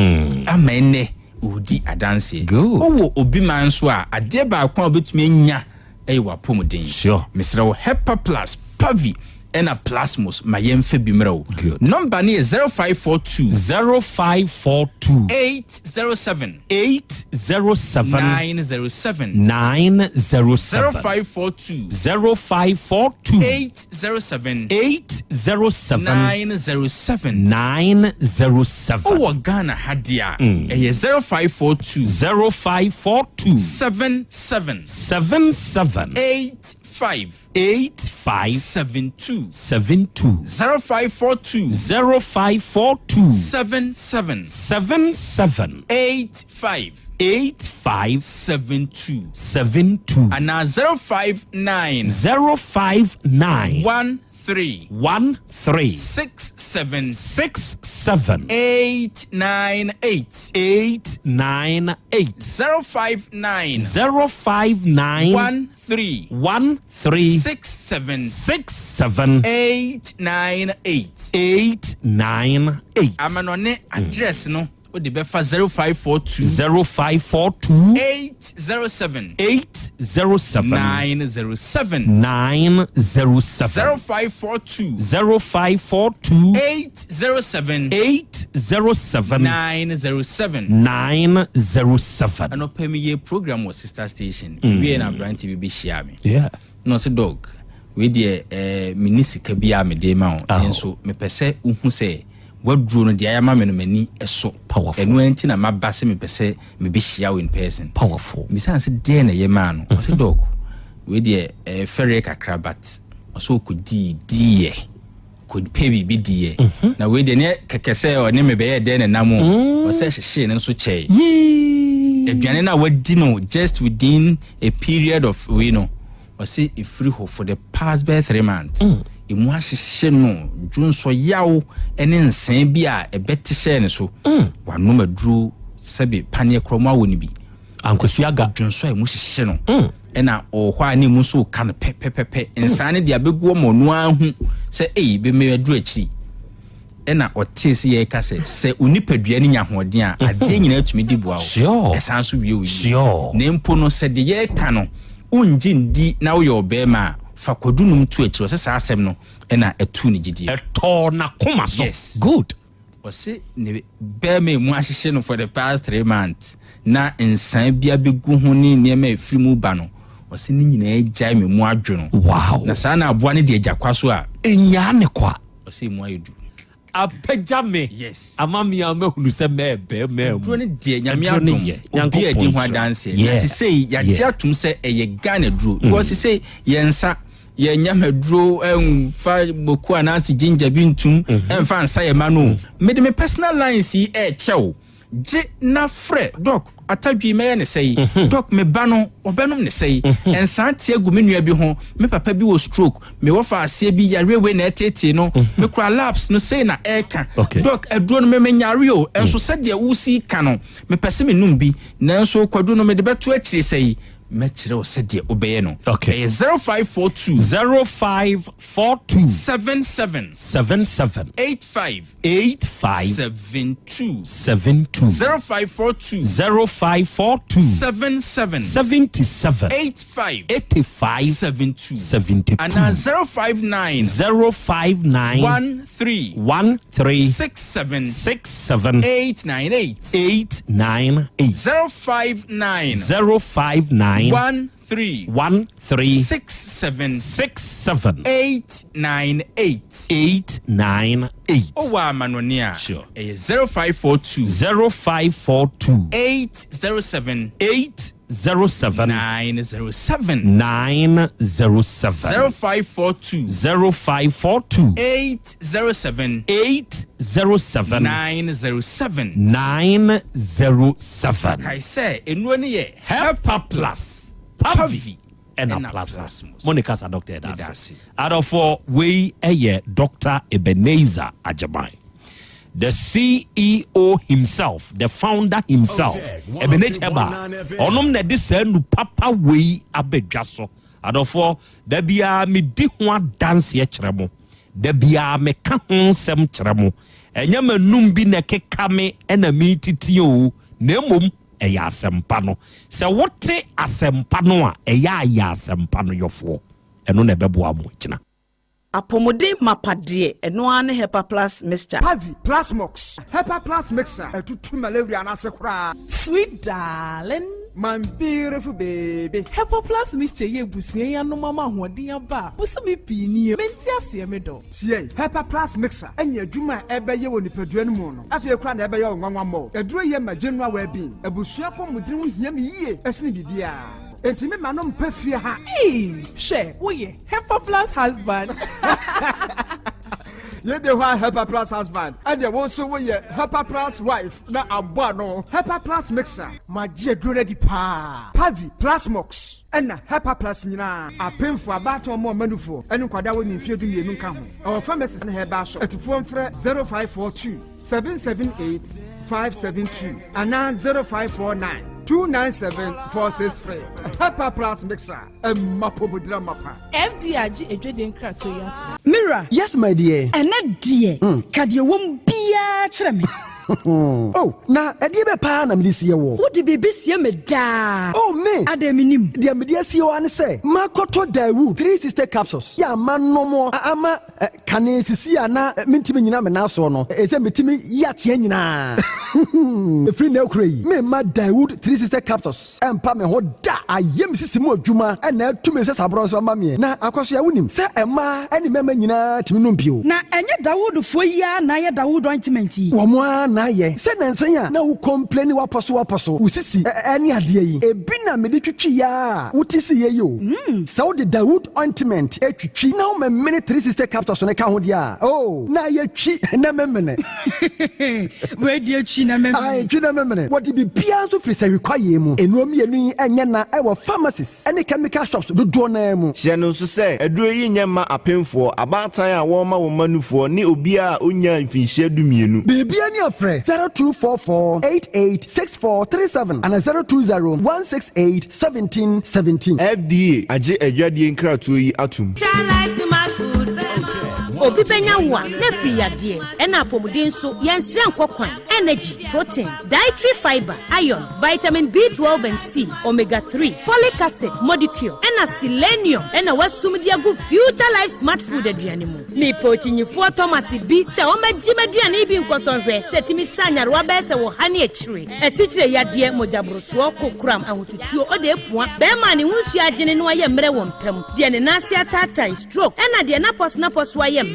ama ɛnnɛ ɔredi adanseɛ. Wowɔ obi man nso a, adeɛ baako a wobɛtumi anya yɛ w'apɔmuden. Mesrɛ wo, Hepaplus, Pavi, ɛna Plasmos, ma yɛmfa bi mmerɛ wo. Nɔmba no yɛ 0542. 0542. 807. 807. 907. 907. 0542. 0542. 807. 807. 907. 907. Wowɔ Ghana ha deɛ a, ɛyɛ 0542. 0542. 77. 77. 85. 5. 8 5. 7 2. 7 2. 0542. 0542. 7 7. 7 7. 8 5. 8 5. 7 2. 7 2. Anaa 059. 059. 1 3. 1 3. 6 7. 6 7. 8 9 8. 8 9 8. 059. 059. 1 3. 1 3. 6 7. 6 7. 8 9 8. 8 9 8. Amanɔne address no wode bɛfa 0542. 0542. 807. 807. 907. 907. 0542. 0542. 807. 807. 907. 907. Anɔpa meyɛ program wɔ sister station. Mewie na aberante bi bɛhyia me. Yeah. Na ɔse dog, wei deɛ eh, menni sika biara mede ma wo, nanso mepɛ sɛ wohu sɛ w'aduro no deɛ ayɛ ama me no m'ani sɔ. Powerful. Ɛno ara nti na maba sɛ mepɛ sɛ mebɛhyia wo in person. Powerful. Mebisaa no sɛ deɛn na ɛyɛ maa no? Ɔse dog, wei deɛ ɛyɛ fɛreɛ kakra but ɔse ɔkɔdii diiɛ, kɔpɛ biribi diiɛ. Na wei deɛ neɛ kɛkɛ sɛ ɔne me bɛyɛɛ dɛn na ɛnam o, ɔsɛ ɛhyehyee no nso kyɛe. Aduane no a wadi no just within a period of wei no, ɔse ɛfiri hɔ for the past bɛyɛ 3 months, ɛmu ahyehye no, dwonsɔ yaw ne nsɛn bi a ɛbɛte hyɛɛ ne so. Wanom aduro sɛbe paneɛ korɔ mu awɔ no bi. Ankwasi aga. Dwonsɔ a ɛmu hyehye no, ɛna ɔwɔ hɔ a ne mu nso ka no pɛpɛpɛpɛ. Nsaa no de abɛgu ɔma ɔno ara hu sɛ ei, bɛmɛ aduru akyiri. Ɛna ɔtee sɛ yɛreka sɛ, sɛ wo nipadua no nya ahoɔden a, adeɛ nyinaa tumi di boa wo. Ɛsan nso wie wo yie. Na mpo no, sɛ deɛ yɛreka no, wongye ndi na woyɛ ɔbarima a, fa kwadu nom to akyire. Ɔsɛ saa asɛm no na ɛtoo ne gyidie. Ɛtɔɔ n'akoma so. Yes. Good. Ɔse ne barima emu ahyehye no for the past 3 months na nsaa bi abɛgu ho ne nneɛma a ɛfiri mu ba no, ɔse ne nyinaa agyae me mu adwo no. Wow. Na saa na aboa no de agya kwa so a. Ɛnyaa ne kwa. Ɔsɛ emu ayɛ du. Apagya me. Yes. Ama me a mahunu sɛ mɛɛbɛɛ mɛɛ mu. Aduro no deɛ Nyame Aduro no adom yɛ. obi a ɛdi Nyankopɔn ho nhyira. adanseɛ. Na sesei yɛagye atom sɛ ɛyɛ Ghana duro. Because sesei yɛn nsa, yɛn nyam aduro ɛnfa boko anaase ginger bi ntum ɛnfa nsa yɛn ma no o. Mede me personal lines yi ɛɛkyɛ wo. Gye na frɛ Doc, Atadwi mɛyɛ no sɛi, Doc me ba no ɔbɛnom no sɛi, Nsaa te agu me nua bi ho, me papa bi wɔ stroke, me wɔfa aseɛ bi yareɛ wei na ɛreteetee no, me kura labs no sei na ɛreka, Doc aduro no me menyare o, nso sɛdeɛ wosi ka no mepɛ sɛ menom bi, nanso kwadu no mede bɛto akyire sɛi, mɛkyerɛ wo sɛdeɛ wobɛyɛ no. Ɛyɛ 0542. 0542. 77. 77. 85. 85. 72. 72. 0542. 0542. 77. 77. 85. 85. 72. 72. Anaa 059. 059. 13. 13. 67. 67. 898. 898. 059. 059. 13. 13. 67. 67. 898. 898. Wowɔ amanɔne a, Sure. ɛyɛ 0542. 0542. 807. 807. 907. 907. 0542. 0542. 807. 807. 907. 907. Kae sɛ, nnuro no yɛ Hepa Plus, Pavi, ɛna Plasmos. Mo ne kasa Dr. Ɛda ase. Adɔfoɔ, wei ɛyɛ Dr. Ebenezer Agyeman, the CEO himself, the founder himself, Ebenezer Heba. Ɔnom na ɛde saa nu papa wei abɛdwa so. Adɔfoɔ, da biara medi ho adanseɛ kyerɛ mo. Da biara meka ho nsɛm kyerɛ mo. Ɛnyɛ m'anum bi na ɛkeka me ɛna metiti o, na mmom ɛyɛ asɛmpa no. Sɛ wote asɛmpa no a, ɛyɛ ayɛ asɛmpa no yɔfoɔ. Ɛno na ɛbɛboa mo akyina. Apɔmuden mapa deɛ, ɛno ara ne Hepa Plus Mixture. Pavi, Plasmox, Hepa Plus Mixture, ɛtutu malaria no ase koraa. Sweet darling. My beautiful baby. Hepa Plus Mixture yɛ abusua yi anom ama ahoɔden aba a bosome pii nie. Mente aseɛ me dɔ. Tie, Hepa Plus Mixture ɛne adwuma a ɛbɛyɛ wɔ nipadua no mu no, afei koraa na ɛbɛyɛ wo nwanwa mmɔ. Aduro yɛ ma general well-being. Abusua apɔmuden ho hia me yie ɛsene biribiara. Enti me ma no mpɛ fie ha. Eii hwɛ woyɛ Hepa plus husband. Yei de hɔ a Hepa plus husband ɛdeɛ wo nso woyɛ Hepa plus wife na abɔ ano. Hepa plus mixture. Magye aduro no adi paa. Pavi, Plasmox ɛna Hepa plus nyinaa. Apemfoɔ, abaatan ɔmo ɔma nufoɔ ɛne nkwadaa a wɔnni mfeɛ 12 nka ho. Ɛwɔ pharmacies ne herbal shop. Atufoɔ mfrɛ 0542 778 572 anaa 0549 297 463. Hepa plus mixture ɛma pomodira mapa. FDA agye adwadie nkratoɔ yi atom. Me wura. Yes my dear. Ɛnnɛ deɛ, ka deɛ ɛwɔ mu biara kyerɛ me. Oh, na ɛdeɛ bɛ paa na mede sie woɔ? Wode biribi sie me daa. Oh, me! Adɛn mennim? Deɛ mede asie wo ara ne sɛ, makɔtɔ Daewoo 360 capsules yɛ a manom ama kane sisi a na mentumi nnyina me nan soɔ no, ɛsɛ metumi yi ateɛ nyinaa. Ɛfiri nnɛ rekora yi, meremma Daewoo 360 capsules ɛmpa me ho da. Ayɛ me sisi mu adwuma na atu me nsasaborɔ nso ama meɛ. Na Akwasoa, wonim sɛ mmaa ne mmarima nyinaa tumi nom bio. Na ɛnyɛ Dawoodfoɔ yi ara na ayɛ Dawood ointment yi? Wɔn ara na ayɛ. Sɛ nnansa yi a na wo complaini w'apɔso w'apɔso, wo sisi ne adeɛ yi, ebi na mede twitwiiɛ ara a wote siiɛ yi o. Sɛ wode Dawood ointment twitwi na womemene 360 capsules no ka ho deɛ a, oh, na ayɛ twi na memene. Wei deɛ twi na memene. Ae, twi na memene. Wɔde biribiara nso firi sahwi kwaeɛ mu. Nnuro mmienu yi nyɛ na wɔ pharmacies ne chemical shops dodoɔ no ara mu. Hyɛ no nso sɛ, aduro yi nyɛ mma apemfoɔ, abaatan a wɔrema wɔn mma nufoɔ ne obiara a ɔnnyaa mfinhyia dumienu. Biribiara ni a frɛ 0244 88 64 37 anaa 020 168 17 17. FDA agye adwadie nkratoɔ yi atom. Obi bɛnya wo a, na afiri yadeɛ, ɛna apɔmuden nso, yɛnsrɛ nkɔ kwan, energy, protein, dietary fibre, iron, vitamin B12 and C, omega 3, folic acid, modicure, ɛna selenium ɛna wasum de agu Future Life Smart Food aduane mu. Mepɛ okyinyifoɔ Thomas bi sɛ ɔmmɛgye m'aduane yi bi nkɔsɔ nhwɛ sɛ ɛtumi sa nyarewa bɛyɛ sɛ wɔ ha ne akyire, asikyire yadeɛ, mogyaborosoɔ, kokoram, ahotutuo, ɔde apua, bɛrima a ne ho nsuo agyene na wayɛ mmerɛ wɔ mpa mu, deɛ ne nan ase ataatae, stroke, ɛna deɛ n'apɔso-n'apɔso ayɛ mmerɛ.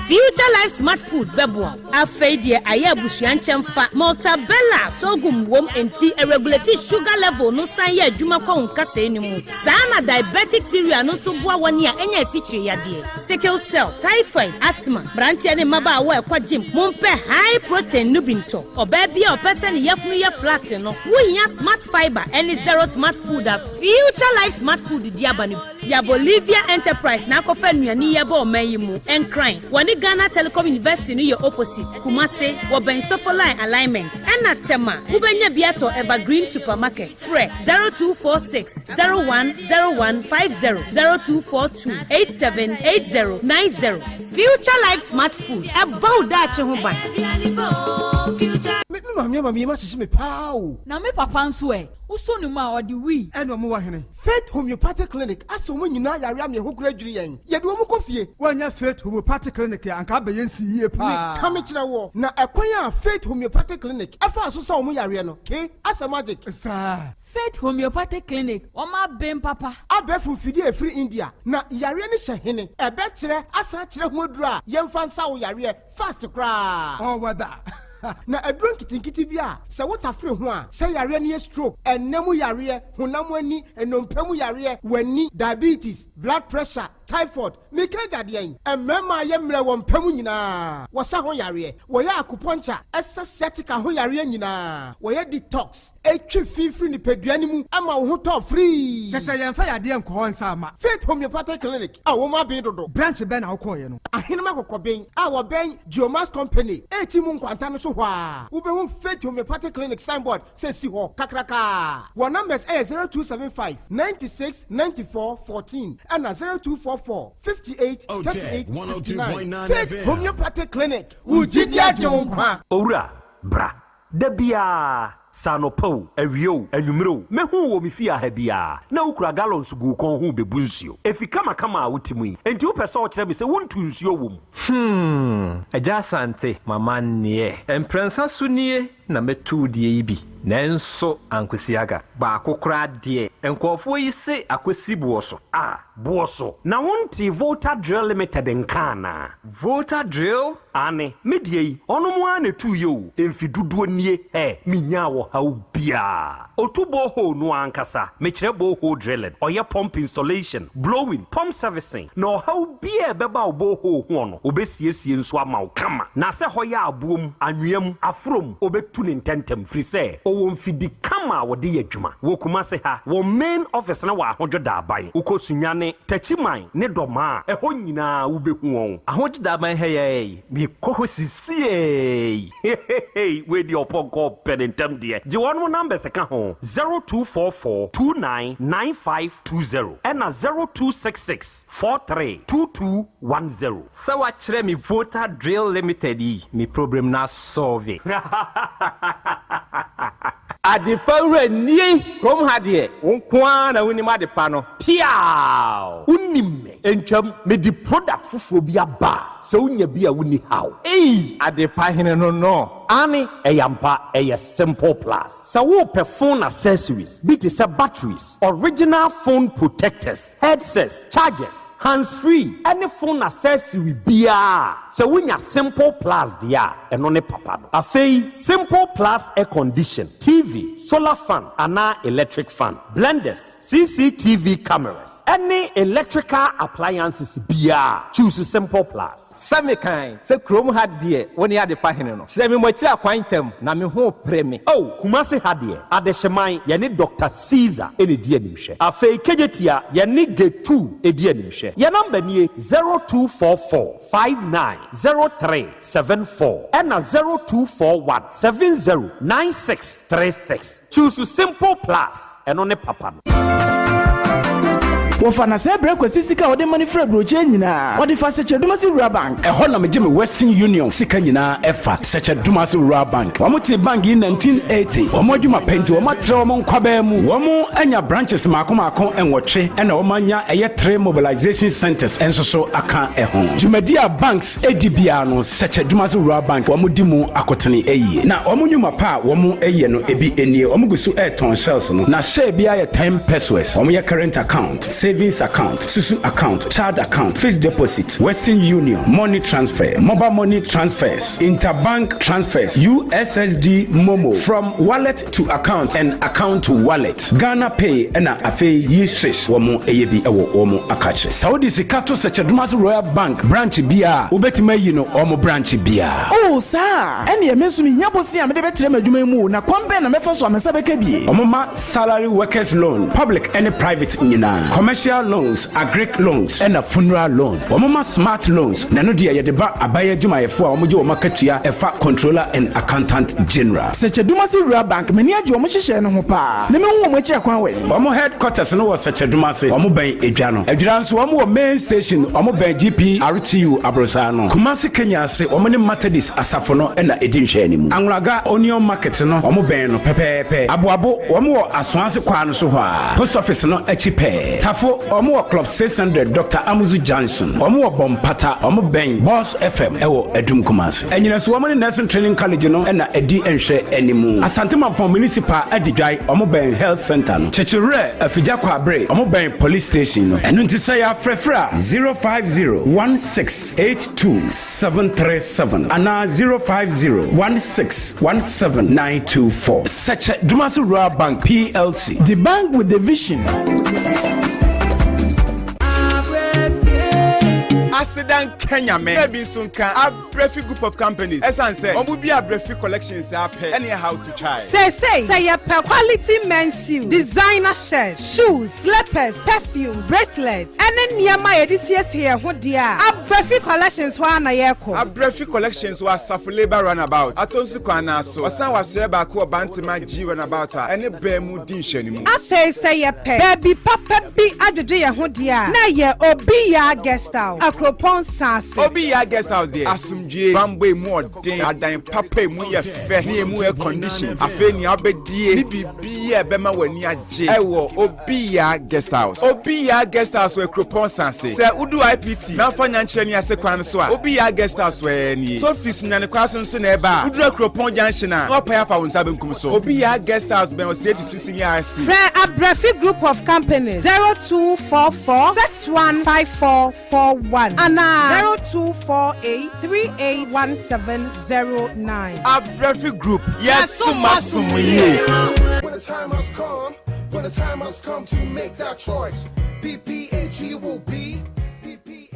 Future Life Smart Food bɛboa wo. Afei deɛ ayɛ abusua nkyɛmfa, Maltabella sorghum wom enti ɛregulate sugar level no san yɛ adwuma kɔ wo nkasɛe no mu. Saa na diabetic cereal no nso boa wɔn a anya asikyire yadeɛ, sickle cell, typhoid, asthma. Mmeranteɛ ne mmabaawa a ɛkɔ gym, mompɛ high protein no bi ntɔ. Ɔbaa bi a ɔpɛ sɛ ne yafunu yɛ flat no, wohia Smart Fibre ne Zero Smart Food a Future Life Smart Food de aba no bi. Ya Bolivia Enterprise na akɔfa nnuane yi aba ɔman yi mu. Nkran, wɔne Ghana Telecom University no yɛ opposite. Kumase, wɔbɛn Sofoline Alignment. Ɛna Tema, wobɛnya bi atɔ Evergreen Supermarket. Frɛ 0246 010150, 0242 878090. Future Life Smart Food, ɛbɔ wo daakye ho ban. Me maame ama me yam ahyehye me paa o. Na me papa nso ɛ? Wosɔ ne mu a, ɔde wii. Ɛna ɔmo wɔ hene? Faith Homeopathic Clinic asa wɔn nyinaa yare ama ɛho kora dwiri yɛn. Yɛde wɔn kɔ fie. Woannya Faith Homeopathic Clinic a, anka abɛyɛ nsi yie paa. Meka mekyerɛ woɔ, na ɛkwan a Faith Homeopathic Clinic faa so sa wɔn yareɛ no, ke, asɛ magic. Saa. Faith Homeopathic Clinic, wɔn aben papa. Abɛɛfo mfidie a ɛfiri India, na yareɛ no hyɛ hene? Ɛbɛkyerɛ asan akyerɛ ho aduro a yɛmfa nsa wo yareɛ fast koraa. All weather. Na aduro nketenkete bi a sɛ wotafere ho a, sɛ yareɛ no yɛ stroke, ɛnna mu yareɛ, honam ani, nnompe mu yareɛ, w'ani, diabetes, blood pressure, typhoid, meka agya deɛn? Mmarima a yɛ mmerɛ wɔ mpa mu nyinaa, wɔsa ho yareɛ, wɔyɛ acupuncture, ɛsa sciatica ho yareɛ nyinaa, wɔyɛ detox, ɛtwe fi firi nipadua no mu ma wo ho tɔ firii. Kyɛ sɛ yɛmfa yadeɛ nkɔ hɔ nsa mma. Faith Homeopathic Clinic a wɔn aben dodo. Branch bɛn na wokɔeɛ no? Ahenem Akɔkɔben a wɔbɛn Geomax Company a mu nkwanta no so hɔ a, wobɛhu Faith Homeopathic Clinic signboard sɛ si hɔ kakrakaa. Wɔn numbers ɛyɛ 0275 96 94 14 ɛna 0244 58 38 59. Faith Homeopathic Clinic, wo gyidi agye wo nkwa. Owura, bra. Da biara, sɛ anɔpa o, awia o, anwummere o, mɛhu wo wɔ me fie ha biara, na wokura gallons gu wo kɔn ho rebebu nsuo. Efi kamakama a wote mu yi, enti wopɛ sɛ wokyerɛ me sɛ wontu nsuo wɔ mu? Hmm, Agya Asante, m'amanneɛ. Mprɛnsa so nie na mɛtu wo deɛ yi bi, nanso ankosi aga. Baako koraa deɛ, nkurɔfoɔ yi se akɔsi boɔ so. Ah, boɔ so. Na wontee Volta Drill Limited nka anaa? Volta Drill? Aane, me deɛ yi, ɔnom ara na ɛtuiɛ o, mfe dodoɔ nie, ɛ, menyaa wɔ. ɔhaw biara. Ɔtu borehole no ara ankasa, mekyerɛ borehole drilling, ɔyɛ pump installation, blowing, pump servicing, na ɔhaw biara a ɛbɛba wo borehole ho no, ɔbɛsiesie nso ama wo kama. Na sɛ hɔ yɛ aboɔ mu, anwea mu, aforɔ mu, ɔbɛtu no ntɛntɛm firi sɛ ɔwɔ mfidi kama a wɔde yɛ adwuma. Wɔ Kumasi ha, wɔn main office no wɔ Ahodwo Daaban. Wokɔ Sunyani, Takyiman ne Dɔmaa a, ɛhɔ nyinaa wobɛhu wɔn. Ahodwo Daaban ha yi ara yi, mekɔ hɔ sisiei. Heheheey wei deɛ ɔpɔnkɔ pɛ ne ntɛm deɛ gye wɔnom numbers ka ho 0244 29 9520 ɛna 0266 43 2210. Sɛ wakyerɛ me Voter Drill Limited yi me problem no asɔlve. Adepa wura nie kurom ha deɛ wo nko ara na wonim adepa no. Piaaww! Wonim me ntwam mede product foforɔ bi aba a sɛ wonya bi a wonni haw. Ei! Adepa hene no no. Aane ɛyɛ ampa ɛyɛ simple plus. Sɛ wopɛ phone accessories bi te sɛ batteries, original phone protectors, headsets, chargers, hands free ɛne phone accessory biara a, sɛ wonya simple plus deɛ a ɛno ne papa no. Afei simple plus air condition, TV, solar fan anaa electric fan, blenders, CCTV cameras ɛne electrical appliances biara a, choose simple plus. Sɛ me kan sɛ kurom ha deɛ wo ne adepa hene no. Kyerɛ me moakyiri akwan ntɛm na me ho repere me. Oh Kumasi ha deɛ adehyeman yɛne Doctor Caesar na ɛdi animhwɛ. Afei Kejetia yɛne Getu di animhwɛ. Yɛn number nie, 0244 59 03 74 ɛna 0241 70 96 36. Choose Simple Plus. Ɛno ne papa no. Wɔfa na sɛɛ brɛ Kwasi sika a ɔde ma no firi aburokyire nyinaa. Ɔde fa Sɛkyɛ Dumasi Rural Bank. Ɛhɔ na megye me Western Union sika nyinaa ɛfa, Sɛkyɛ Dumasi Rural Bank. Wɔn tee bank yi 1980. Wɔn adwuma pɛ nti wɔn atrɛ wɔn nkwabaa mu. Wɔn anya branches maako maako nwɔtwe ɛna wɔn anya ɛyɛ three mobilization centers nso so aka ɛho. Dwumadi a banks di biara no, Sɛkyɛ Dumase Rural Bank wɔn di mu akotene yie. Na wɔn nnwuma pa a wɔn yɛ no ebi nie, wɔn gu so retɔn shells no, na share biara yɛ ten pesewas. Wɔn yɛ current account, savings account, susu account, child account, fixed deposit, western union, money transfer, mobile money transfers, interbank transfers, USSD momo, from wallet to account and account to wallet, Ghana pay ɛna afei yi swish wɔn yɛ bi wɔ wɔn akakye. Sɛ wode sika to Sɛkyɛdomase Royal Bank branch biara a, wobɛtumi ayi no wɔn branch biara. Oh, saa a? Ɛnneɛ me nso mehia bosea a mede bɛtrɛ m'adwuma yi mu o, na kwan bɛn na mɛfa so a me nsa bɛka bi? Wɔma salary workers loan, public ne private nyinaa, commercial loans, agric loans ɛna funeral loan. Wɔma smart loans, na ɛno deɛ yɛde ba aban adwumayɛfoɔ a wɔgye wɔn akatua ɛfa Controller and Accountant General. Sɛkyɛdumase Rural Bank, m'ani agye wɔn nhyehyɛe no ho paa, na mehu wɔn akyiri akwan wɛn. Wɔn headquarters no wɔ Sɛkyɛdumase, wɔn bɛn Edwa no. Adwira nso wɔn wɔ main station, wɔn bɛn GPRTU aborosan no. Kumasi Kenya ase, wɔn ne Methodist asafo no na ɛdi nhwɛanimu. Anwulaga Onion Market no, wɔn bɛn no pɛpɛɛpɛ. Aboabo, wɔn wɔ Asoase kwaa no so hɔ ara, Post Office no akyi pɛɛ. Tafo, wɔn wɔ Club 600, Doctor Amuzu Junction. Wɔn wɔ Bɔmpata, wɔn bɛn Boss FM wɔ Adum Kumasi. Anyinaso, wɔn ne Nursing Training College no na ɛdi nhwɛanimu. Asante Mampong Municipal Adidwae, wɔn bɛn Health Centre no. Kyekyewerɛ, Afigya Kwabre, wɔn bɛn Police Station no. Ɛno nti sɛ yɛafrɛfrɛ a, 050 1682 737 anaa 050 1617 924. Sɛkyɛ Dumasi Rural Bank PLC. The bank with the vision. Aseda nka Nyame na bi nso nka Abrɛfi Group of Companies ɛsan sɛ wɔn bi Abrɛfi Collections ara pɛ ɛne how to try. Seesei sɛ yɛpɛ quality men's suit, designer shirt, shoes, slippers, perfumes, bracelets, ɛne nneɛma a yɛde siesie yɛn ho deɛ a, Abrɛfi Collections hɔ ara na yɛkɔ. Abrɛfi Collections wɔ Asafo Labour Runabout, Atonsu kwan no ara so. Ɔsan wɔ asoɛeɛ baako wɔ Bantama G Runabout a ɛne bɛn mu di nhwɛanimu. Afei sɛ yɛpɛ baabi papa bi adwedwe yɛn ho deɛ a, na ɛyɛ Obi Yaa Guest House, Akuropɔn Nsaase. Obi Yaa Guest House deɛ, asomdwoeɛ, bammɔ a emu ɔden, adan papa a emu yɛ fɛ ne emu air condition. Afei nea wobɛdie ne biribiara a ɛbɛma w'ani agye wɔ Obi Yaa Guest House. Obi Yaa Guest House wɔ Akuropɔn Nsaase. Sɛ wodu IPT na wofa Nyankyerɛ ne ase kwan no so a, Obi Yaa Guest House hɔ ara nie. Sɛ wofi Sunyani kwan so nso na ɛreba a, woduru Akuropɔn Junction a, na woapae afa wo nsa benkum so. Obi Yaa Guest House bɛn Osei Tutu Senior High School. Frɛ Abrafi Group of Companies 0244 615441. anaa 0248 381709. Abrɛfi Group, yɛsom asom yie. When the time has come, when the time has come to make that choice, PPAG will be.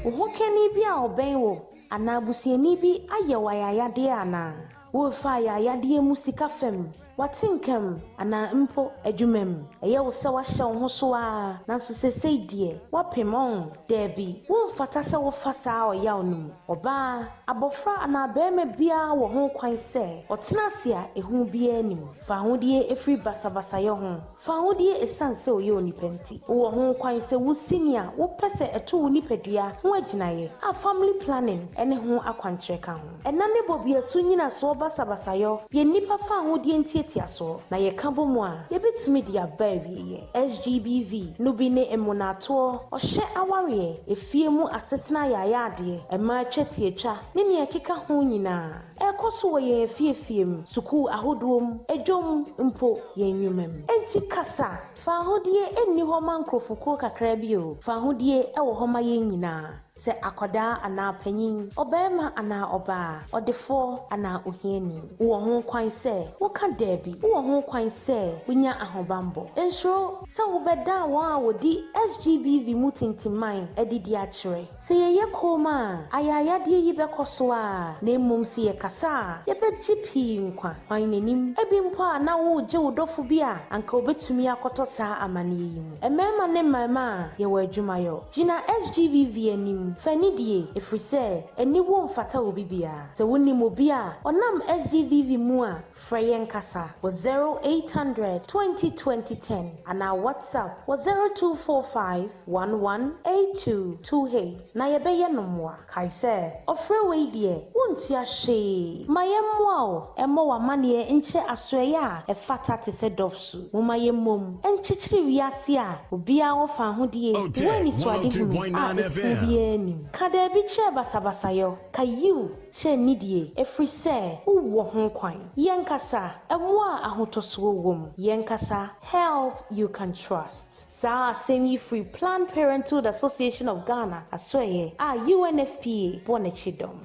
Wo hokani bi a ɔbɛn wo anaa busuani bi ayɛ wo ayayadeɛ anaa? Worefa ayayadeɛ mu sika fam, w'atenka mu, anaa mpo adwuma mu? Ɛyɛ wo sɛ woahyɛ wo ho so ara, nanso seesei deɛ, woapem, ɔn? Dabi, womfata sɛ wofa saa ɔyaw no mu. Ɔbaa, abɔfra anaa barima biara wɔ ho kwan sɛ ɔtena ase a ehu biara nni mu. Fa ahodie firi basabasayɛ ho. Fa ahodie esiane sɛ ɔyɛ onipa nti. Wowɔ ho kwan sɛ wusi nea wopɛ sɛ ɛto wo nipadua ho agyinaeɛ, a family planning ne ho akwankyerɛ ka ho. Ɛna ne bɔbeasu nnyinasoɔ basabasayɔ yɛ nnipa fa ahodie ntiatiasoɔ, na yɛka bɔ mu a, yɛbɛtumi de aba awieɛ. SGBV no bi ne mmonaatoɔ, ɔhyɛ awareɛ, efie mu asetena ayaayadeɛ, mmaa twetiatwa, ne nea ɛkeka ho nyinaa. Ɛrekɔ so wɔ yɛn afiefie mu, sukuu ahodoɔ mu, dwam, mpo yɛn nnwuma mu. Enti kasa! Fawohodie nni hɔ ma nkurɔfokuo kakra bi o, fawohodie wɔ hɔ ma yɛn nyinaa, sɛ akwadaa anaa panin, ɔbarima anaa ɔbaa, ɔdefoɔ anaa ohiani. Wowɔ ho kwan sɛ woka daabi. Wowɔ ho kwan sɛ wonya ahobammɔ. Nsuro sɛ wobɛdan wɔn a wɔdi SGBV mu tintimman adidi akyerɛ. Sɛ yɛyɛ komm a, ayaayadeɛ yi bɛkɔ so ara, na mmom sɛ yɛkasa a, yɛbɛgye pii nkwa. Hwan na nim? Ebi mpo a na woregye wo dɔfo bi a anka ɔbɛtumi akɔtɔ saa amanneɛ yi mu. Mmarima ne mmarimaa, yɛwɔ adwumayɔ. Gyina SGBV anim, fa anidie, ɛfiri sɛ aniwuo mfata obi biara. Sɛ wonim obi a ɔnam SGBV mu a, Frɛ yɛn kasa wɔ 0800 20 20 10 anaa WhatsApp wɔ 0245 11 82 28 na yɛbɛyɛ no mmoa. Kae sɛ, ɔfrɛ wei deɛ, wontua hwee. Ma yɛmmoa wo mmɔ w'amanneɛ nkyerɛ asoɛeɛ a ɛfata te sɛ Dɔfsu. Momma yɛmmom nkyekyere wiase a obiara wɔ fawohodie wɔ anisoadehunu a ehu biara nnim. Ka daabi kyerɛ basabasayɔ. Ka yiw kyerɛ nidie, ɛfiri sɛ wowɔ ho kwan. Yɛnkasa, mmoa a ahotɔsoɔ wom. Yɛnkasa, help you can trust. Saa asɛm yi firi Planned Parenthood Association of Ghana asoɛeɛ a UNFPA bɔ n'akyi dɔm.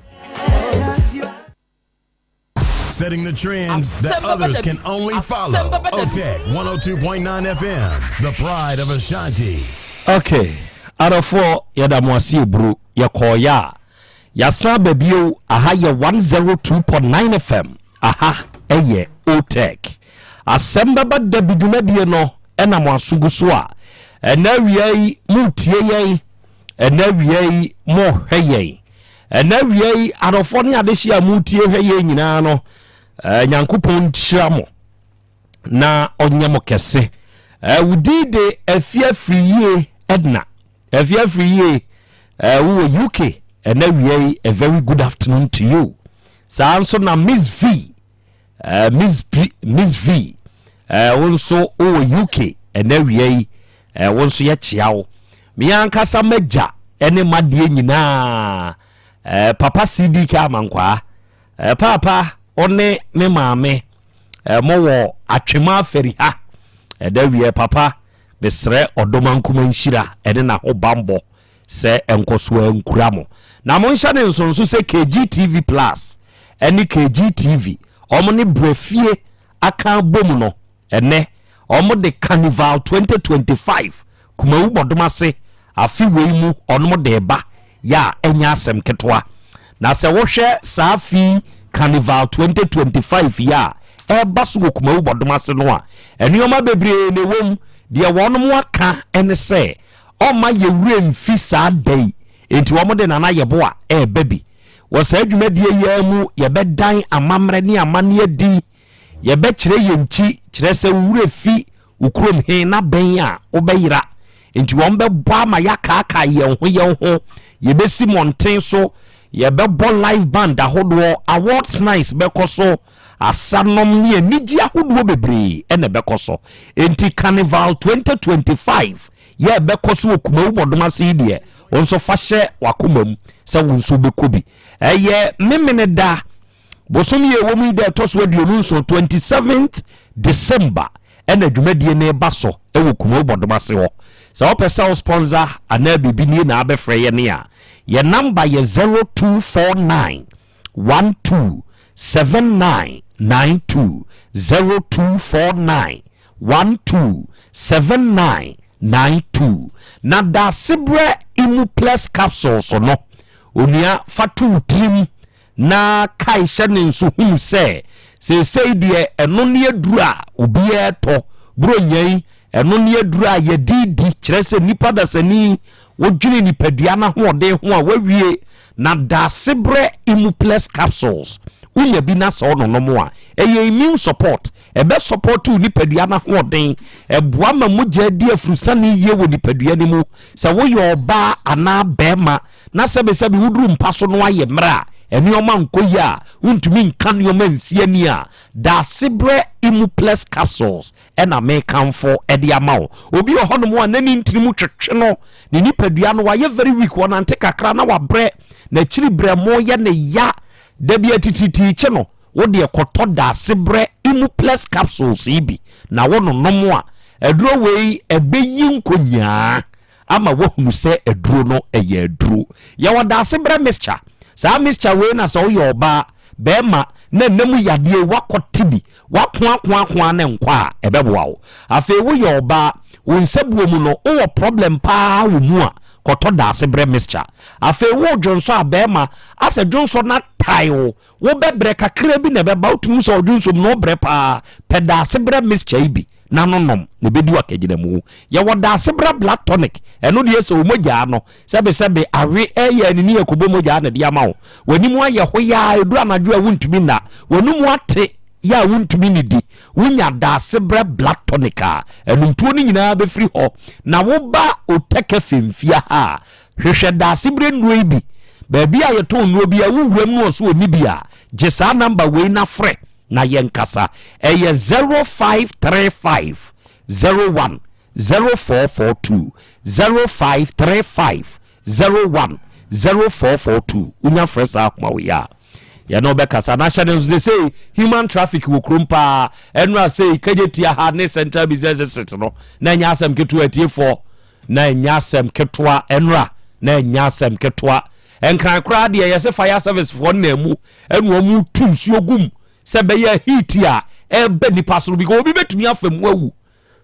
Setting the trends that others can only follow. OTEC 102.9 FM, the pride of Ashanti. Okay, adɔfoɔ yɛda mo ase eburu yɛkɔɔyɛ a yɛasan aba bio aha yɛ 102.9 FM aha ɛyɛ OTEC asɛm bɛba da bi dwumadie no ɛna mo aso gu so a ɛna awia yi motie yɛn ɛna awia yi mohwɛ yɛn Ɛnɛ awia yi, adɔfoɔ ne adehyeɛ a motie hwɛ yɛn nyinaa no, eh, Nyankopɔn nhyira mo na ɔnyɛ mo kɛse. Eh, wo din de Afie Afiri Yie Edna. Afie Afiri Yie, eh, wowɔ UK. Ɛnɛ awia yi, a very good afternoon to you. Saa nso na Miss V, Eh, Miss B, Miss V, eh, wo nso wowɔ UK ɛnɛ awia yi, eh, wo nso yɛkyea wo. Me ankasa m'agya ne m'adeɛ nyinaa, eh, Papa CDK Amankwaa, eh, Paapa, wo ne me maame, eh, mowɔ Atwema Afari ha. Ɛda awia, Papa, mesrɛ ɔdɔmankoma nhyira ɛne n'ahobanbɔ sɛ ɛnkɔ so ara nkura mo. Na monhyɛ no nsonso sɛ KGTV Plus ne KGTV, wɔn ne Brɛfie aka abom no, ɛnnɛ wɔn de Carnival 2025 Kumawu Bɔdom ase afe wei mu wɔn de reba yɛ a ɛnyɛ asɛm ketewa. Na sɛ wohwɛ saa afe yi Carnival 2025 yi a ɛreba so wɔ Kumawu Bɔdom ase no a, nneɛma bebree na ɛwɔ mu. Deɛ wɔn aka ne sɛ Ɔmma yɛn werɛ mfi saa da yi, enti wɔde Nana Yeboah reba bi. Wɔ saa dwumadie yi ara mu, yɛbɛdan amammerɛ ne amanneɛ adi, yɛbɛkyerɛ yɛn nkyi, kyerɛ sɛ wo werɛ fi wo kurom he na bɛn a wobɛyera. Enti wɔbɛbɔ ama yɛakaakae yɛn ho yɛn ho, yɛbɛsi mmɔnten so, yɛbɛbɔ live band ahodoɔ, awards nights bɛkɔ so, Asanom ne anigye ahodoɔ bebree na ɛbɛkɔ so. Enti Carnival 2025 yɛ ɛbɛkɔ so wɔ Kumawu Bɔdom ase yi deɛ, wo nso fa hyɛ w'akoma mu sɛ wo nso wobɛkɔ bi. Ɛyɛ Memeneda bosome yi a ɛwɔ mu yi da ɛtɔ so 27, 27th December ɛna dwumadie no reba so wɔ Kumawu Bɔdom ase hɔ. Sɛ wopɛ sɛ wo sponsor anaa biribi nie na abɛfrɛ yɛn a, Yɛn number yɛ 0249 12 7992, 0249 12 7992. Na Daasebrɛ Immuplex capsules no, onua fa to wo tirim Na kae hyɛ ne nso hunu sɛ seesei deɛ ɛno ne aduru a obiara tɔ, Buronya yi, ɛno ne aduru a yɛde di, kyerɛ sɛ nnipa dasani, wodwene nipadua no ahoɔden ho a wawie. Na Daasebrɛ Immuplex capsules, wonya bi na sɛ wononom a, ɛyɛ immune support, ɛbɛ support wo nipadua no ahoɔden, ɛboa ma mogya di afurusane yie wɔ nipadua no mu. Sɛ woyɛ ɔbaa anaa barima, na sɛbesɛbe woduru mpa so no ayɛ mmerɛ a nneɛma nkɔ yie a wontumi nka nneɛma nsi ani a, Daasebrɛ Immuplex Capsules na mekamfo de ama wo. Obi wɔ hɔnom a na ne ntini mu twetwe no, ne nipadua no wayɛ very weak, ɔnante kakra na wabrɛ, n'akyiri brɛmo yɛ ne ya, da bi atitiritii kye no, wo deɛ kɔtɔ Daasebrɛ Immuplex Capsules yi bi na wononom a, aduro wei ɛbɛyi nkonyaa ama woahunu sɛ aduro no yɛ aduro. Yɛwɔ daasebrɛ mixture. Saa mixture wei na sɛ woyɛ ɔbaa, bɛrima na nna mu yadeɛ woakɔte bi, woakoakoakoa ne nkɔ a, ɛbɛboa wo. Afei woyɛ ɔbaa, wo nsabuo mu no wowɔ problem paa wɔ mu a, kɔtɔ daasebrɛ mixture. Afei wodwonsɔ a, bɛrima, asɛ dwonsɔ no atae wo, wobɛbrɛ kakra bi na ɛbɛba, wotumi hu sɛ ɔdwonsɔ mu no wobrɛ paa, pɛ daasebrɛ mixture yi bi. na no nom na ɛbɛdi wo akagyinamu. Yɛwɔ Daasebrɛ Black Tonic, ɛno deɛ sɛ wo mogyaa no, sɛbesɛbe awe ɛyɛ anini ɛkɔbɔ mogyaa na ɛde ama wo. W'anim ayɛ hoyaa, ɛduru anadwo a wontumi nna, w'anum ate yɛ a wontumi nnidi. Wonya Daasebrɛ Black Tonic a, anumtuo no nyinaa bɛfiri hɔ. Na woba Otɛkɛ Femfia ha a, hwehwɛ Daasebrɛ nnuro yi bi. Baabi a yɛtɔn nnuro biara, wo wuram no ɔso ɔnni bi a, gye saa number wei na frɛ. na yɛnkasa. Ɛyɛ 0535 01 0442, 0535 01 0442. Wonya frɛ saa ahoma wei a, yɛne wo bɛkasa. Na hyɛ no nso sesei human traffic wɔ kurom paa. Ɛnora sei Kagyetia ha ne Central Business District no, na ɛnyɛ asɛm ketewa atiefoɔ. Na ɛnyɛ asɛm ketewa ɛnora, na ɛnyɛ asɛm ketewa. Nkran koraa deɛ yɛse fire service foɔ nna mu ɛna wɔn tu nsuo gu mu sɛ bɛyɛ heat a ɛbɛ nipa so no because obi bɛtumi afa mu awu.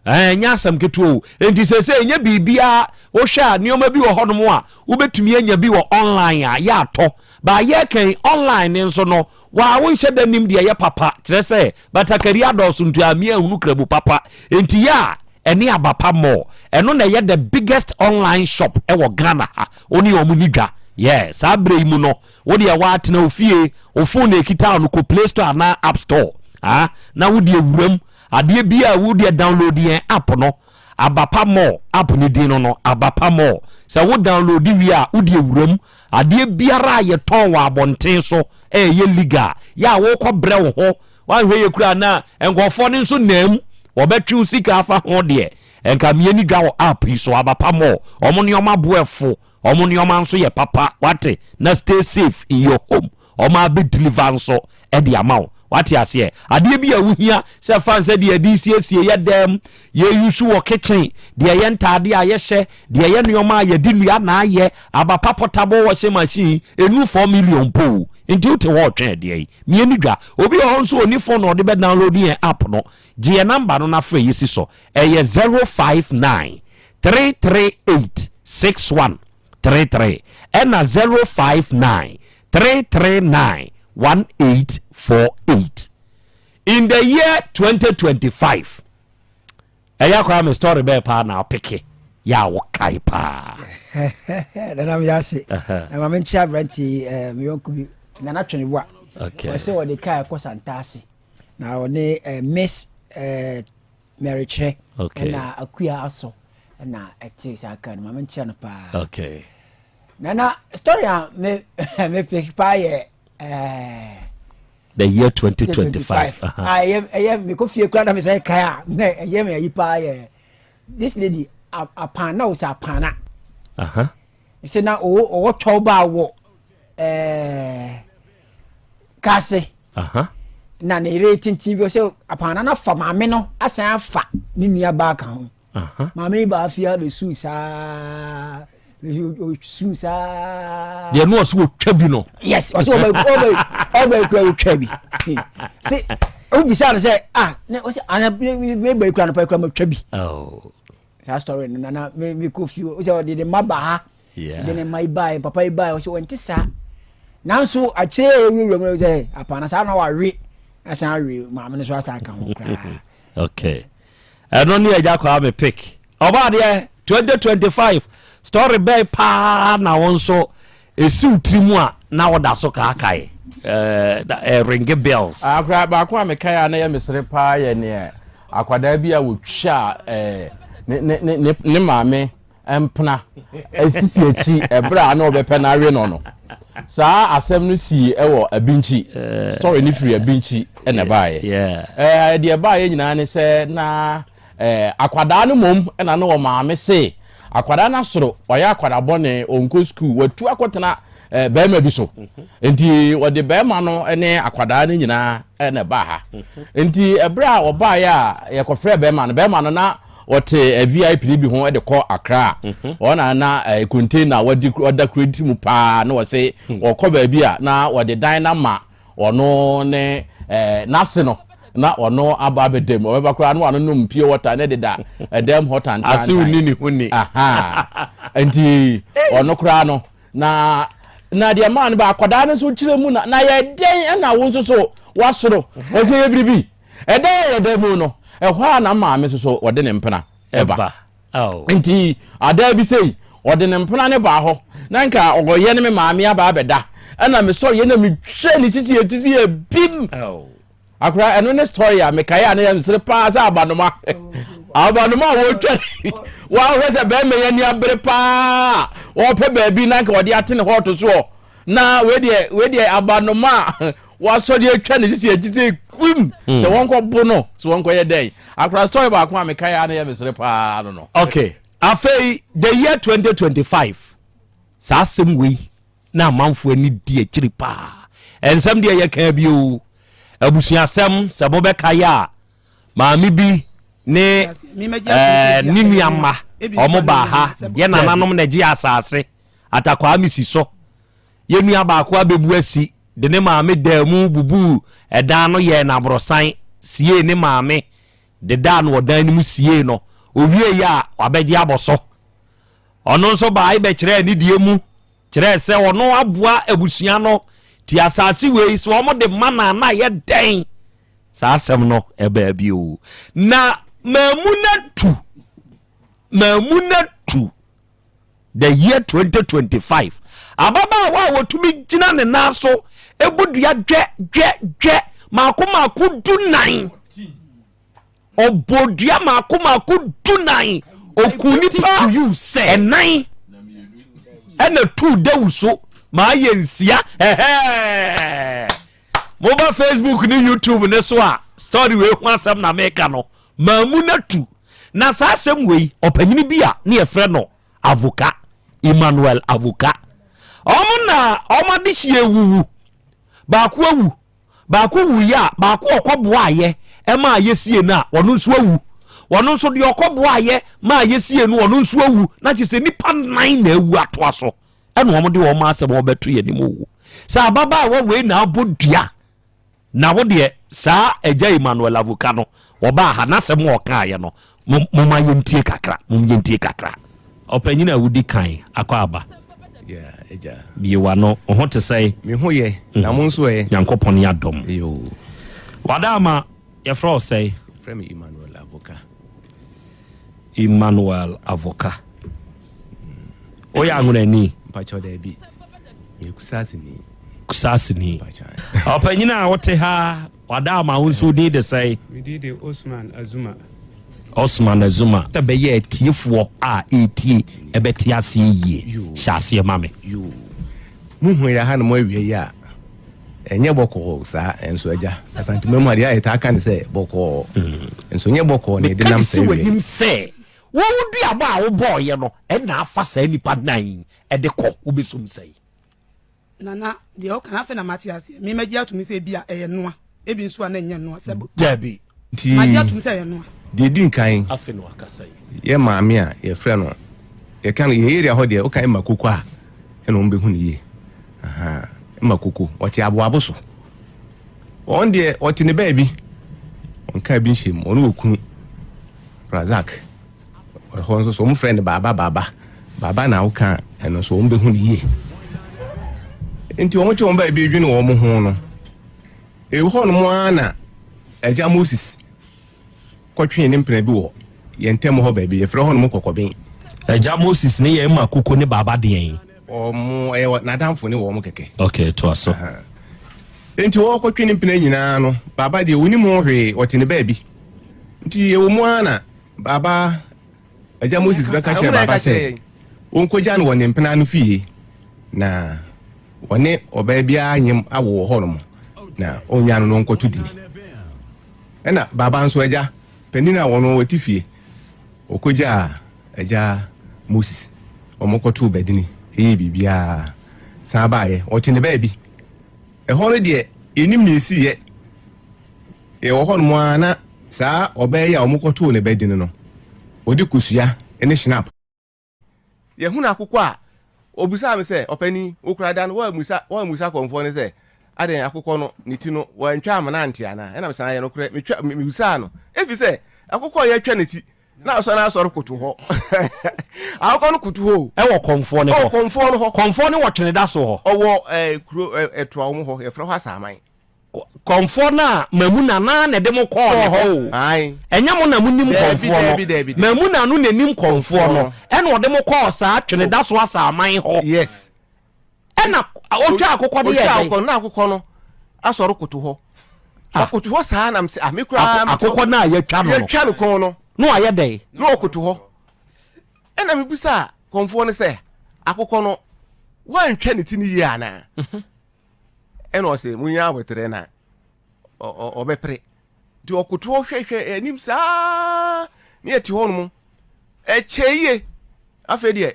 Ɛnyɛ asɛm ketewa o. Enti sɛ sɛ ɛnyɛ biribiara wohwɛ a nneɛma bi wɔ hɔnom a wobɛtumi anya bi wɔ online a yɛ atɔ. Ba yɛ kan online ne nso no waa wonhyɛ da nim deɛ ɛyɛ papa kyerɛ sɛ batakari adɔɔso nti amia ahunu kramu papa. Enti yɛ a ɛne Abapa Mall. Ɛno na ɛyɛ the biggest online shop ɛwɔ Ghana ha. Wo ne wɔn ni dwa. Yeah, saa berɛ yi mu no, wo deɛ woatena wo fie, wo phone na ɛkita wo no, kɔ Play Store anaa App Store, ah, na wo deɛ wuram. Adeɛ bi a wo deɛ download yɛn app no, Abapa Mall, app no din no no, Abapa Mall. Sɛ wo download wie a, wo deɛ wuram. Adeɛ biara a yɛtɔn wɔ abɔnten so, ɛyɛ legal. Yɛ a wokɔ brɛ wo ho, woanhwɛ yɛ kura na nkurɔfoɔ no nso nam, wɔbɛtwe wo sika afa ho deɛ. Nka me ani dwa wɔ app yi so abapa mall ɔmo nneɛma bo ɛfo ɔmo nneɛma nso yɛ papa wate na stay safe in your home ɔmo abɛ deliver nso ɛde ama wo wate aseɛ adeɛ bi a wohia sɛ fan sɛ deɛ yɛde siesie yɛ dɛm yɛ use wɔ kitchen deɛ yɛ ntaade a yɛhyɛ deɛ yɛ nneɛma a yɛde nnua na ayɛ abapa portable washing machine enu 4 million po nti wote hɔ ɔtwɛn deɛ yi mmienu dwa obi wɔ hɔ nso oni phone na ɔde bɛ download yɛn app no gye yɛn number no na frɛ yɛsi so Ɛyɛ 059 338 6133 ɛna 059 339 1848. In the year 2025, ɛyɛ koraa me story bɛɛ paa na apeke yɛ a wokae paa. Nana meyɛ ase. Na ma menkyerɛ aberante yi, eh, me yɔnko bi, Nana Tweneboa. Okay. Ɔsɛ wɔde kaa ɛkɔ Santase. Na ɔne eh, Miss eh, Mɛrekyerɛ okay. ɛna Akua Asɔ ɛna ɛte saa kaa no ma menkyerɛ no paa. Okay. Nana story a me me pick paa yɛ eh, the year 2025. Uh -huh. Ah, ɛyɛ ɛyɛ mekɔ fie kura na mesɛ kae a na ɛyɛ me ayi paa yɛ this lady apana o sɛ apana. Uh -huh. Sɛ na ɔwɔ ɔwɔ twɛw ba wɔ ɛɛ kaase. Na ne yere tenten bi ɔsɛ apana no afa maame no asan afa ne nua baa ka ho. Maame yi baa fie abɛsuu saa. Ɔsum saa. Deɛ no ɔsɛ wɔtwa bi no. Yes, ɔsɛ ɔbɛ ɔbɛ ɔbɛ kura ɔtwa bi. Se obisa no sɛ ah ne ɔsɛ ana me bɛ kura no pa kura ma twa bi. Oh. Saa story no nana me me kɔ fie ɔsɛ ɔde ne mma ba ha. De ne mma yi ba yɛ papa yi ba yɛ ɔsɛ ɔnte saa. Nanso akyire yɛ wurawura mu sɛ apana saa na wawe asan awe maame no so asan ka ho koraa. Okay. Ɛno ne Agya Kwame pick. Ɔbɔadeɛ 2025 story bɛn paa na wo nso ɛsi wo tiri mu a na woda so kaakae? Eh, ringe bells. Akora baako a mekae a na ɛyɛ mesere paa yɛ neɛ akwadaa bi a wɔtwaa eh, ne, ne, ne, ne maame mpena sisi akyi ɛberɛ a na ɔbɛpɛ no awe no no. Saa asɛm no sii wɔ Abinkyi. Story no firi Abinkyi na ɛbaeɛ. Ɛɛ deɛ ɛbaeɛ nyinaa ne sɛ na ɛɛ akwadaa no mmom na na ɔmaame se akwadaa no asoro, wayɛ akwadaa bɔne, ɔnkɔ sukuu, watu akɔtena ɛɛ barima bi so. Nti wɔde barima no ne akwadaa no nyinaa na ɛbaa ha. Nti ɛberɛ a wɔbaeɛ a yɛkɔfrɛɛ barima no, barima no na Wɔte VIP no bi ho de kɔ Accra. Mhm. Wɔn na na eh, container wɔde wɔda kuro ti mu paa na wɔse hmm. wɔkɔ baabi a na wɔde dan no ama ɔno ne eh, n'ase no na ɔno aba abɛda mu ɔbɛba koraa na wanonom pure water ne deda ɛdɛm hɔ tantan. Ase ni ne ho ni. Nti ɔno koraa no na na deɛ maa no ba akwadaa no nso kyerɛ mu na na yɛ dɛn ɛna wo nso so wasoro wɔsɛ yɛ biribi. Ɛda a yɛda mu no, ɛhɔ ara na maame nso so wɔde ne mpena ba. Nti adaa bi sei, ɔde ne mpena no baa hɔ, na nka ɔyɛ ne me maame aba abɛda. Ɛna mesɔreɛ na metwaa ne sisi eti si yɛ bim. Akora ɛno ne story a mekae a na yɛ mesere paa sɛ abanoma. Abanoma a wɔtwa wɔahwɛ sɛ bɛrima yi ani abere paa wɔpɛ baabi na nka ɔde ate ne hɔɔto soɔ. Na wei deɛ wei deɛ abanoma a wasɔ de atwa ne sisi akyi sɛ kwim hmm. sɛ wɔnkɔ bo no sɛ wɔnkɔ yɛ dɛn akora story baako a meka yɛ a na yɛ mesere paa no no. Okay afei the year 2025 saa asɛm wei na amanfoɔ ani di akyiri paa ɛnsɛm deɛ yɛka bi o abusuasɛm sɛ mobɛka yɛ a maame bi ne eh, ne nuamma ɔmo baa ha yɛ nananom na ɛgye asase Atakwaa mesi so. Yɛn nua baako abɛbu asi de ne maame daa mu bubuu ɛdan no yɛɛ no aborosan siee ne maame dedaa no wɔ dan no mu siee no. Ɔwieeɛ a wabɛgye abɔ so. Ɔno nso baae bɛkyerɛɛ ne deɛ mu kyerɛɛ sɛ ɔno aboa abusua no ti asase wei so wɔn de ma no a na ayɛ dɛn? Saa asɛm no ɛbaa bio. Na maamu no atu. Maamu no atu. The year 2025, ababaawa a wɔtumi gyina ne nan so bu dua dwɛ dwɛ dwɛ maako maako dunan. Ɔbɔ dua maako maako dunan. Ɔku nipa ɛnan ɛna tuu dawu so maa yɛ nsia ɛhɛɛ. Moba Facebook ne YouTube ne so a story wei ho asɛm na meka no. Maamu no atu. Na saa asɛm wei, ɔpanyini bi a ne yɛfrɛ no Avoka, Emmanuel Avoka, wɔn na wɔn adehyeɛ awuwu. Baako awu, baako wuiɛ a, baako ɔkɔboaeɛ maa yɛsie no a, ɔno nso awu. Ɔno nso deɛ ɔkɔboaeɛ maa yɛsie no, ɔno nso awu. Na kyerɛ sɛ nnipa nan na awu atoa so. Ɛna wɔn de wɔn asɛm wɔbɛto yɛn anim owu. Sɛ ababaawa wei na abɔ dua Na wo deɛ saa agya Emmanuel Avoka no ɔbaa ha n'asɛm a ɔkaeɛ no momma yɛntie kakra mom yɛntie kakra. Ɔpanyin a wodi kan akɔ aba. Yeah, agya. Bue w'ano, wo ho te sɛn? Me ho yɛ, na mo nso ɛ? Nyankopɔn adom. Yoo. Wadaama, yɛfrɛ wo sɛn? Yɛfrɛ me Emmanuel Avoka. Emmanuel Avoka. Woyɛ Anwonani? Mpakyɛw daabi. Meyɛ Kusasini. Kusasini. Ɔpanyin a wote ha, wada ama wo nso din de sɛn? Me din de Osman Azuma. Osman Azuma. Sɛ bɛyɛ atiefoɔ a ɛretie ɛbɛte aseɛ yie. Hyɛ aseɛ ma me. Muhu yɛ ha nom awia yi a, ɛnyɛ bɔkɔɔ saa nso agya. Asantuma mu adeɛ a yɛtaa ka ne sɛ bɔkɔɔ. Nso nyɛ bɔkɔɔ na yɛde nam saa awia yi. Meka de si w'anim sɛ Wo wo duabɔ a wobɔɔeɛ no na afa saa nnipa nan yi de kɔ, wobɛsum sɛn? Nana, deɛ woka no afei na mate aseɛ. Me magye atom sɛ ebi a ɛyɛ noa, ebi nso a na ɛnyɛ noa. Sɛ Dabi. Nti, magye atom sɛ ɛyɛ noa. deɛ ɛdi nkan, Afei na wakasa yi. yɛ maame a yɛfrɛ no. Yɛka no yɛ area hɔ deɛ woka Emma Koko a ɛna wɔn bɛhu no yie. Ahaa Emma Koko ɔte aboabo so. Wɔn deɛ ɔte ne baabi. Ɔnka bi nhyɛ mu. Ɔno wɔ kunu Razak. Ɛhɔ nso so wɔn frɛ no baaba baaba. Baaba na woka ɛno nso wɔn bɛhu no yie. Nti wɔn te wɔn baabi dwene wɔn ho no. Ɛwɔ hɔ nom ara na agya Moses kɔtwee ne mpena bi wɔ yɛn ntam hɔ baabi, yɛfrɛ hɔ nom Kɔkɔben. Agya Moses ne yɛn ma koko ne baaba deɛn? Wɔn, ɛyɛ n'adamfo ne wɔn kɛkɛ. Ok, toa so. Nti wɔkɔtwe ne mpena nyinaa no, baaba deɛ ɔnim ho hwee, ɔte ne baabi. Nti ɛwɔ mu ara na baaba, agya Moses bɛka kyerɛ baaba sɛ ɔnkɔgya no wɔ ne mpena no fie na wɔne ɔbaa biara nyem awo wɔ hɔ nom na ɔnnya no na ɔnkɔto dini. Ɛna baaba nso agya panin a wɔn wɔte fie ɔkɔgyaa agya Moses wɔn kɔtoo badini ɛyɛ biribiara san baeɛ ɔte ne baabi ɛhɔ no deɛ yɛnim ne ɛsiiɛ yɛwɔ hɔ nom ara na saa ɔbaa yi a wɔn kɔtoo ne badini no ɔde kosua ne shinap Yɛhunu akokɔ a, ɔbisaa me sɛ, Ɔpanin, wokura da no, woammisa woammisa kɔmfoɔ no sɛ, adɛn akokɔ no, ne ti no, wantwa amena ante anaa? Ɛna mesan yɛ nokorɛ, metwa, mebisaa no, ɛfiri sɛ, akokɔ a yɛatwa ne ti, na asɔre asɔre koto hɔ. Akokɔ no koto hɔ o. Ɛwɔ kɔmfoɔ no hɔ. Ɛwɔ kɔmfoɔ no hɔ. Kɔmfoɔ no wɔ Tweneda so hɔ. Ɔwɔ ɛɛ kuro ɛɛ ɛtoa wɔn hɔ, yɛfrɛ hɔ Asaman. Kɔmfoɔ no a Mamuna no ara na ɛde mo kɔɔ ne hɔ o. Ɛnyɛ mo na monim kɔmfoɔ no. Mamuna no na ɛnim kɔmfoɔ no. Ɛna ɔde mo kɔɔ saa Twenedaso Asaman hɔ. Yes. Ɛna ɔtwa akokɔ no yɛɛ dɛn? Ɔtwa akokɔ no na akokɔ no asɔre koto hɔ. Ɔkoto hɔ saa na mesɛ ah me koraa. Akokɔ no a yɛatwa no no. Yɛatwa no kɔn no. Na wayɛ dɛn? Na ɔkoto hɔ. Ɛna mebisaa kɔmfoɔ no sɛ akokɔ no woantwa ne ti no yie anaa? Ɛna ɔse munya aboterɛ na ɔbɛpere. Nti ɔkoto hɔ hwɛhwɛ anim saa ne yɛte hɔ nom. Ɛkyɛ yie. Afei deɛ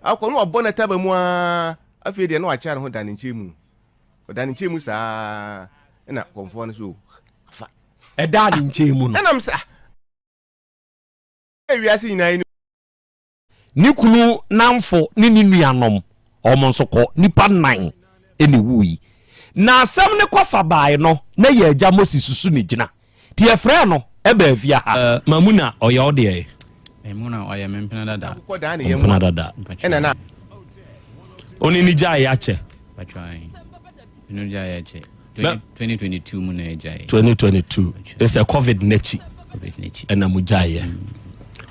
akɔ no wabɔ n'ataba mu aa afei deɛ na wakyea ne ho da ne nkyɛn mu. Ɔda ne nkyɛn mu saa ɛna kɔmfoɔ no so afa. Ɛdaa ne nkyɛn mu no. Ɛna m sɛ ah wiase nyinaa ni. Ne kunu nnamfo ne ne nuanom, wɔn nso kɔ, nnipa nnan na ɛwuui. Na asɛm no kɔfa baeɛ no, na yɛn agya Mose susu ne gyina, nti yɛfrɛɛ no baa fie ha. Mamuna, ɔyɛ wo deɛ? Mamuna, ɔyɛ me mpena dada. Mpena dada. Wo ne no gyaeɛ akyɛ? Me no gyaeɛ akyɛ. 2022 mu na ɛgyaeɛ. 2022 ɛsɛ covid n'akyi ɛna mu gyaeɛ.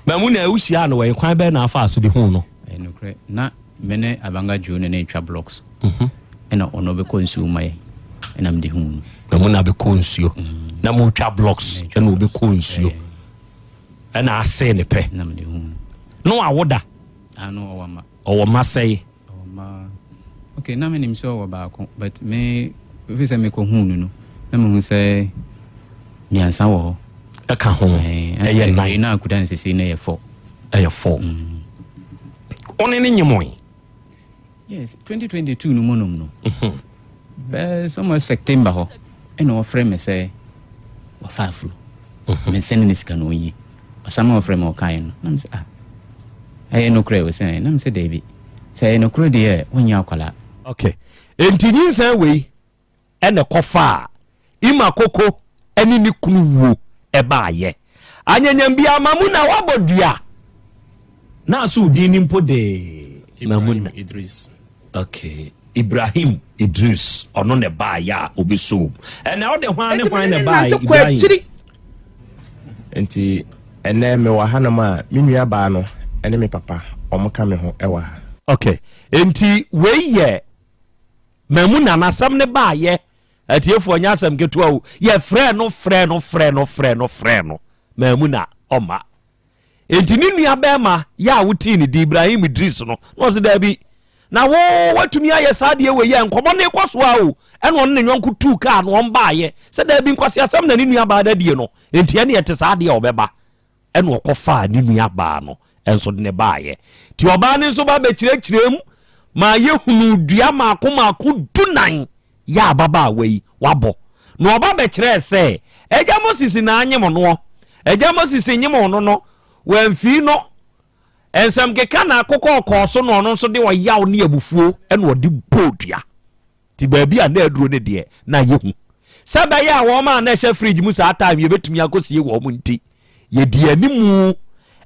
Ma mu na wohyia no wɔ kwan bɛn na afa so de hu no? Ɛyɛ nokorɛ na me ne Abanga Joe ne ne twa blocks mhm. ɛna ɔno bɛkɔ nsuo ma yɛ ɛna mede hu no. Na mu na bɛkɔ nsuo mm. na mu twa blocks ɛna ɔbɛkɔ nsuo ɛna asee ne pɛ. Na mede hu no. No awoda. Ano ɔwɔ ma. Ɔwɔ ma sɛe. Ɔwɔ mma okay na menim sɛ ɔwɔ baako but me efi sɛ mekɔ huu no no na mehu sɛ mmiɛnsa wɔ hɔ. Ɛka ho ɛyɛ nan. Na akuda no sisi no yɛ fɔ. Ɛyɛ fɔ. Ɔne ne nyemoe. Yes, 2022 no mu nom no. Mhm. Bɛɛ somewhere September hɔ ɛna ɔfrɛ me sɛ wafa afuro. Mhm. Mensɛne ne sika no ɔnyi. Ɔsan ɔfrɛ me ɔkaeɛ no na mesɛ ah ɛyɛ nokorɛ ɔsɛ na mesɛ daabi. Sɛ ɛyɛ nokorɛ deɛ wonyɛ akwadaa. Ok enti nyinsɛn wei ɛna ɛkɔfaa Ima Koko ɛne ne kunu wuo ɛbaayɛ. Anyanyam biaa Mamuna wabɔ dua. Na so wo din ni mpo de Ibrahim Idris. Ok Ibrahim Idris ɔno na ɛbaayɛ a ɔbɛsoo mu. Ɛnɛ wode hwan ne hwan na ɛbaayɛ Ibrahim? Nti ɛnnɛ mewɔ hanom a, me nuabaa no ne me papa, wɔka me ho wɔ ha. Ok, enti wei yɛ Mamuna n'asɛm no baayɛ. Atiefoɔ, nyɛ asɛm ketewa o. Yɛfrɛɛ no, frɛɛ no, frɛɛ no, frɛɛ no, frɛɛ no, Mamuna ɔmma. Enti ne nua bɛrima yɛ a wotee ne din Ibrahim Idris no, na ɔse daabi, na wo watumi ayɛ saa adeɛ wei yɛ nkɔmmɔ ne kɔ so a o. Ɛna ɔne ne yɔnko tuu kaa no wɔn baayɛ sɛ daabi nkwaseasɛm na ne nua baa no adie no, enti ɛne ɛte saa adeɛ a ɔbɛba. Ɛna ɔkɔfaa ne nua baa no nso de ne baayɛ. Nti ɔbaa no nso ba bɛkyerɛkyerɛ mu ma yɛhunuu dua maako maako dunan yɛ ababaawa yi wabɔ. Na ɔba bɛkyerɛɛ sɛ, Agya Moses na anyem noɔ. Agya Moses nyem no no, wamfii no. Nsɛmkeka na akokɔ kɔɔ so na ɔno nso de ɔyaw ne abufuo na ɔde bɔɔ dua. Nti baabi a na aduro no deɛ na ayɛ hu. Sɛ ɛbɛyɛ a wɔn a na ɛhyɛ fridge mu saa time yɛbɛtumi akɔsie wɔn nti, yɛdii animu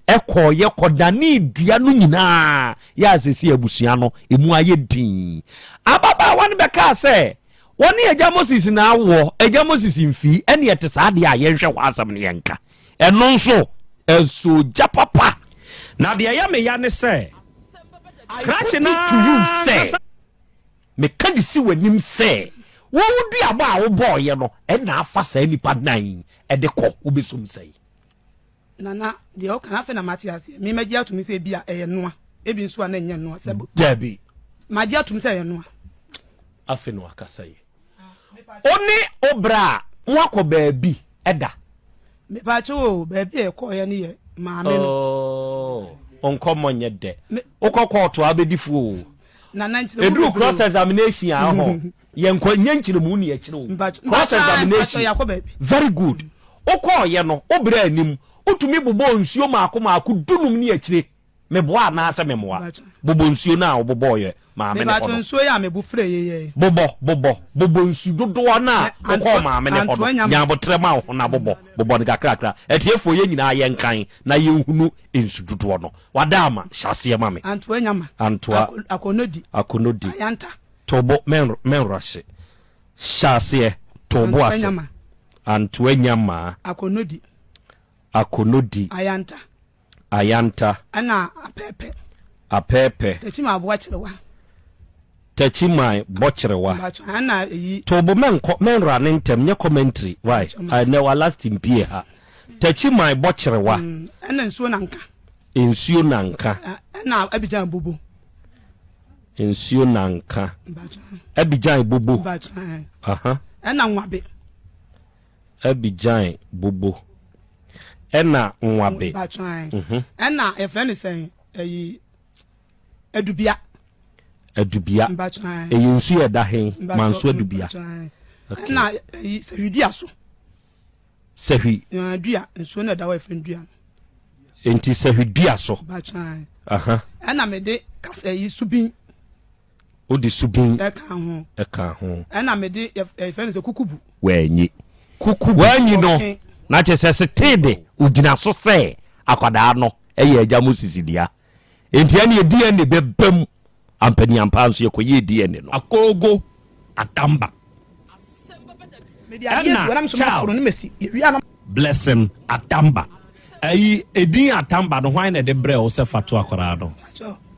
kɔeɛ kɔdanee dua no nyinaa yɛ a seesei abusua no ɛmu ayɛ dinn. Ababaawa no bɛkaa sɛ wɔne Agya Moses na awoɔ, Agya Moses mfii, ɛnneɛ ɛte saa deɛ a yɛnhwɛ hɔ asɛm no yɛnka. Ɛno nso ɛsoo gya papa. Na deɛ ɛyɛ me ya ne sɛ, krakye no ara ankasa. Meka de si w'anim sɛ, wo wo duabɔ a wobɔeɛ no na afa saa nnipa nan yi de kɔ, wobɛsum sɛe. Nana, deɛ woka no afei na mate aseɛ. Me magye atom sɛ ebi a ɛyɛ noa, ebi nso a na ɛnyɛ noa. Sɛ Dabi. Magye atom sɛ ɛyɛ noa. Afei na wakasa yi. Wo ne wo bra a moakɔ baabi da? Mepaakyɛw o, baabi a yɛkɔeɛ no yɛ maame no. Oh, wo nkɔmmɔ nyɛ dɛ. Wokɔ kɔɔto a wobɛdi fo o. Nana nkyerɛmu Ɛduru bebree cross o. examination a ɔhɔ, yɛnkɔ, nyɛ nkyerɛmu ne yɛkyerɛ o. Mpakyɛ, Cross mpakyɛ, mpakyɛ examination. yɛakɔ baabi. Very good. Wokɔɔyɛ no, wo bra anim, wotumi bobɔɔ nsuo maako maako dunum ne akyire. Meboa anaasɛ memmoa? Bobɔ nsuo no a wobobɔeɛ maame no hɔ Mepakyɛ no. nsuo yi a mebo frɛ yei yɛ. Bobɔ, bobɔ, bobɔ nsu dodoɔ no a wokɔɔ maame no hɔ no. Nya aboterɛ ma wo ho na bobɔ, bobɔ no kakrakra. Atiefoɔ, yɛn nyinaa yɛnkan na yɛnhunu nsu dodoɔ no. Wadaama, hyɛ aseɛ ma me. Antoa nyama. Antoa. Akonodi. Akonodi. Ayanta. To bo, menrɔhye. Hyɛ aseɛ, to bo ase. Antoa nyama. Antoa nyamaa. Akonodi. Akonodi. Ayanta. Ayanta. Ɛna apɛɛpɛ. Apɛɛpɛ. Takyiman aboakyerewa. Takyiman bɔkyerewa. Mpatsɔ ɛna eyi. Tobo mɛnkɔ mɛnra ne ntɛm nyɛ commentary why ɛnɛ wa last mpie ha Takyiman bɔkyerewa. Ɛna nsuo nanka. Nsuo nanka. Ɛna Abidjan bobo. Nsuo nanka. Mpatsɔ. Abidjan bobo. Mpatsɔ. Aha. Ɛna nwabe. Abidjan bobo ɛna nwabe. Ɛna yɛfrɛ no sɛn ɛyi adubia. Adubia. Ɛyɛ nsu yɛ ɛda hen manso adubia. Ɛna ɛyi sɛhwi dua so. Sɛhwi. Dua nsuo na ɛda hɔ yɛfrɛ no dua no. Nti sɛhwi dua so. Ɛna mede kasa ɛyi subin. Wode subin ɛkaa ho. Ɛkaa ho. Ɛna mede yɛfrɛ no sɛ kukubu. Wanyi. Kukubu. Wanyi no, na kyerɛ sɛ setee de, ogyina so sɛ akwadaa no yɛ agya Moses dea. Enti ɛneɛ DNA bɛba mu. Ampaniampa nso yɛkɔyɛɛ DNA no. Akogo Atamba. Ɛna Child Blessing Atamba. Ayi edin Atamba no hwan na ɛde brɛ wo sɛ fa to akwadaa no?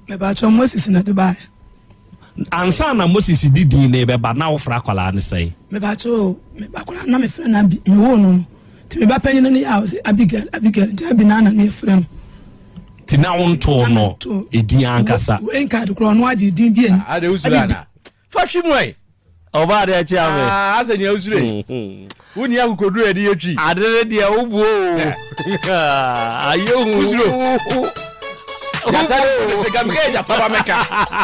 Mepatwɔ Moses na ɛde baeɛ. Ansa na Moses de din no rebɛba na wofrɛ akwadaa no sɛn? Mepatwɔ o, me ba akwadaa no na mefrɛ no Abi, mewoo no no. Nti me ba panyin no yɛ a ɔsɛ Abigail, Abigail, nti Abi na na ne yɛfrɛ no. Nti na wontoo no edin ankasa? Wei nka ade korɔ ɔno agye din bi ani. Ade wosuro ana? Fa hwe mu ɛ. Ɔbaa adeɛ kye ame. Ah, asɛ nea wosuro yi. Wonni akokoduru a yɛde yɛ twi. Ade ne deɛ wobuo o. Ayɛ hu. Wosuro. Gyata ne sika meka yɛ gyata ba mɛka.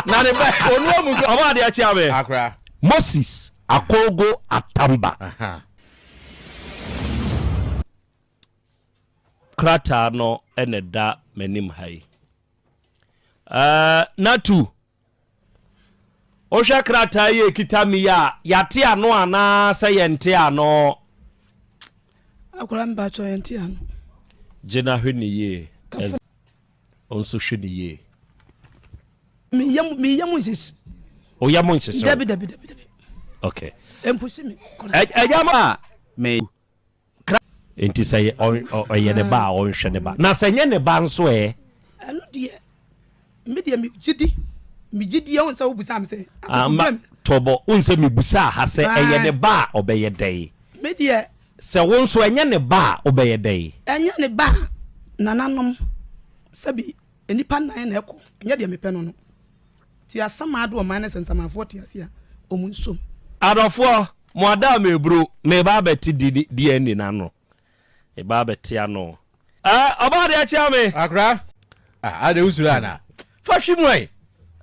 Na ne ba onu amu. Ɔbaa adeɛ kye ame. Akora. Moses Akogo Atamba. Krataa no na ɛda m'anim ha yi. Uh, Natu. Wohwɛ krataa yi a ɛkita me yi a, yɛate ano anaa sɛ yɛnte ano? Akwadaa mpakyɛ yɛnte ano. Gye na hwɛ ne yie. Nso hwɛ ne yie. Meyɛ mu nhyehye. Woyɛ mo nhyehye? Dabi dabi dabi dabi. Okay. Mpusi me. Ɛgya ma me. Kra. Enti sɛ ɔyɛ ne ba a, ɔnhwɛ ne ba. Na sɛ ɛnyɛ ne ba nso ɛ? Ɛno deɛ, me deɛ megye di. Megye di, ɛho sɛ wobusaa me sɛ. Ama tɔbɔ, wohu sɛ mebusaa ha sɛ ɛyɛ ne ba a, ɔbɛyɛ dɛn? Me deɛ. Sɛ wo nso ɛnyɛ ne ba a, wobɛyɛ dɛn? Ɛnyɛ ne ba a, nananom, sɛbi nnipa nnan na ɛkɔ, ɛnyɛ deɛ mepɛ no no. Nti Asamado ɔman no sɛ Nsamanfoɔ te ase a, wɔn nsom. Adɔfoɔ, mo ada a meburo, meba abɛte DNA no ano. Meba abɛte ano. Eh, ɔbaa adeɛ akyea me. Akora, ah, ade wosuro ana? Fa hwe mu ɛ.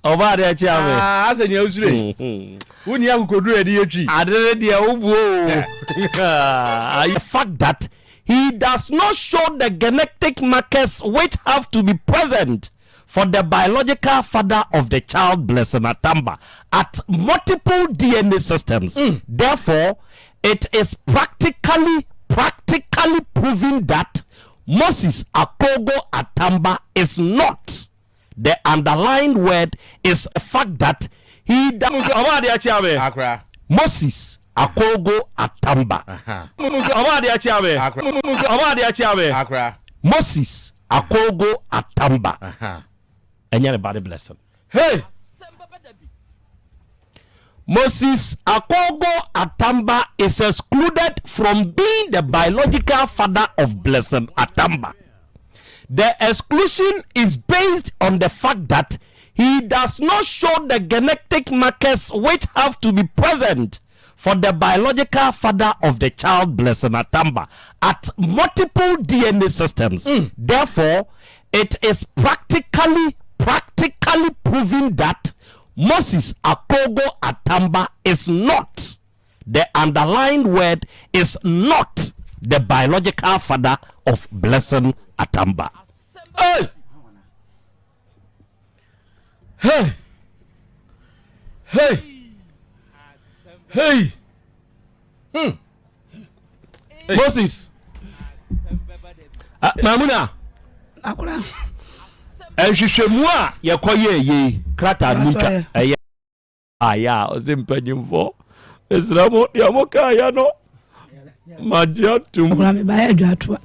Ɔbaa adeɛ akyea me. Ah, asɛ nea wosuro yi. Wonni akokoduru a yɛde yɛ twi. Ade ne deɛ wobuo o. The fact that he does not show the genetic markers which have to be present. for the biological father of the child Blessing Atamba at multiple DNA systems. Mm. Therefore, it is practically practically proven that Moses Akogo Atamba is not the underlined word is a fact that he does. Moses Akogo Atamba. Moses Akogo Atamba. Ɛnyɛ ne ba ne blessing. Hey! Moses Akogo Atamba is excluded from being the biological father of Blessing Atamba. The exclusion is based on the fact that he does not show the genetic markers which have to be present for the biological father of the child Blessing Atamba at multiple DNA systems. Mm. Therefore, it is practically practically proven that Moses Akogo Atamba is not the underlined word is not the biological father of Blessing Atamba. Hey! Hey! Hey! Hey! Hmm. Moses. Ah, Mamuna. Akora. Nhwehwɛmu a yɛkɔ yɛ yei krataa no twa ɛyɛ ayɛ a ɔsɛ mpanyimfoɔ mesrɛ mo deɛ mokaeɛ no magye atom. Akora mebaeɛ adwatoa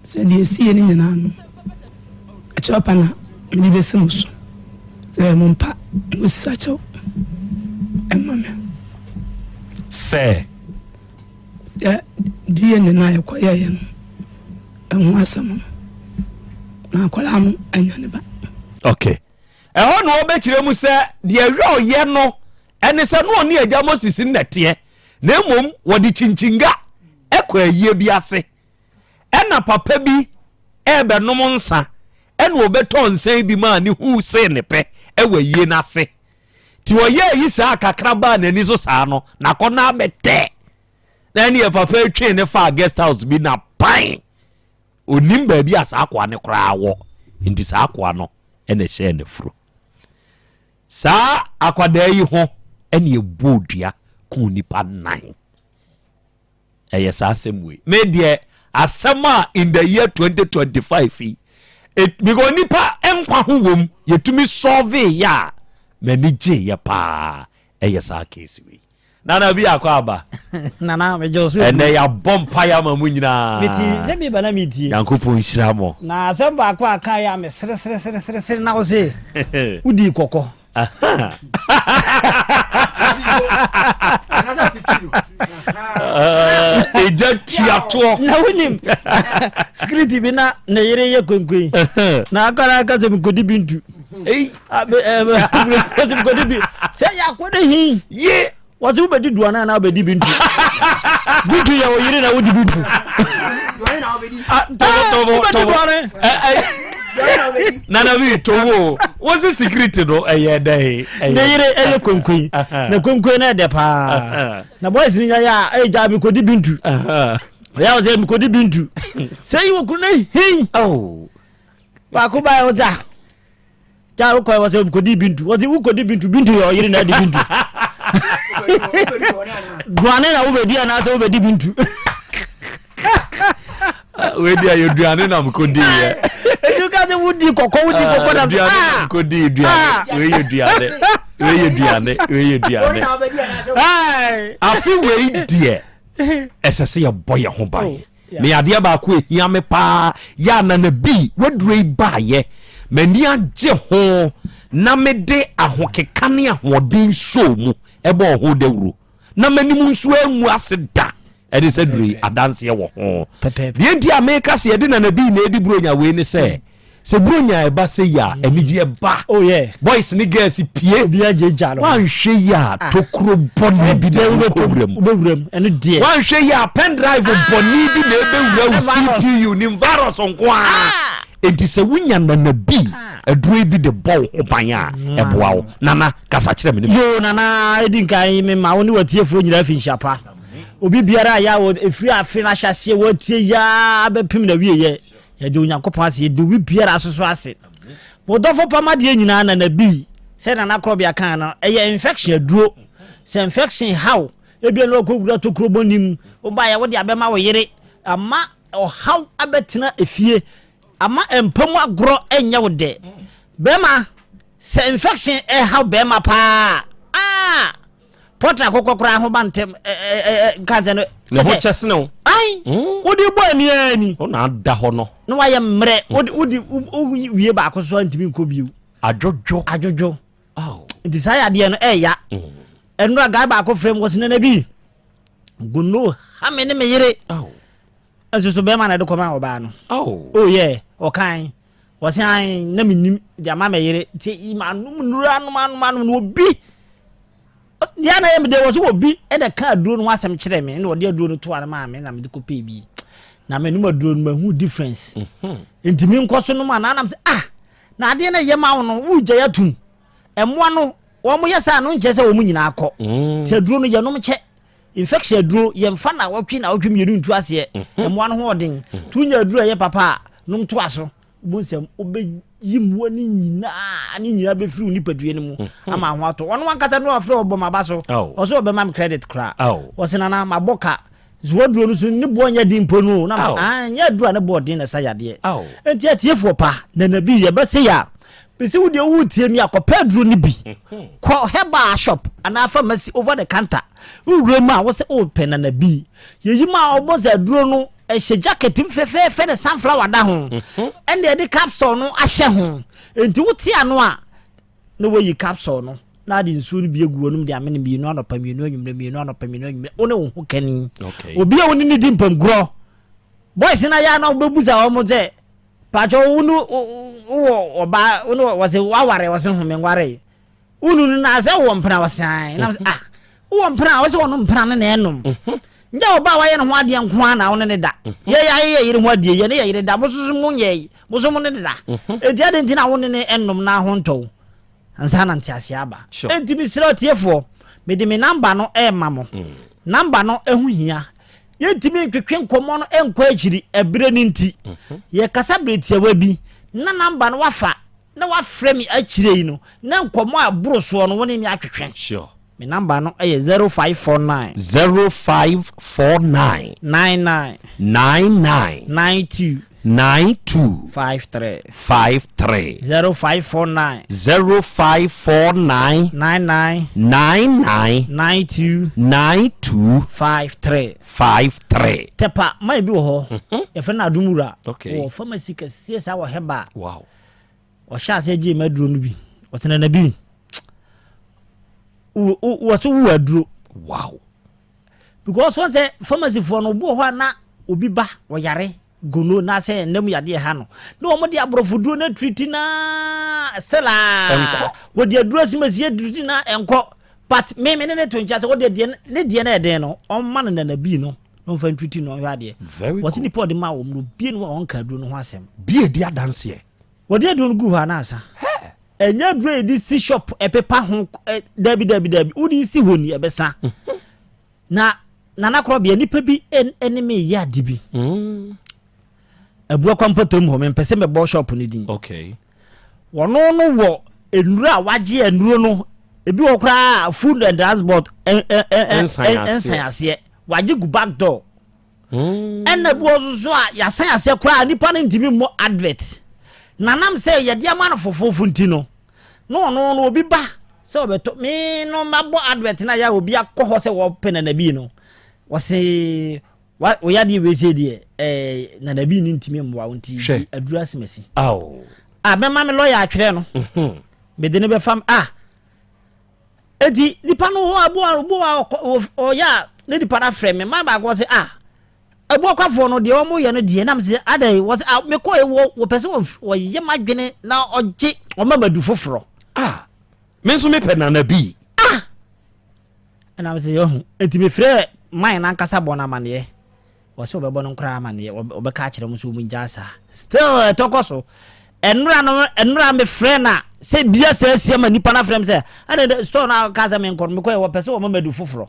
sɛ deɛ ɛsiiɛ no nyinaa no akyɛw pa na mede bɛsi mo so sɛ mo mpa mo sisa kyɛw ɛma me. Sɛ. Sɛ DNA no a yɛkɔyɛeɛ no ɛho asɛm no na akwadaa no anya ne ba. Okay. Ɛhɔ na wɔbɛkyerɛ mu sɛ deɛ ɛhwɛ ɔyɛ no ɛne sɛ na ɔne agya Moses nnɛteɛ na mmom wɔde kyinkyinnga kɔ ayie bi ase ɛna papa bi ɛrebɛnom nsa ɛna ɔbɛtɔ nsa bi maa ne hu see ne pɛ ɛwɔ ayie no ase nti ɔyɛ ayi saa kakra baa n'ani so saa no n'akɔnɔ abɛtɛ na ɛne papa etwe ne faa guest house bi na pan onim baabi a saa akoa no koraa wɔ nti saa akoa no ɛna ɛhyɛɛ ne furo Saa akwadaa yi ho ɛne ɛbɔɔ dua kuu nipa nan. Ɛyɛ saa asɛm wei. Me deɛ asɛm a in the year 2025 yi, it, because nipa nkwa ho wom yɛtumi solve yɛ a m'ani gye yɛ paa ɛyɛ saa case wei. Nana bi akɔ aba. Nana megye wo so. Ɛnɛ yɛabɔ mpaeɛ ama mo nyinaa. Meti sɛ bi ba na metie. Nyankopɔn nhyira mo. Na asɛm baako a kaeɛ a meseresereseresere na wo se wodii kɔkɔ. Ɛgya tuatoɔ. Na wonim skiriti bi na ne yere yɛ kwenkwen na akɔla aka sɛ mekɔdi bintu. Mekɔdi bi sɛ yɛakɔde hi. Ye. Wɔsi wobɛdi duane anaa wobɛdi bintu? Bintu yɛ wo yere na wodi bintu. Wobɛdi duane. Nana bi towo wosi security no ɛyɛ dɛ. Ne yere ɛyɛ konkoyi na konkoyi na ɛdɛ paa na boys ni nya yɛ a ɛyɛ gya mi kodi bintu. Ɛyɛ wɔ sɛ mi kodi bintu. Sɛ yi wɔ kuro ne hin. Baako ba yɛ wɔ sɛ. Kya wokɔ wɔ sɛ kɔdi bintu wɔsi wokɔdi bintu bintu yɛ ɔyere na adi bintu duane na wobɛdi anaasɛ wobɛdi bintu wei deɛ yɛ duane na mekɔdi yɛ ɛti woka sɛ wodi kɔkɔ wodi ah, kɔkɔ na duane na ah! mekɔdi duane ah! wei yɛ duane wei yɛ duane wei yɛ duane afe wei deɛ ɛsɛ sɛ yɛbɔ yɛ ho ban oh. Me adeɛ baako ɛhia me paa yɛ a Nana B waduro yi baayɛ m'ani agye ho na mede ahokeka ne ahoɔden soo mu ɛbɔɔ ho dawuro na m'anim nso angu ase da ɛne sɛ duro yi adanseɛ wɔ ho. Deɛ nti a meka sɛ yɛde Nana B na ɛdi Buronya wei ne sɛ Sɛ buronya ɛba sɛ yi a, anigyeɛ ba. Oh yeah. Boys ne girls pie. Obi agye gya no. Wanhwɛ yi a ah. tokuro bɔne bi na ɛwɔ wura mu. Wobɛwura mu ɛno deɛ. Wanhwɛ yi a pen drive ah. bɔne bi na ɛbɛwura wo CPU nim virus nko ara. Ah. Enti sɛ wonya nana bi aduro bi de bɔ wo ho ban a mm. ɛboa wo. Nana kasa kyerɛ me ne. Yoo nana edi nkan me ma wo ne watiefoɔ nyinaa fi nhyia pa. Obi biara a yɛ a ɛfiri afe no ahyɛaseɛ watie yaa bɛpem na wieɛ. Yɛde Onyankopɔn ase, yɛde obi biara nso so ase. Mo dɔfo pa m'adeɛ nyinaa Nana Bii, sɛ Nana Korɔbea kaa no, ɛyɛ infection aduro. Sɛ infection ha wo, ebia na wakɔwura tokuro bɔne mu, wobaeɛ wode abɛma wo yere, ama ɔhaw abɛtena efie, ama mpa mu agorɔ nyɛ wo dɛ. Bɛrima, sɛ infection ɛhaw bɛrima paa a, pɔtra akokɔ koraa ho ba ntɛm nka nsɛ no. Ne ho kyɛ sene wo. Ai, hmm? wode bɔ ani ara ni. Wo na ada hɔ no. Na wayɛ mmerɛ, hmm. wode wode wowie baako so antumi nkɔ bio. Adwodwo. Adwodwo. Nti saa yadeɛ no ɛɛya. Ɛnora guy baako frɛ mu wɔ sinana bi. Gono ha me ne me yere. Nso so bɛrima na ɛde kɔma ɔbaa no. Oh yeah, ɔkan. Wɔse ae na menim de ama me yere nti manom nnuro anom anom anom na obi deɛ na yɛ me deɛ wɔse obi na ɛka aduro no ho asɛm kyerɛ me na ɔde aduro no toa no maa me na mede kɔpɛɛ bi na menom aduro no mahu difference mhm. nti menkɔ so nom anaa nam sɛ ah na adeɛ no yɛ ma wo no wogyae atum ɛmmoa no wɔn yɛ saa no nkyɛ sɛ wɔn nyinaa kɔ mm. nti aduro no yɛnom kyɛ Infection aduro, yɛmfa nnawɔtwe nnawɔtwe mmienu ntu aseɛ. Mhm. Mmoa no ho ɔden. Mhm. Nti wonya aduro a ɛyɛ papa a, nom toa so. Wobɛhu sɛ wobɛyi mmoa no nyinaa ne nyinaa bɛfiri wo nipadua no mu mhm. ama ho atɔ. Ɔno ankasa no afrɛ ɔbɔ m'aba so. Ɔsɛ ɔbɛma me credit koraa. Ɔsɛ nana mabɔ ka. So aduro no so ne boɔ nyɛ den mpo no. Na mesɛ ah nyɛ aduro a ne boɔ den na ɛsa yadeɛ. Nti atiefoɔ pa, nana bi yɛbɛsɛ yɛ a Mese wo deɛ woretie mi a kɔpɛ aduro no bi kɔ herbal shop anaa pharmacy over the counter wowura mu a wo sɛ wopɛ nana bi yɛyi ma a wɔbɔ sɛ aduro no ɛhyɛ jacket mu fɛfɛɛfɛ ne sunflower da ho mhm. ɛna yɛde capsule no ahyɛ ho nti wote ano a na woayi capsule no na ade nsuo no bi agu wɔnom de amene mmienu anɔpa mmienu anwummerɛ mmienu anɔpa mmienu anwummerɛ wo ne wo ho kani obi a wo ne ne di mpamgorɔ boys na yɛ a na wobɛbusa wɔn sɛ Pakyɛ wo no wowɔ ɔbaa wo no wɔse waware wɔse ho menware wo nu no na sɛ wowɔ mpena wɔse ae na ah wowɔ mpena wɔse wɔno mpena no na ɛnom mhm. nyɛ ɔbaa wayɛ ne ho adeɛ nko ara na wo ne ne da mhm. yɛ yɛ ayɛ yɛ yere ho adeɛ yɛ ne yɛ yere da mo soso mo nyɛ mo so mo ne ne da mhm. enti ade nti na wo ne ne ɛnom na ho ntɔw Ansa na nteaseɛ aba. Enti mesrɛ atiefoɔ, mede me namba no rema mo. Namba no ho hia. Yɛntumi ntwetwe nkɔmmɔ no nkɔ akyiri ɛberɛ no nti. Yɛkasa berɛ tiawa bi na namba no wafa na wafrɛ me akyire yi no, na nkɔmmɔ a ɛboro soɔ no wo ne me atwetwe. Me namba no yɛ 0549. 0549. 99. 99. 92. 92. 53. 53. 0549. 0549. 99. 99. 92. 92. 53. 53. Tɛpa man bi wɔ hɔ. Mhm. Yɛfrɛ no Adomwura. Okay. Wɔ pharmacy kɛseɛ saa wɔ Hɛba. Wow. Ɔhyɛ aseɛ gyee m'aduro no bi. Ɔsɛ nana bi. Wɔ so wowɔ aduro. Wow. Because wɔn sɛ pharmacy foɔ no obi wɔ hɔ a na obi ba ɔyare gono na sɛ ɛnam yadeɛ ha no na wɔn de aborɔfo duro na treat na still a wɔde aduro asimasi aduriti na ɛnkɔ but me me ne ne to nkyɛn sɛ wɔde deɛ ne deɛ na ɛden no ɔmma no nana bii no na ɔmfa ntriti no ɔnhwɛ adeɛ wɔsi nipa ɔde ma wɔn no bie no a ɔnka aduro no ho asɛm. Bie di adanseɛ. Wɔde aduro no gu hɔ anaasa? Ɛnyɛ aduro a yɛde si shop ɛpepa ho dabi dabi dabi wode si hɔ ni ɛbɛsa. Mhm. Na nana korɔbea nipa bi ɛne me yɛ ade bi. Mm. Abua kwampɔtam hɔ mempɛ sɛ mɛbɔ shop no din. Okay. Wɔno no wɔ nnuro a wagye nnuro no ebi wɔ koraa food and transport nsan aseɛ wagye gu back door. Ɛna bi wɔ nso so a yɛasan aseɛ koraa nipa no ntumi mmɔ advert na nam sɛ yɛde ama no fofoofo nti no na ɔno no obi ba sɛ ɔbɛtɔ me no mabɔ advert na yɛ obi akɔ hɔ sɛ wɔpɛ nanabi no wɔse wɔyɛ adeɛ wei sɛ deɛ ɛɛ nanabi no ntumi mmoa wo nti gye aduru asemasi a mɛma me lɔya atwerɛ no mhm. mede no bɛfam a Enti nipa no hɔ aboa aboa ɔyɛ a ne nipa no afrɛ me man baako ɔsɛ ah abuakwafoɔ no deɛ wɔn yɛ no deɛ nam sɛ adɛn wɔsɛ ah mekɔ yɛ wɔ wɔpɛ sɛ wɔyɛ m'adwene na ɔgye ɔma madu foforɔ. Ah me nso mepɛ nana bi. Ah ɛnam sɛ yɛhu enti mefrɛ man n'ankasa bɔ no amaneɛ. Wɔse wɔbɛbɔ no nkoraa amaneɛ, wɔbɛka akyerɛ wɔn sɛ wɔn ngyaa saa. Still ɛtɔ kɔ so. Ɛnora no, ɛnora me frɛ na sɛ bia saa asi ama nipa no afrɛ me sɛ, ɛna dɛ store no a kaa sɛ menkɔ no, mekɔɛ wɔpɛ sɛ wɔma madu foforɔ.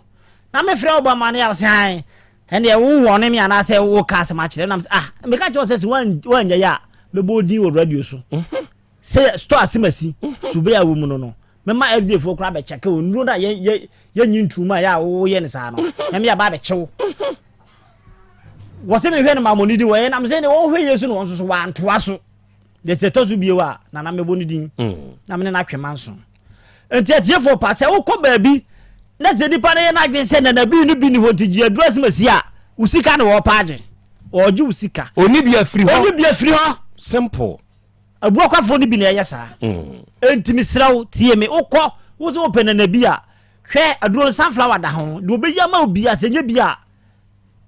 Na me frɛ wɔbɔ amaneɛ a wɔse ae, ɛneɛ wo wɔne me anaasɛ wo ka asɛm akyerɛ. Nam sɛ ah, meka kyerɛ wo sɛ sɛ woannya yi a, mɛbɔ wo din wɔ radio so. Sɛ store asemasi sube a wɔ mu no no, mɛma FDA foɔ koraa abɛkyɛke wo nnuro no a yɛ yɛ yɛnyi ntuu mu a yɛ a woyɛ no saa no, mɛma yɛaba abɛkye wo. Wɔse mehwɛ no ma mɔ ne din wɔyɛ nam sɛ ne wɔhwɛ yie so na wɔn nso so wɔantoa so. Deɛ sɛ ɛtɔ so bio a, nana mɛbɔ ne din na mene no atwe manso. Nti atiefoɔ pa sɛ wokɔ baabi na sɛ nipa no yɛ n'adwene sɛ nana bi no bi ni hɔ nti gye aduro asemasi a, wo sika na wɔrepa agye. Ɔregye wo sika. Ɔni bi afiri hɔ. Ɔni bi afiri hɔ. Simple. Abuakwafoɔ no bi na ɛyɛ saa. Enti mesrɛ wo, tie me. Wokɔ, wo sɛ wopɛ nana bi a, hwɛ aduro no sunflower da ho. Deɛ ɔbɛyi ama wo biara, sɛ ɛnyɛ bi a,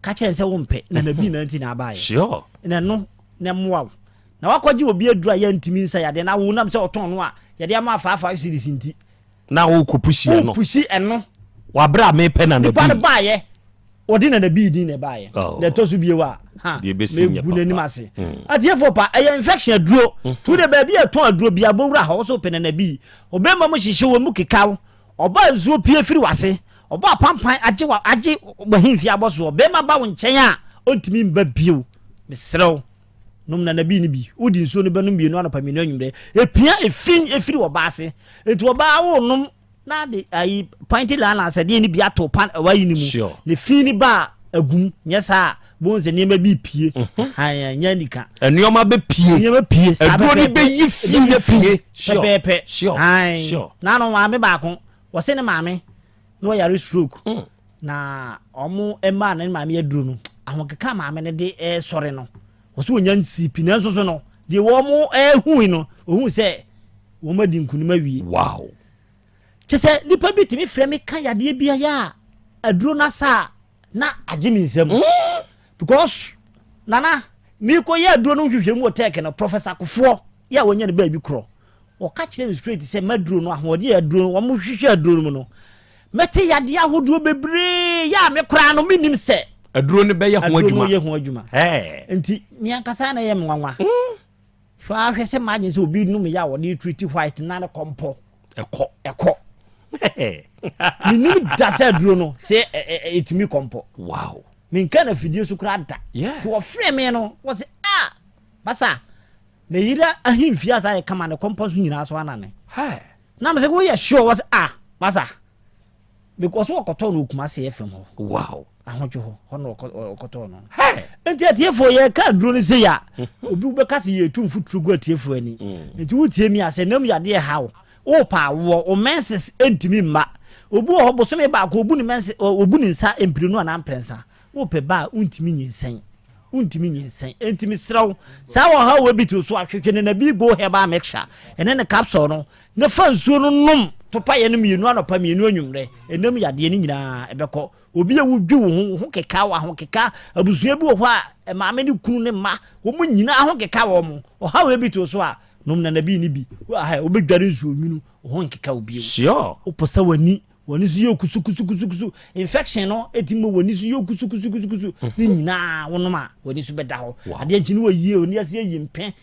ka kyerɛ no sɛ wompɛ. Nana bi na nti na abaeɛ. Sure. Na ɛno na ɛmmoa wo. Na woakɔgye obi aduro a yɛntumi nsa yadeɛ na wo nam sɛ ɔtɔn no a, yɛde ama 5 cedis nti. Na wokɔ pusi ɛno. Wopusi ɛno. Wabrɛ a mepɛ nana bi. Nipa no baeɛ, wɔde nana bi din na ɛbaeɛ. Oh. Na ɛtɔ so bio a, ha, Deɛ ɛbɛsi nyɛ megu n'anim papa. ase. Atiefoɔ pa, ɛyɛ infection aduro. Tu de baabi a ɛtɔn aduro bi abɔwura hɔ, wo so wopɛ nana bi. Ɔbɛma mu hyehye wɔ mu kekaw. Ɔba nsuo pue firi w'ase. Ɔba apampan agye wa agye w'ahemfie abɔ soɔ. Bɛrima ba wo nkyɛn a, ɔntumi mba bio. Mesrɛ wo. Nom nanabii no bi. Wode nsuo no bɛnom mmienu anɔpa mmienu anwummerɛ. Ɛpia efi firi ɔbaa ase. Nti ɔbaa worenom na de ayi pointed line asɛdeɛ no bi ato pan wayi no mu. Sure. Ne fi no ba a agum. Nyɛ saa a bohu sɛ nneɛma bi repue. Hann ɛnyɛ anika. Nneɛma bɛpue. Nneɛma pue saa Aduro no pɛpɛɛpɛ. bɛyi fi Ɛbɛyi fi apue. Sure. pɛpɛɛpɛ. Sure. Hann. Sure. Naano maame baako wɔse ne maame na ɔyare stroke na wɔn mmaa ne maame aduro no ahokeka maame no de resɔre no wɔsɛ wɔnya nsii pi nanso so no deɛ wɔn ɛhui no ohun sɛ wɔn adi nkunim awie. Wow. Kyɛ sɛ nipa bi tumi frɛ me ka yadeɛ bi ayɛ a aduro no asa a na agye me nsam because nana mekɔ yɛ aduro no nhwehwɛ mu wɔ tɛk no Professor Kofoɔ yɛ a wɔnya no baabi korɔ Wɔka kyerɛɛ me straight sɛ m'aduro no ahoɔden a aduro no wɔn hwehwɛ aduro no mu no mɛte yadeɛ ahodoɔ bebree yɛ a me koraa no mennim sɛ aduro no bɛyɛ ho aduro no adwuma yɛ ho adwuma. Nti me ankasa na ɛyɛ me nwanwa. Hwɛ ara hwɛ sɛ m'adwene sɛ obi nom yɛ a wɔde treat white na ne kɔmpɔ ɛkɔ ɛkɔ. Menim da sɛ aduro no sɛ ɛtumi kɔmpɔ. Wow. Menka no afidie so koraa da. Yeah. Nti wɔfrɛ me no wɔse ah basa Ne yere ahemfie asa ayɛ kama ne kɔmpɔ so nyinaa so anane. Na me sɛ woyɛ sure wɔ sɛ ah masa because wɔkɔtɔɔ no wɔ Kumasi FM hɔ. Wow. Ahodwo hɔ hɔ na wɔkɔtɔɔ no. Nti atiefoɔ yɛka aduro no sei a obi bɛka sɛ yɛtu mfuturo gu atiefoɔ ani. Nti wotie mi a sɛ nam yadeɛ ha wo wopɛ awoɔ wo menses ntumi mma. Obi wɔ hɔ bosome baako obu ne menses obu ne nsa mprenu anaa mprɛnsa wopɛ ba a wontumi nyinsɛn. Wontumi nyinsɛn. Enti mesrɛ wo, saa ɔhaw wei bi to so a, hwehwɛ Nenabi Go Herbal Mixture ɛne ne capsule no na fa nsuo no nom topaeɛ no mmienu anɔpa mmienu anwummerɛ. Ɛnam yadeɛ no nyinaa ɛbɛkɔ. Obi a wodwi wo ho, wo ho keka wo, ahokeka, abusua bi wɔ hɔ a maame ne kunu ne mma, wɔn nyinaa ho keka wɔn. Ɔhaw wei bi to so a, nom Nenabi no bi. Wobɛdware nsuo nwunu, wo ho nkeka wo bio. Sure. Wopɔ sɛ w'ani W'ani so yɛ kusukusukusukusu. Infection no tumi ma w'ani so yɛ kusukusukusukusu. Ne nyinaa wonom a, w'ani so bɛda hɔ. Adeɛ nkye ne wɔyie, w'ani ase ayi mpe,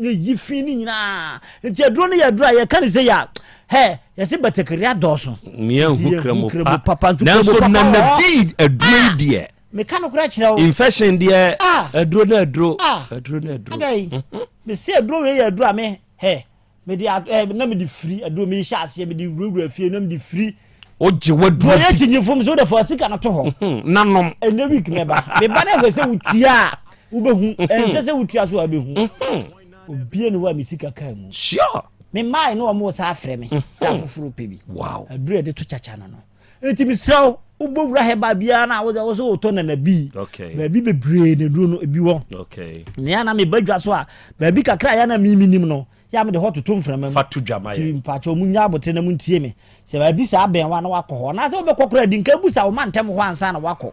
ne yi fi ne nyinaa. Nti aduro no yɛ aduro a yɛka ne sɛ yɛ a, hɛ, yɛse batakari adɔɔso. Nea Nti nhu yɛhu kramo kramo pa. papa. Nti kramo Nanso papa wɔ nana hɔ. bi aduro yi deɛ. Meka nokorɛ kyerɛ wo. Infection deɛ, Ah! aduro no aduro. Ah! Aduro no aduro. Adɛn? Mese aduro wei yɛ aduro a me, hɛ, Mede a eh, na mede firi aduro mehyɛ aseɛ mede wurawura fie na mede firi. Wogye w'aduro di. Wɔyɛ kyinyifo mi so wode fa sika no to hɔ. Mhm, na nom. Ɛnɛ week mɛba. Meba na ɛhwɛ sɛ wotua a wobɛhu. Mhm. Ɛnsɛ sɛ wotua so a wobɛhu. Mhm. Obie ne hɔ a me sika kaa mu. Sure. Me mmae na wɔn sa afrɛ me sɛ afoforo pɛ bi. Wow. Aduro yɛde to kyakya no no. Enti mesrɛ wo, wobɔ wura herbal biara na wode wo sɛ wotɔ nana bi. Okay. Baabi bebree na aduro no ebi wɔ. Okay. Nea na meba dwa so a, baabi kakra a ya na me menim no, ya mede hɔ toto mframa mu. Fa to dwa ma Nti yɛn. mpakyɛw munya abotere na muntie me. Sɛ baabi saa bɛn wo a na wakɔ hɔ. Anaasɛ wobɛkɔ koraa di nka busa wo mantam hɔ ansa na wakɔ.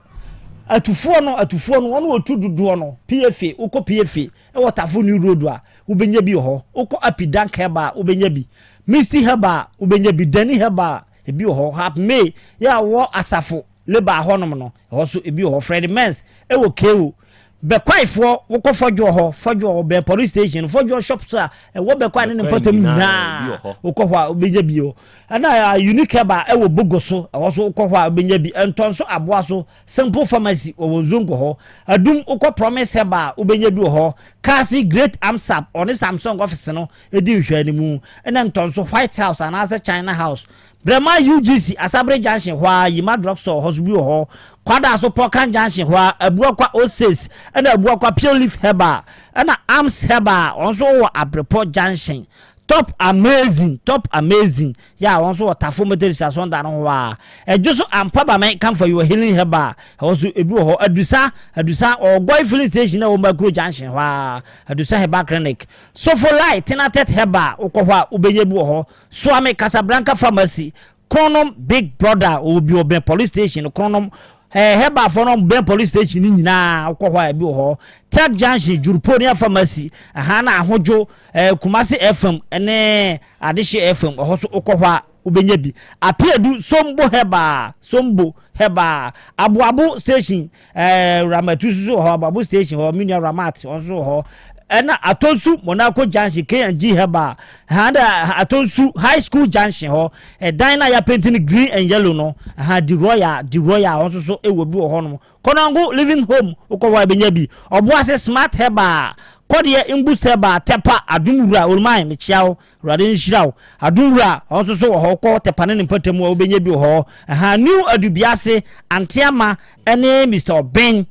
Atufoɔ no, atufoɔ no, wɔn a wɔtu dodoɔ no, PFA, wokɔ PFA wɔ Tafo New Road a, wobɛnya bi wɔ hɔ. Wokɔ Api Dank Herbal a, wobɛnya bi. Misty Herbal a, wobɛnya bi. Dani Herbal a, Ebi wɔ hɔ, Harp May yɛ a ɔwɔ Asafo Labour hɔnom no, ɛhɔ nso ebi wɔ hɔ. Fred Mens wɔ KO. Bɛkwaefoɔ, wokɔ Fɔdwoɔ hɔ, Fɔdwoɔ hɔ bɛn police station, Fɔdwoɔ shops a ɛwɔ Bɛkwae ne ne mpɔtam nyinaa, wokɔ hɔ a wobɛnya bi wɔ. Ɛna Unique Herbal wɔ Bogo so, ɛhɔ nso wokɔ hɔ a wobɛnya bi. Ntɔnso Aboa so, Simple Pharmacy wɔwɔ Nzongo hɔ. Adum, wokɔ Promise Herbal a wobɛnya bi wɔ hɔ. Kasi Great Amsap ɔne Samsung office no di nhwɛanimu, ɛna Ntɔnso White House anaasɛ China House. Brɛma UGC Asabere Junction hɔ ara, Yima Drug Store hɔ nso bi wɔ hɔ. Kwadaso Pɔkan Junction hɔ ara, Abuakwa Osays ɛna Abuakwa Pure Leaf Herbal ɛna Arms Herbal wɔn nso wɔ Abrepɔ Junction. Top Amazing Top Amazing yɛ a wɔn nso wɔ Tafo Methodist Asɔndan no hɔ ara. Ɛdwo so Ampa Bame Camphor Your Healing Herbal ɛhɔ nso ebi wɔ hɔ. Adusa Adusa wɔwɔ Goi Filling Station a ɛwɔ Makuro Junction hɔ ara, Adusa Herbal Clinic. Sofolai Tenatet Herbal wokɔ hɔ a wobɛnya bi wɔ hɔ. Suame Casablanca Pharmacy, Kronom Big Brother ɔwɔ bi ɔbɛn police station no Kronom eh, Herbal foɔ no ɔbɛn police station no nyinaa wokɔ hɔ a ebi wɔ hɔ. Tech Junction, Juruponia Pharmacy, ɛha na Ahodwo, eh, Kumasi FM ne Adehye FM ɛhɔ so wokɔ hɔ a wobɛnya bi. Apeadu Sombo Herbal, Sombo Herbal, Aboabo Station, eh, Ramatu nso wɔ hɔ, Aboabo Station hɔ, me nua Ramat ɔno nso wɔ hɔ. Ɛna Atonsu Monaco Junction, K&G Herbal, ha da Atonsu High School Junction hɔ, ɛdan no a yɛapenti no green and yellow no, ha Di Royal, Di Royal ɔno nso so ɛwɔ bi wɔ hɔnom. Konongo Living Home, wokɔ hɔ a ɛbɛnya bi. Ɔboase Smart Herbal, Kɔdeɛ Mbus Herbal, Tɛpa, Adom Wura, Olumai, mekyia wo. Awurade nhyira wo. Adom Wura, ɔno nso so wɔ hɔ. Wokɔ Tɛpa ne ne mpɔtam a, wobɛnya bi wɔ hɔ. Ɛha, New Adubiase, Ante Ama ne Mister Ɔben.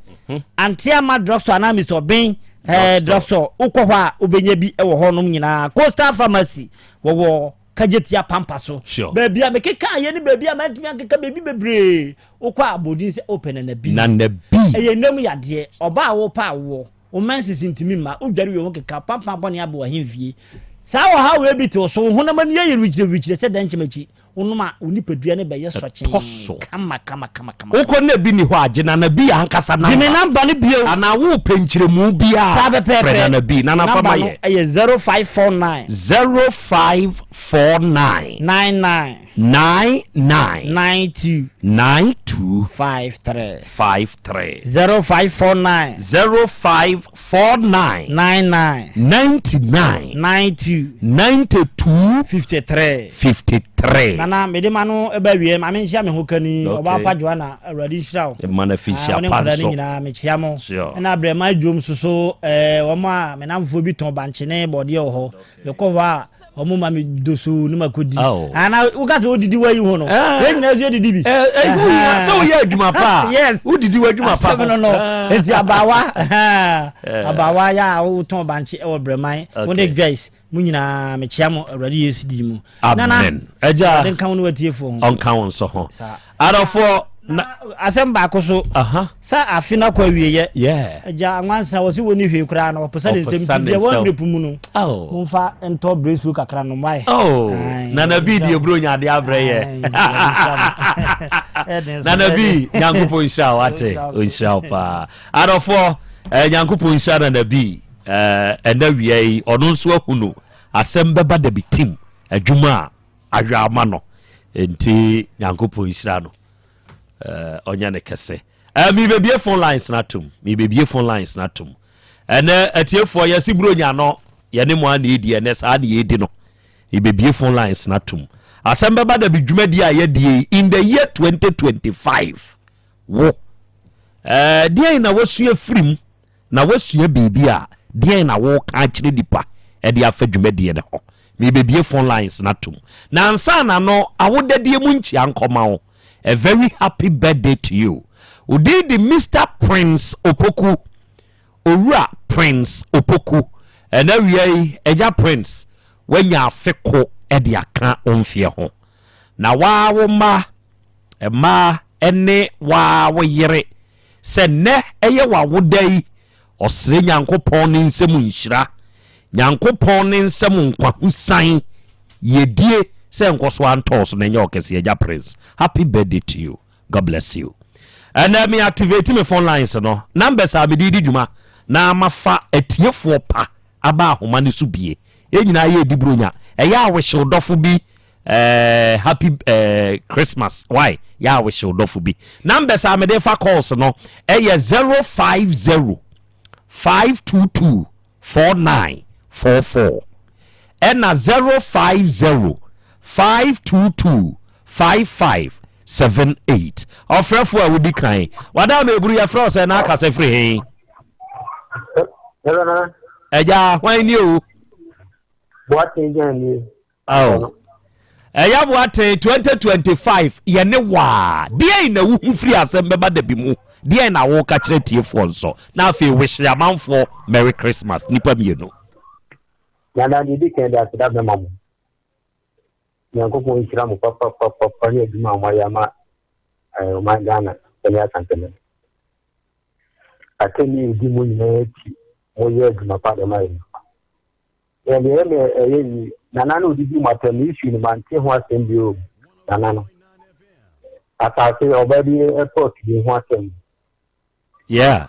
Ante Ama Drugstore anaa Mister Ɔben eh, Drugstore. Wokɔ hɔ a, wobɛnya bi wɔ hɔnom nyinaa. Coastal Pharmacy, wɔwɔ Kagyetia Pampa so. Sure. Baabi a mekekaeɛ ne baabi a mantumi ankeka baabi bebree. Wokɔ a, bɔ din sɛ wopɛ Nana B. Nana B. Ɛyɛ nna mu yadeɛ. Ɔbaa a wopɛ awoɔ. Wo menses ntumi mma, wodware wie wo keka, pampan bɔne aba w'ahemfie. Saa ɔhaw wei bi te wo so, wo honam ani ayɛ wikyerɛwikyerɛ sɛ dɛnkyɛm akyi. Wonom a, wo nipadua no bɛyɛ Ɛtɔ so. sɔkyee kama kama kama kama. Wokɔ na bi ni hɔ a, gye Nana B ankasa Gye me namba. namba no bio. Anaa wopɛ nkyerɛmu bi a, Saa pɛpɛɛpɛ. frɛ Nana B. Nana fa Namba ma no yɛ. yɛ 0549. 0549. 99. 99. 92. 92. 53. 53. 0549. 0549. 99. 99. 92. 92. 53. 53. Nana, mede ma no ba awie, ma menhyia me ho kani, Okay. ɔbaa pa Joanna, Awurade nhyira wo. Mma no afihyia Ah, wo ne pa nkwadaa no nso. nyinaa mekyia mo. Sure. Ɛna abrɛma adwom nso so, eh, wɔn a me namfoɔ bi tɔn bankye ne bɔdeɛ wɔ hɔ. Mekɔ hɔ a, wɔn ma me doso ne ma kɔdi. Oh. Ana woka sɛ wodidi wayi ho no, Eh. yɛn nyinaa nso yɛdidi bi. Eh, eh, wohia sɛ woyɛ adwuma pa a, Yes. wodidi w'adwuma pa Asɛm ho. no no. Eh. Nti abaawa, Eh. abaawa yɛ a wotɔn bankye wɔ Brɛman, wo ne Okay. Joyce, mo nyinaa mekyea mo Awurade Yesu din mu. Amen. Nana, Agya, Awurade nka wo ne w'atiefoɔ ho. Ɔnka wo nso ho. Saa. Adɔfoɔ, na. Asɛm baako so. Aha. Sɛ afe no akɔ awieɛ. Yeah. Agya anwansena wɔ se wɔnni hwee koraa no ɔposa ne nsam Ɔposa nti ne deɛ nsam. wɔn po mu no Oh. momfa ntɔ bresuo kakra nom wae. Oh. Ae, Nana bi nhyira deɛ wo. bro nya adeɛ abrɛ yɛ. Ae, Awurade nhyira mo. Ɛden so, Nana bi ɛden. Nyankopɔn nhyira wo ate. Ɔnhyira wo so. Ɔnhyira wo paa. Adɔfoɔ, eh, Nyankopɔn nhyira Nana bi. Eh, ɛnɛ wia yi ɔno nso ahunu asɛm bɛba da bi tim adwuma a ahwɛ ama no nti Nyankopɔn nhyira no. Eh, ɔnyɛ ne kɛse. Eh, mebɛbie phone lines no atom mebɛbie phone lines no atom ɛnɛ atiefoɔ yɛse buronya no yɛne mo a na ɛdi ɛnɛ saa ne yɛdi no mebɛbie phone lines no atom asɛm bɛba da bi dwumadi a yɛdie in the year 2025 wo eh, deɛn na wasua firim Na woasua biribi a, deɛn na woreka akyerɛ nnipa de afa dwumadie no ho? Merebɛbue phone lines no atom. Na ansa na no, awodadie mu nkyia nkɔma wo. A very happy birthday to you. Wo din de Mister Prince Opoku. Owura Prince Opoku. Ɛnɛ awia yi, Agya Prince, woanya afe ko de aka wo mfeɛ ho. Na wo ara wo mma, mmaa ne wo ara wo yere Sɛ nnɛ ɛyɛ w'awoda yi, ɔsrɛ Nyankopɔn ne nsam nhyira, Nyankopɔn ne nsam nkwahosan, yiedie sɛ nkɔ so ara ntɔɔ so na ɛnyɛ ɔkɛseɛ Agya Prince, happy birthday to you, God bless you. Ɛnɛ me activate me phone lines no, numbers a mede redi dwuma na mafa atiefoɔ pa aba ahoma no so bie. Yɛn nyinaa yɛredi Buronya. Ɛyɛ a wish wo dɔfo bi eh, happy eh, Christmas. Why? Yɛ a wish wo dɔfo bi. Numbers a mede fa calls no ɛyɛ 050 522 4944 ɛna 050 522 5578. Ɔfrɛfo a wodi kan. Wada ma eburu yɛfrɛ wo sɛ na akasa firi he? Hello, Nana. Ɛgya hwan ni o? Boateng gyan nie. Oh. Ɛyɛ Boateng 2025 yɛne waa. Deɛn na wohu firi asɛm bɛba da bi mu? Deɛn na woka kyerɛ tiefoɔ nso? Na afei wish amanfoɔ Merry Christmas nipa mmienu. Nana deɛ ɛdi kan de aseda bɛma mo. Nyankopɔn nhyira mo papapapapa ne adwuma a moayɛ ama ɔman Ghana ne Asanteman. Akanni a edi mu nyinaa akyi, moyɛ adwuma pa de ma yɛn. Na deɛ ɛyɛ me ɛyɛ yi, Nana no odidi mu atɛm no issue no mante ho asɛm bio. Nana no. Asase ɔbaa bi plot bi ho asɛm. Yeah.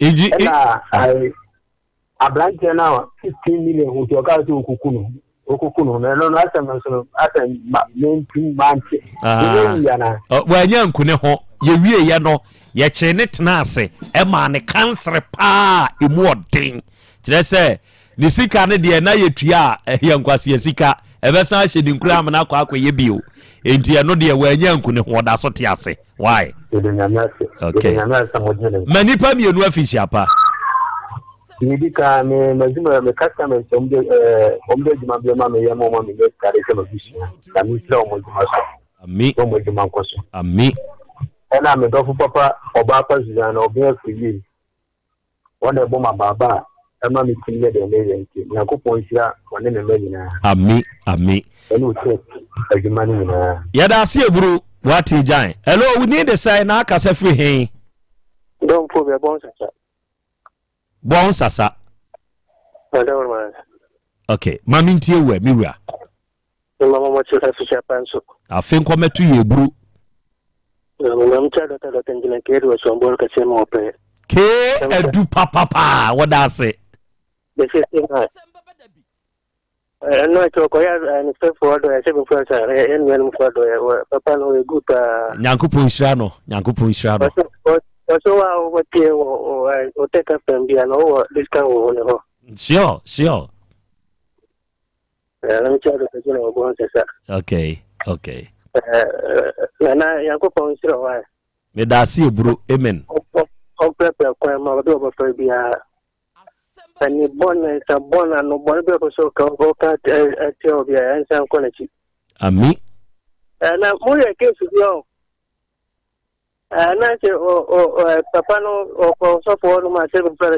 Iji, Ɛna aberanteɛ no a 15 million ho nti ɔkaa sɛ ɔkuku no ɔkuku no no ɛno no asɛm no nso no asɛm ma mentum mante ɛnyɛ yie anaa. Wanya nku ne ho yɛwieɛ no yɛkyee ne tena ase ɛmaa ne kansere paa ɛmu ɔden kyerɛ sɛ ne sika no deɛ na yɛtua a ɛyɛ nkwasea sika ɛbɛsan ahyɛ ne nkura amena akɔ akɔyɛ bio enti ɛno deɛ wanya nku ne ho ɔda so te ase Why? Yɛda Nyame ase. Okay. Yɛda Nyame ase sɛ mogye ne nkwa. Ma nipa mmienu afihyia pa. Deɛ edi kan me m'adwuma me customers wɔn de ɛɛ wɔn de adwuma bi ma me yɛ ma wɔn ma me nyɛ sika de hwɛ m'abusua. Na me nhyira wɔn adwuma so. Ami. Na wɔn adwuma nkɔ so. Ami. Ɛna me dɔfo papa ɔbaa pa Susanna ɔbea firi yie. Wɔn na ɛbɔ m'abaaba a ɛma me tumi yɛ deɛ meyɛ nti Nyankopɔn nhyira wɔne me mma nyinaa. Ami ami. Ɛne wo church adwuma no nyinaa. Yɛda ase eburu wate gyan. Hello wo din de sɛn na akasa firi he? Dɔmfo bɛ bɔ nsasa. Bɔ nsasa. Ok ma me ntie wo ɛ me wura. Mema mo mɔkye afihyia pa nso. Afe nkɔ mɛto yɛ eburu. Na mema mo kyɛ dɔkta dɔkta ngyina kee adu asuambɔr kɛseɛ ma ɔpɛ. Kee adu papapaa wɔda ase. Bɛsɛ sɛ na ɛno akyi ɔkɔyɛ ne fɛfoɔ adɔyɛ sɛ bɛfua sa yɛ nuanom foɔ adɔyɛ papa no ɔyɛ good paa. Nyankopɔn nhyira no Nyankopɔn nhyira no. Ɔsɛ wo a wobɛtie wɔ Otec FM bia no wowɔ discount wɔ ne hɔ. Sure sure. Okay, okay. Nana Nyankopɔn nhyira wo ae. Meda ase eburo, amen. Ɔmprɛprɛ kwan ma ɔde ɔbɛfa biara. Ɛne bɔne nsa bɔne ano bɔne bi a ɔpɛ sɛ ɔka ɔka atia obi a ɛnsa nkɔ n'akyi. Ami. Na moyɛ case bi ɔ. Na sɛ papa no ɔkɔ sɔfo hɔ nom a sɛ bɛfrɛ no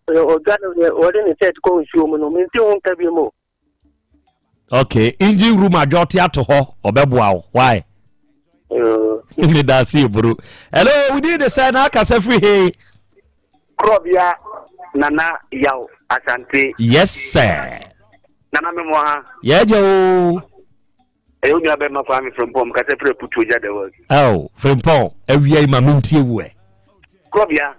sɛ ɔdwa no ɔde ne sɛt kɔ nsuo mu no mente ho nka bi mu. Okay, engine room adwa ɔte ato hɔ ɔbɛboa wo why? Meda ase eburu. Hello, we need the sɛ na akasa firi he? Korɔbea Nana Yaw Asante. Yes sir. Nana Memoa. Yɛgye o. Ɛyɛ wo nua bɛrima Kwame Frimpong, mekasa firi Aputuo gya the world. Oh, Frimpong, awia yi ma mentie wo ɛ. Korɔbea,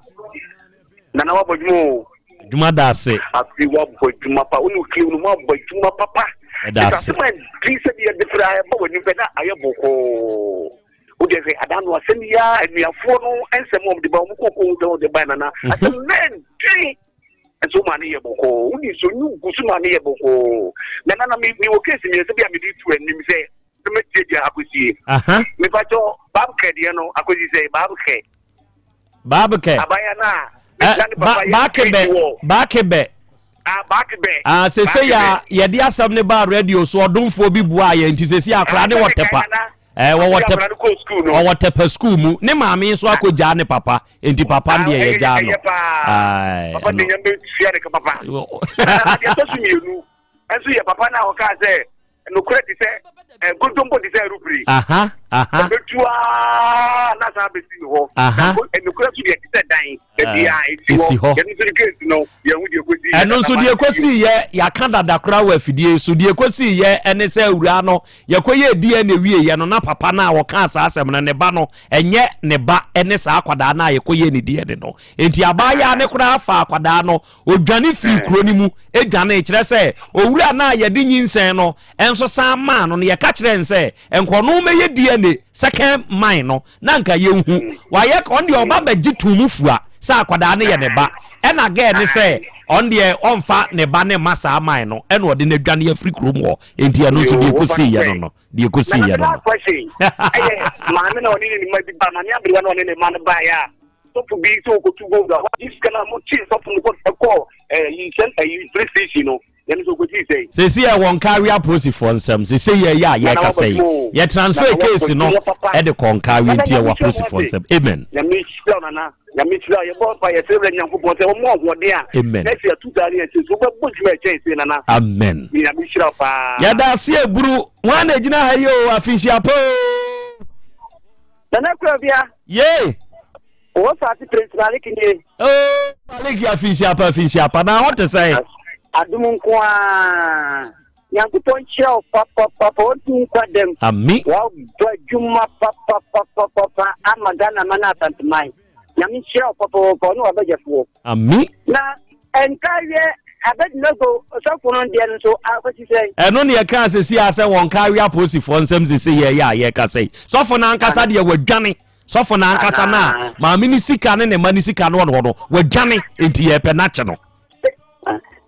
Nana wabɔ adwuma o. Adwuma da ase. Afei wabɔ adwuma pa, wo ne wo kiliw no mo abɔ adwuma papa. Ɛda ase. Asɛm a ɛdi sɛ deɛ ɛde firi a ɛba w'anim pɛ na ayɛ bɔkɔɔ. Wo deɛ hwɛ adan no asɛm yi ara anuafoɔ no nsɛm a wɔde ba wɔn kɔkɔɔ ho sɛ wɔde ba nana mhm. asɛm mɛntwe nso maa ne yɛ bɔkɔɔ wodi nso nyu gu so maa ne yɛ bɔkɔɔ na nana mi mi wɔ keesi mmiɛnsa bi a mede tu anim sɛ mɛtie deɛ akɔsie mepakyɛ baabkɛ deɛ no akɔsi sɛ baabkɛ baabkɛ abaya no a baakebɛ baakebɛ ah, sese yɛ yɛde asɛm ne baa radio so ɔdomfoɔ bi boa yɛ nti sese akora ne wɔ tɛpa ɛɛ wɔwɔ tɛpa wɔwɔ tɛpa sukuu mu ne maame nso akɔ gyaa ne papa nti papa no deɛ yɛ gyaa no. Ɛɛ papa de nyame sua ne ka papa. Adeɛ tɔ so mmienu nso yɛ papa no a ɔkaa sɛ nokorɛ te sɛ nkontompo te sɛ arupere. Ɛbɛtu aa na san bɛsi ne hɔ. Nokorɛ nso deɛ te sɛ dan baabi a ɛsi hɔ. Ɛno nso ne case no yɛhu deɛ ɛkɔsi. Ɛno nso deɛ ɛkɔsi yɛ yɛaka dada koraa wɔ afidie so deɛ ɛkɔsi yɛ ɛne sɛ awuraa no Yɛkɔyɛɛ DNA wieeɛ no, na papa no a ɔkaa saa asɛm no, ne ba no, ɛnyɛ ne ba ne saa akwadaa no a yɛkɔyɛɛ ne DNA no. Enti abaayaa no koraa faa akwadaa no, ɔdwane firii kuro no mu dwanee. Kyerɛ sɛ, owura no a yɛde nyinsɛn no nso san maa no no, yɛka kyerɛɛ no sɛ, nka ɔno mmɛyɛ DNA second man no, na anka yɛnhu. Wayɛ, ɔno deɛ ɔba bɛgye too mu fua sɛ akwadaa no yɛ ne ba. Ɛna girl no sɛ, ɔno deɛ ɔmfa ne ba no mma saa man no, ɛna ɔde no adwane afiri kurom hɔ. Enti ɛno nso deɛ ɛkɔsii yɛ no no, deɛ ɛkɔsii yɛ no no. Ɛyɛ maame na ɔne ne mma bi ba, maame aberewa na ɔne ne mma no baeɛ a. sɔfo bi sɛ ɔkɔtu gold a wagye sika no a mokyee sɔfo no kɔ ɛkɔɔ ɛyi sɛn ɛyi police station no yɛn nso ɔkɔsii sɛn. Sɛsi ɛwɔ Nkawe apolisifoɔ nsɛm sese yɛ yɛ a yɛkasa yi yɛ transfer case no ɛde kɔ Nkawe nti ɛwɔ apolisifoɔ nsɛm amen. Nyame nhyira wo nana nyame nhyira wo yɛbɔ mpa yɛsrɛ wura Nyankopɔn sɛ ɔmo ahoɔden a amen na ɛsɛ atu saa ne ɛkyɛ so wobɛbɔ dwuma ɛkyɛn se nana amen nyame nhyira wo paa. Yɛda ase eburu wɔn na egyina ha yi o afinhyia pa o. Nana Kurabea. Yee. Wɔ saase Prince Malik nie. Oh, Malik afinhyia pa afinhyia pa na ho te sɛn. Adom nko ara. Nyankopɔn nhyira wo papapapa ɔntu nkwa dɛm. Ami. Wabɔ adwuma papapapapa ama Ghana man ne Asanteman. Nyame nhyira wo papapapa ɔne wabadwafoɔ. Ami. Na nka wiɛ Abednego ɔsɔfo no deɛ no nso akɔsi sɛn? Ɛno ne yɛkaa sɛsi a sɛ wɔn ka awe apolisifoɔ nsɛm sese yɛ yɛ a yɛkasa yi. Sɔfo no ankasa deɛ wadwane. Sɔfo no ankasa no a maame no sika ne ne mma no sika no wɔ ne hɔ no wadwane nti yɛpɛ no akye no.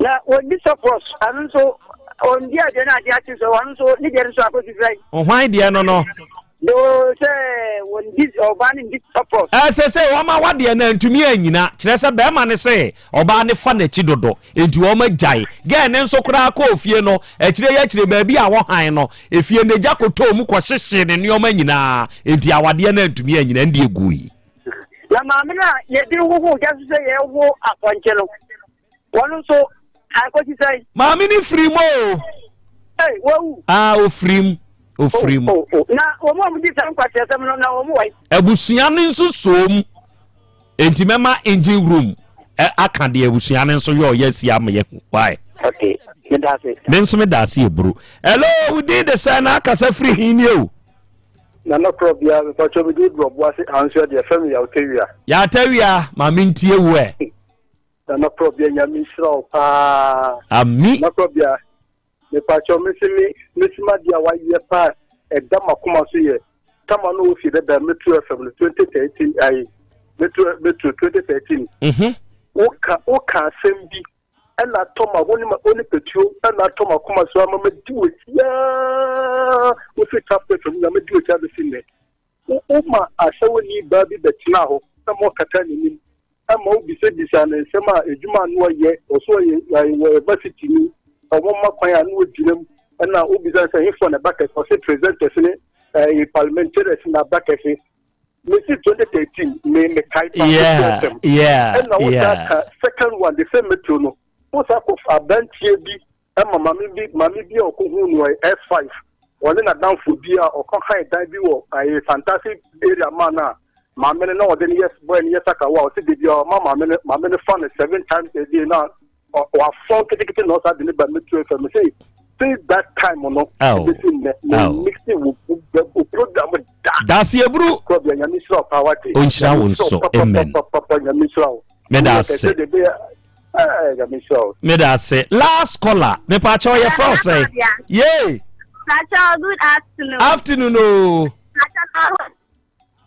Na wɔdi sɔfo ɛno nso ɔndi adeɛ no adeɛ akye so ɔno nso ne deɛ no nso akɔsi sɛn? Hwan deɛ no no? Doo sɛ wɔndi ɔbaa no ndi sɔfo. Ɛsɛ sɛ wɔn awadeɛ no antumi anyina kyerɛ sɛ bɛrima no se ɔbaa no fa n'akyi dodo nti wɔn agyae. Gɛɛ no nso koraa kɔɔ fie no akyire yi akyire baabi a wɔhan no efie no agya kɔtɔɔ mu kɔhyehyee ne nneɛma nyinaa nti awadeɛ no antumi anyina ɛnde ɛgui. Na maame no a yɛde hohoo gya so sɛ yɛreho apɔnkye no, wɔn nso akɔsi sɛn? Maame no firi mu o. Ei, wawu. Ah, ofiri mu. Ofiri mu. Oh, oh, oh. Na wɔn a wɔdi saa nkwaseasɛm no, na wɔn wɔ Abusua no nso soom. Enti mɛma engine room aka deɛ abusua no nso yɛ ɔyɛ asi ama yɛhu. Why? Okay, meda ase. Me nso meda ase eburu. Hello, wo din de sɛn na akasa firi hin ni o? Nana Korɔbea, mepakyɛw me din du Ɔboase Ansoa deɛ fɛ me Yawtawia. Yawtawia, ma me ntie wo ɛ. Nana Korɔbea Nyame nhyira wo paa. Ami. Nana Korɔbea, mepakyɛw me se me mesi m'adeɛ a wayɛ paa ɛda m'akoma so yɛ tama no wɔ fie dada Metro FM no 2013 ayi Metro Metro 2013. Mhm. Woka woka asɛm bi ɛna atɔ ma wo ne ma wo ne pɛtuo ɛna atɔ m'akoma so ama madi w'akyi aa wofiri Tap FM na madi w'akyi abɛsi nnɛ. Wo woma ahyɛwoni baa bi bɛtenaa hɔ na ma ɔkataa n'anim ɛma wobisabisaa no nsɛm a adwuma a na ɔyɛ ɔso ɔyɛ wɔ varsity ni wɔn ma kwan a na ɔgyina mu ɛna wobisa no sɛ hefoɔ na ɛba kɛse ɔse presenters ne ɛɛ parliamentarians na aba kɛse mesi 2013 me me kae pa yeah, yeah, ɛna wo yeah. ka second one the same metro no wo sa kɔ aberanteɛ bi ɛma maame bi maame bi a ɔkɔ hu no S5 ɔne n'adamfo bi a ɔkɔ han dan bi wɔ ɛyɛ fantastic area maa no a maame no na ɔde no yɛ boy no yɛ sakawa a ɔsi de bi a ɔma maame no maame no fa no seven times a day na wafɔn ketekete na ɔsa de ne ba metro fm sɛ since that time no ebesi nnɛ na mixi wo wo program da. Dase eburu. Kɔbea nyame nhyira wo paa wate. Onhyira wo nso amen. Papa nyame nhyira wo. Meda ase. Nyame nhyira wo. Meda ase. Last caller. Mepa kyɛw yɛ frɛ wo sɛn. Yay. Pacho, good afternoon. Afternoon o.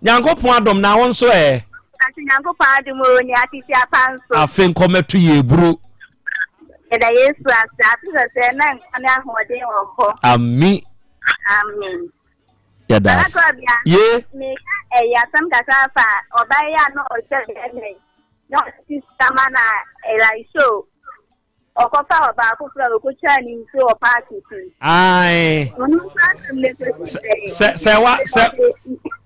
Nyankopɔn adom na wo nso ɛ? Ate Nyankopɔn adom o, ne atete apa nso. Afe nkɔmɛto yɛ eburo. Yɛda Yesu ase, afe sɛsɛɛ na nkwa ne ahoɔden wɔ hɔ. Ami. Amen. Yɛda ase. Ye. Meka ɛyɛ asɛm kakra afa ɔbaa yi a na ɔhyɛ bɛrima yi na ɔte sika ma na ɛla show Ɔkɔfaa ɔbaa foforɔ a ɔkɔtwaa ne nsuo wɔ paake so. Ae. Ɔno nso asɛm no kɔsi sɛn? Sɛ sɛ wa sɛ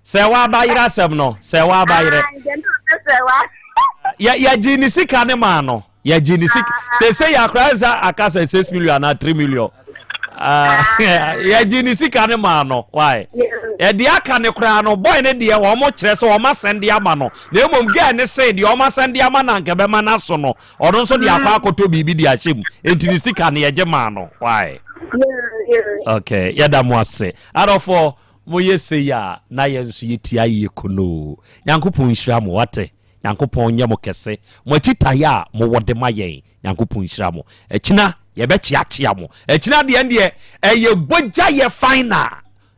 sɛ wa abayerɛ asɛm no sɛ wa abayerɛ. Ae deɛ na ɔpɛ sɛ wa. Yɛ yɛgye ne sika ne maa no yɛgye ne sika sese yɛ akora nsa aka sɛ six million anaa three million. Ah, yɛgye ne sika ne maa no why ɛde aka ne koraa no boy ne deɛ wɔn kyerɛ sɛ wɔn asɛn de ama no na mmom girl ne se deɛ wɔn asɛn de ama no anka bɛma no aso no Ɔno nso de akɔ akɔtɔ biribi de ahyɛ mu. Enti ne sika no yɛgye maa no. Why? Okay, yɛda mo ase. Adɔfoɔ, moyɛ sei a na yɛn nso yɛtia yie konoo. Nyankopɔn nhyira mo, wate? Nyankopɔn nyɛ mo kɛse. Mo akyitaeɛ a mowɔ de ma yɛn, Nyankopɔn nhyira mo. Akyina yɛbɛkyeakyea mo. Akyina deɛ ɛndeɛ ɛyɛ bogya yɛ final.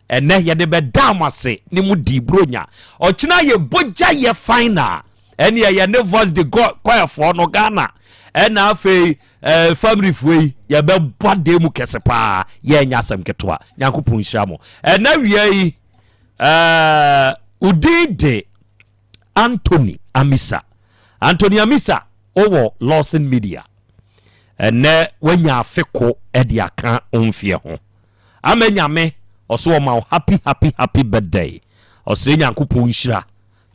Ɛnɛ yɛde bɛdaa mo ase ne mo dii bronya. Ɔkyena yɛ bogya yɛ final. Ɛneɛ yɛ ne voice de choirfoɔ no Ghana. Ɛna afei eh, family foɔ yi yɛbɛbɔ adeɛ mu kɛse paa. Yɛnyɛ asɛm ketewa. Nyankopɔn nhyira mo. Ɛnɛ wia yi eh, wo din de Anthony. Amisa. Anthony Amisa wowɔ Lawson Media. Ɛnɛ wanya afe ko de aka wo mfeɛ ho. Ama Nyame ɔso ɔma wo happy happy happy birthday. Ɔsrɛ Nyankopɔn nhyira,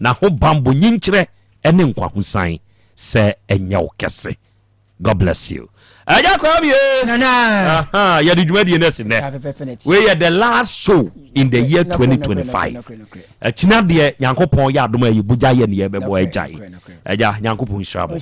n'ahobanbɔ, nyinkyerɛ ne nkwahosan sɛ ɛnyɛ wo kɛse. God bless you. Ɛgya Kwame. Nana. Aha, yɛde dwumadie no asi nnɛ. Wei yɛ the last show in the year 2025. Ɛkyina deɛ Nyankopɔn yɛ adom a yɛbogya yɛ ne yɛbɛbɔ agyae. Ɛgya Nyankopɔn nhyira mo.